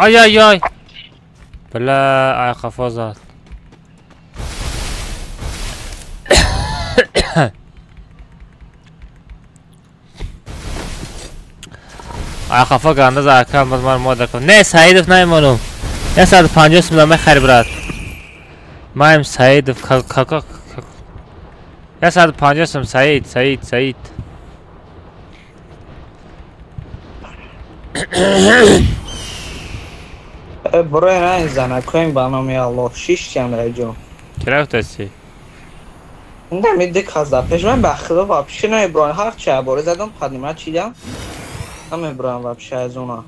Ай-ай-ай! Бля, ай қафо зад. Ай қафо ганда за ака ман модар кун. Не, Саидов намемонам. 150 сум мехари брат. Маем Саидов кака 150 сум Саид, Саид, Саид. Барои на занакоим ба номи Аллоҳ шиштям раҷо. Чира гуфтасӣ? Нами ду кас дар пеш ман ба худо вообще намебурам. Ҳар ча боре задам поднима чидам. Намебурам вообще аз она.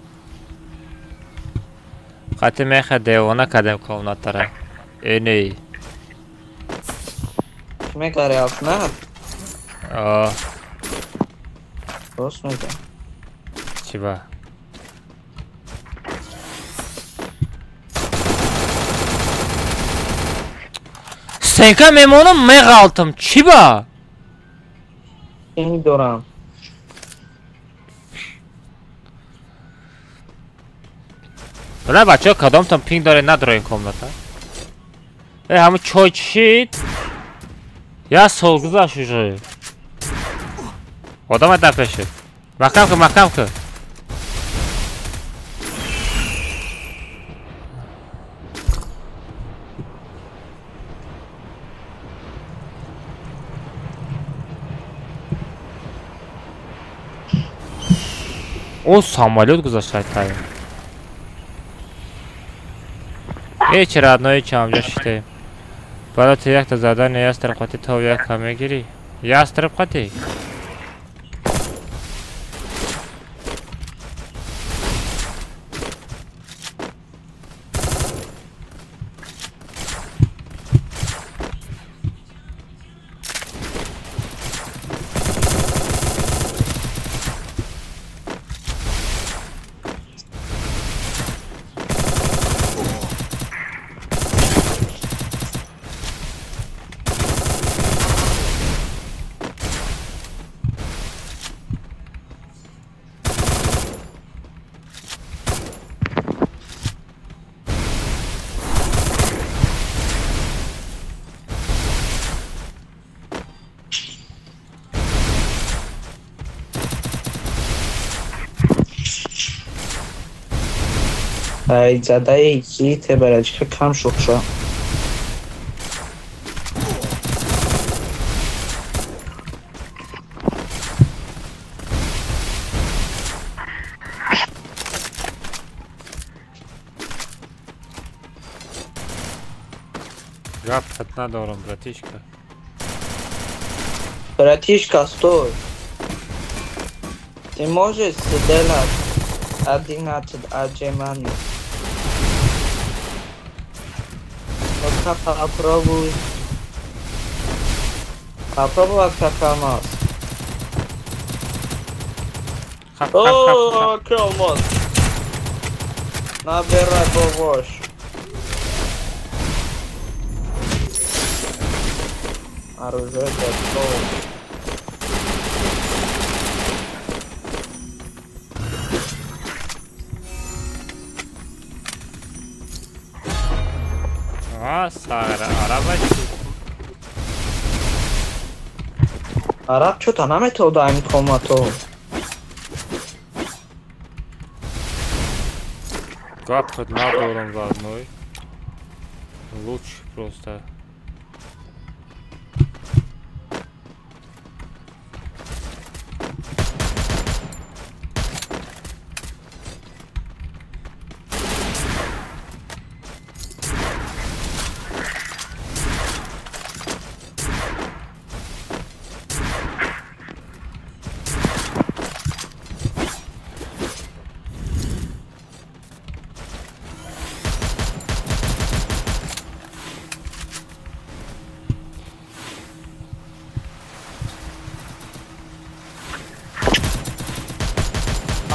Қати меха девона кардем комнатара. Э не. Чӣ мекари афна? О. Рост мегам. Чӣ ба? Сенка мемонам меғалтам. Чӣ ба? Ин дорам. Бля, бачаҳо кадомтон пинг доре надоро ин комната? Э, ҳамун чой чишид? Я сол гузашт уже. Одам дар пешит. Маҳкам кун, маҳкам кун. О, самолёт гузашт тай. Ҳеч родной чамҷа шите. Барои якта задани ястреб қати то яка мегирӣ. Ястреб қати? Ай задаи ки тебарачка кам шуд. Гапат надорам, братишка. Братишка, стой. Ты можешь сделать 11 отжиманий? Ну-ка попробуй. Попробовать как алмаз. О, алмаз. Набирай побольше. Оружие готово. А, Сара, араба чӣ? Араб чё-то наметавода ин комнату. Гап надорам родной. Лучше просто.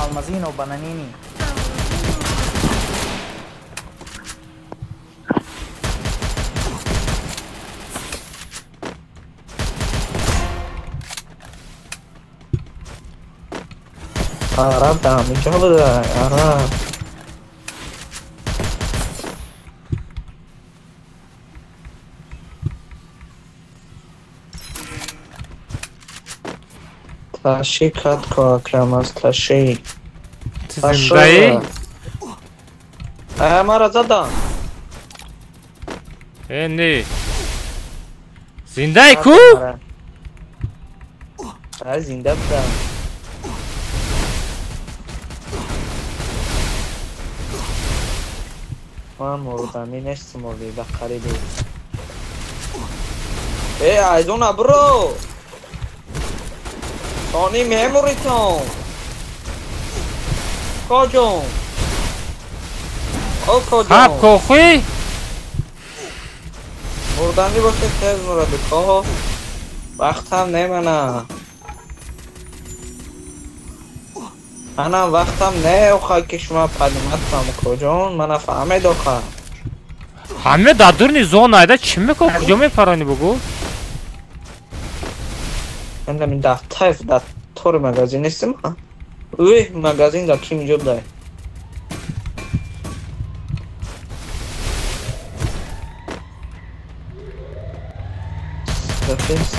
Almazino Bananini. Араб там, ничего да, араб. Таши катко Акрам аз таши. Ту зиндаӣ? Мара задан. Э не. Зиндаӣ ку? А зинда будам. Ман мурданӣ нестам оли ба қариби. Э айзона бро. Сони мемуритон. Коҷон. О коҷон. Хаб кохи? Мурданӣ боше тез мураду ко. Вақтам немана. Манам вақтам не охай ки шумо падиматам коҷон. Мана фаҳмед оха. Ҳаме дар дурни зона айда чӣ мекун? Куҷо мепаронӣ бугу? Ман дар тайф дар тори магазин нестим. Уй магазин дар ким ҷо дай.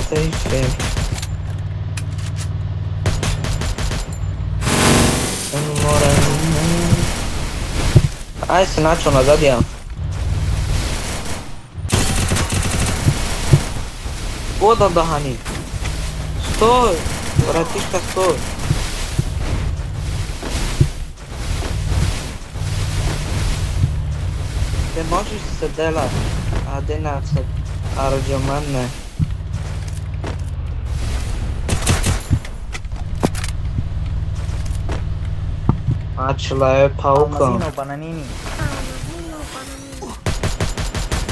Stay safe. Ай синачо назадиям. Вода даҳани. Стой, братишка, стой. Ты можешь сделать 11 арджуманне? А человек паука.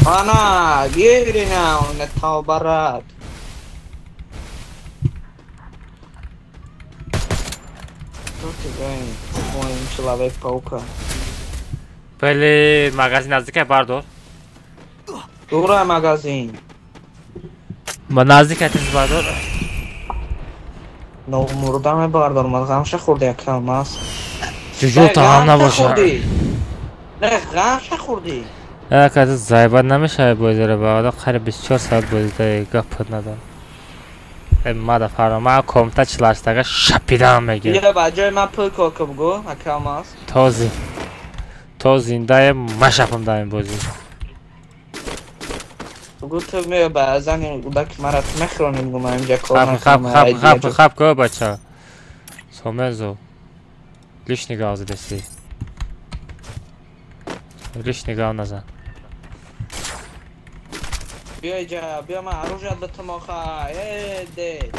Ана, гирина, он не таубарат. Человек паука. Блин, магазин наздика бардор. Дура магазин. Ма наздика тез бардор. Но мурдаме бардор, ма ғамша хӯрди акам аст. Ҷуҷо таам набоша. Не, ғамша хӯрди. Ака зайбат намешавад бозиро ба одам қариб 24 соат бозида гап надорам. Мада фарма ман комта чилаштага шапидаам мегирам. Бия ба ҷои ман пул кор кун бугу, акам аст. То зиндае машапам дар ин бозӣ. Бугу ту меё ба зани гудаки мара ту мехӯронӣ бугу ман инҷа кор накунам. Хаб хаб хаб ко бача. Сомензо. Лишний гав задеси. Лишний гав назан. Биё иҷа, биё ман оружият битам оха. Э, де.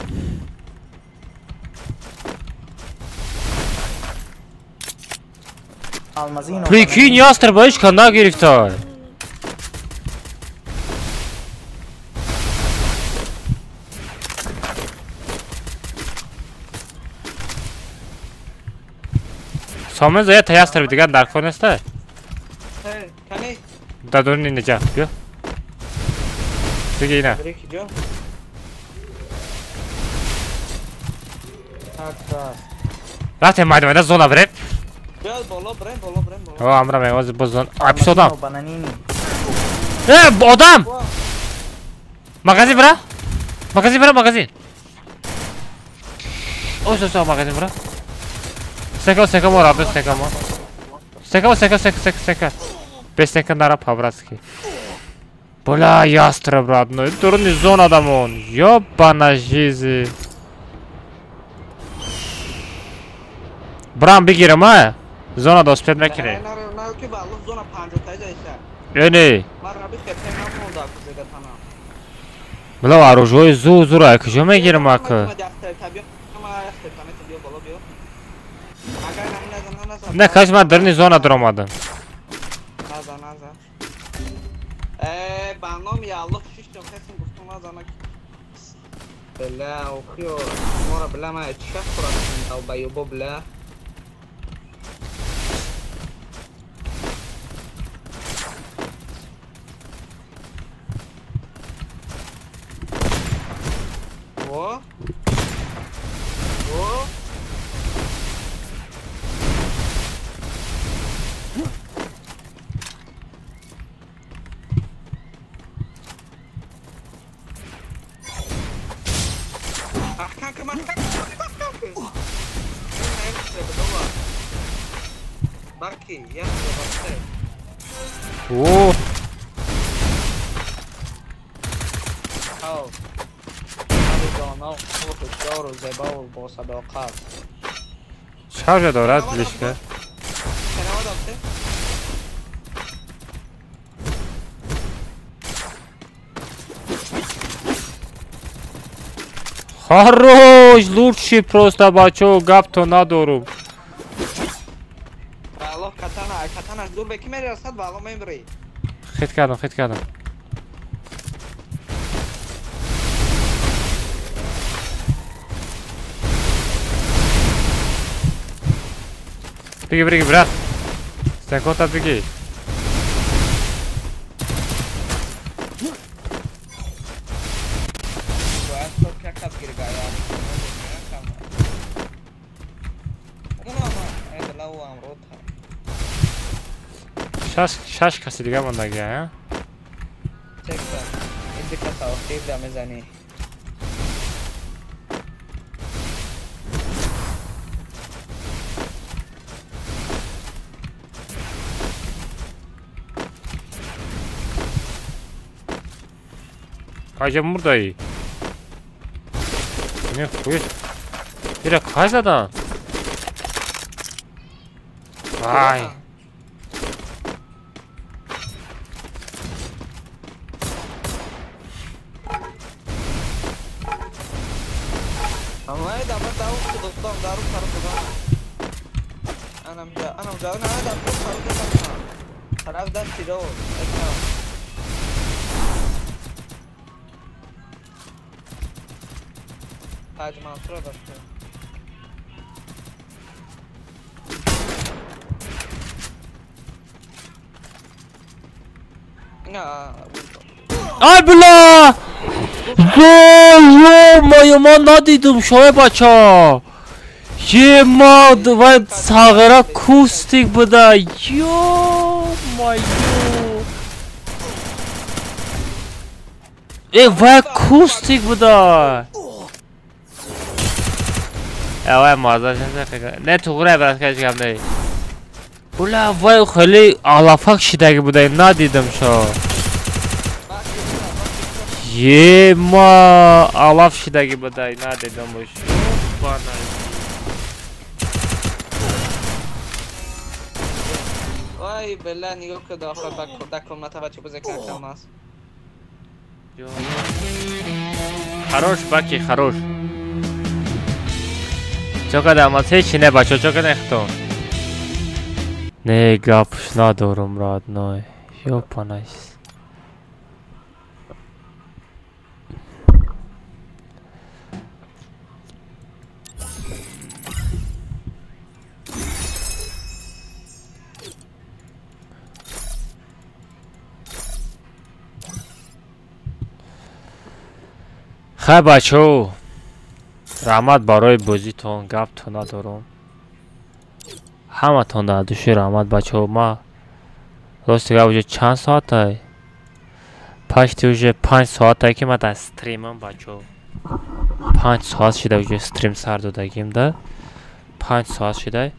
Прикинь, ястреб ҳеҷ кас нагирифта. Сомензо я та ястреб дигар дар кор неста? Дар дуруни неҷа, биё. Диге ина. Рафтем майда майда зона бирем. О, амра меози боз зон. Ай пис одам. Э, одам! Магазин бира? Магазин бира, магазин. Ос, ос, магазин бира. Сека, сека мо раб, сека мо. Сека, сека, сека, сека, сека. Без сека нара по-братски. Бля, ястреб родной, дурни зона дамон. Ёбана жизнь. Брам бигирам, а? Зона да успед мекунем. Э, не. Бля, оружие зу зура, куҷо мегирам ака? Не, каш ман дурни зона даромадам. Ба номи Аллоҳ шиштам хесим гуфтум назана. Бля, охиё, мора бля ма ча хӯрам долбоёбо бля. О? О? Баки, як бахте. О! Ҳав. Доно, ҳушёр ва зебо ва бо садоқат. Чаро дорад лишка? Хорош, лучший просто бачо, гап то надорум. Аллоҳ катана, катанаш дур бе ки мерасад ба Аллоҳ мемри. Хит кардам, хит кардам. Беги, беги, брат. Стенкота беги. Шаш каси дига мондаги, а? Ин каса охир да мезани. Аҷаб мурдаи. Не хуй. Ира кай задан? Вай. Ай бля! Ё-моё, ман надидум шоя бача. Ема, вай сағира кустик буда. Ё-моё. Э, вай кустик буда. Э, вай маза не туғра брат каш гап не. Бля, вай хеле алафак шидаги буда, надидам шо. Ема, алаф шидаги буда, надидам бош. Вай, бля, нигоҳ кун дохил ба комната бача буза кардам аст. Хорош, баки, хорош. Чо кардам аст? Ҳеч не бача, чо кардам хто? Не, гапш надорум, родной. Ёпанайс. Хай бачаҳо, раҳмат барои бозитон, гапто надорум. Ҳаматон дар души раҳмат бачаҳо. Ма рости гап уже чанд соатай? Пашти уже 5 соатай ки ма дар стримам бачаҳо. 5 соат шида уже стрим сар додагим да. 5 соат шидай.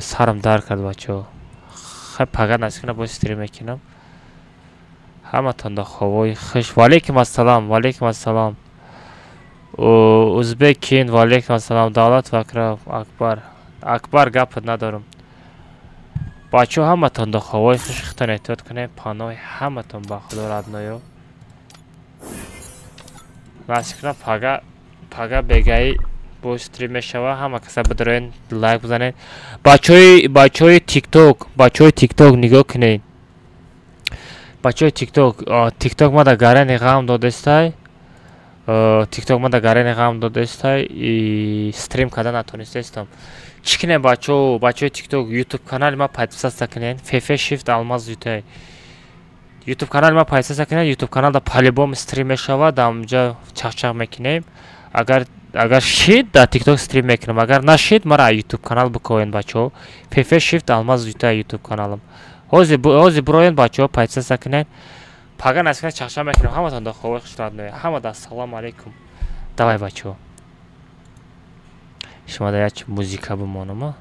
Сарам дар кард бачаҳо. Хай пага насикна боз стрим мекунам. Ҳаматон да ховои хуш. Ваалейкум ассалом, ваалейкум ассалом. Узбекин, ваалейкум ассалом. Давлат Акрав, Акбар. Акбар гапат надорам. Бачаҳо ҳаматон да ховои хуш, худтон эҳтиёт кунед. Паноҳи ҳаматон ба Худо родноё. Насикна пага пага бегаи боз стрим мешава. Ҳама каса бидароен лайк бизанед. Бачаҳои TikTok, бачаҳои TikTok нигоҳ кунед. Бачаҳои TikTok, TikTok ма да гарани ғам додестай. TikTok ма да гарани ғам додестай и стрим карда натонистестам. Чӣ кунем бачаҳо? Бачаҳои TikTok, YouTube канали ма подписаться кунед. FF Shift Алмаз Ютay. YouTube канали ма подписаться кунед. YouTube каналда по-любому стрим мешавад, ҳамҷа чақчақ мекунем. Агар шид дар TikTok стрим мекунам, агар нашид мара YouTube канал бикоен бачаҳо. FF Shift Алмаз Ютay YouTube каналам. Ҳозир бироен бачаҳо подписаться кунед. Пага насикна чақчақ мекунем. Ҳаматон да ховои хуш родноё. Ҳама да ассалому алайкум. Давай бачаҳо. Шумо да як музика бимонам.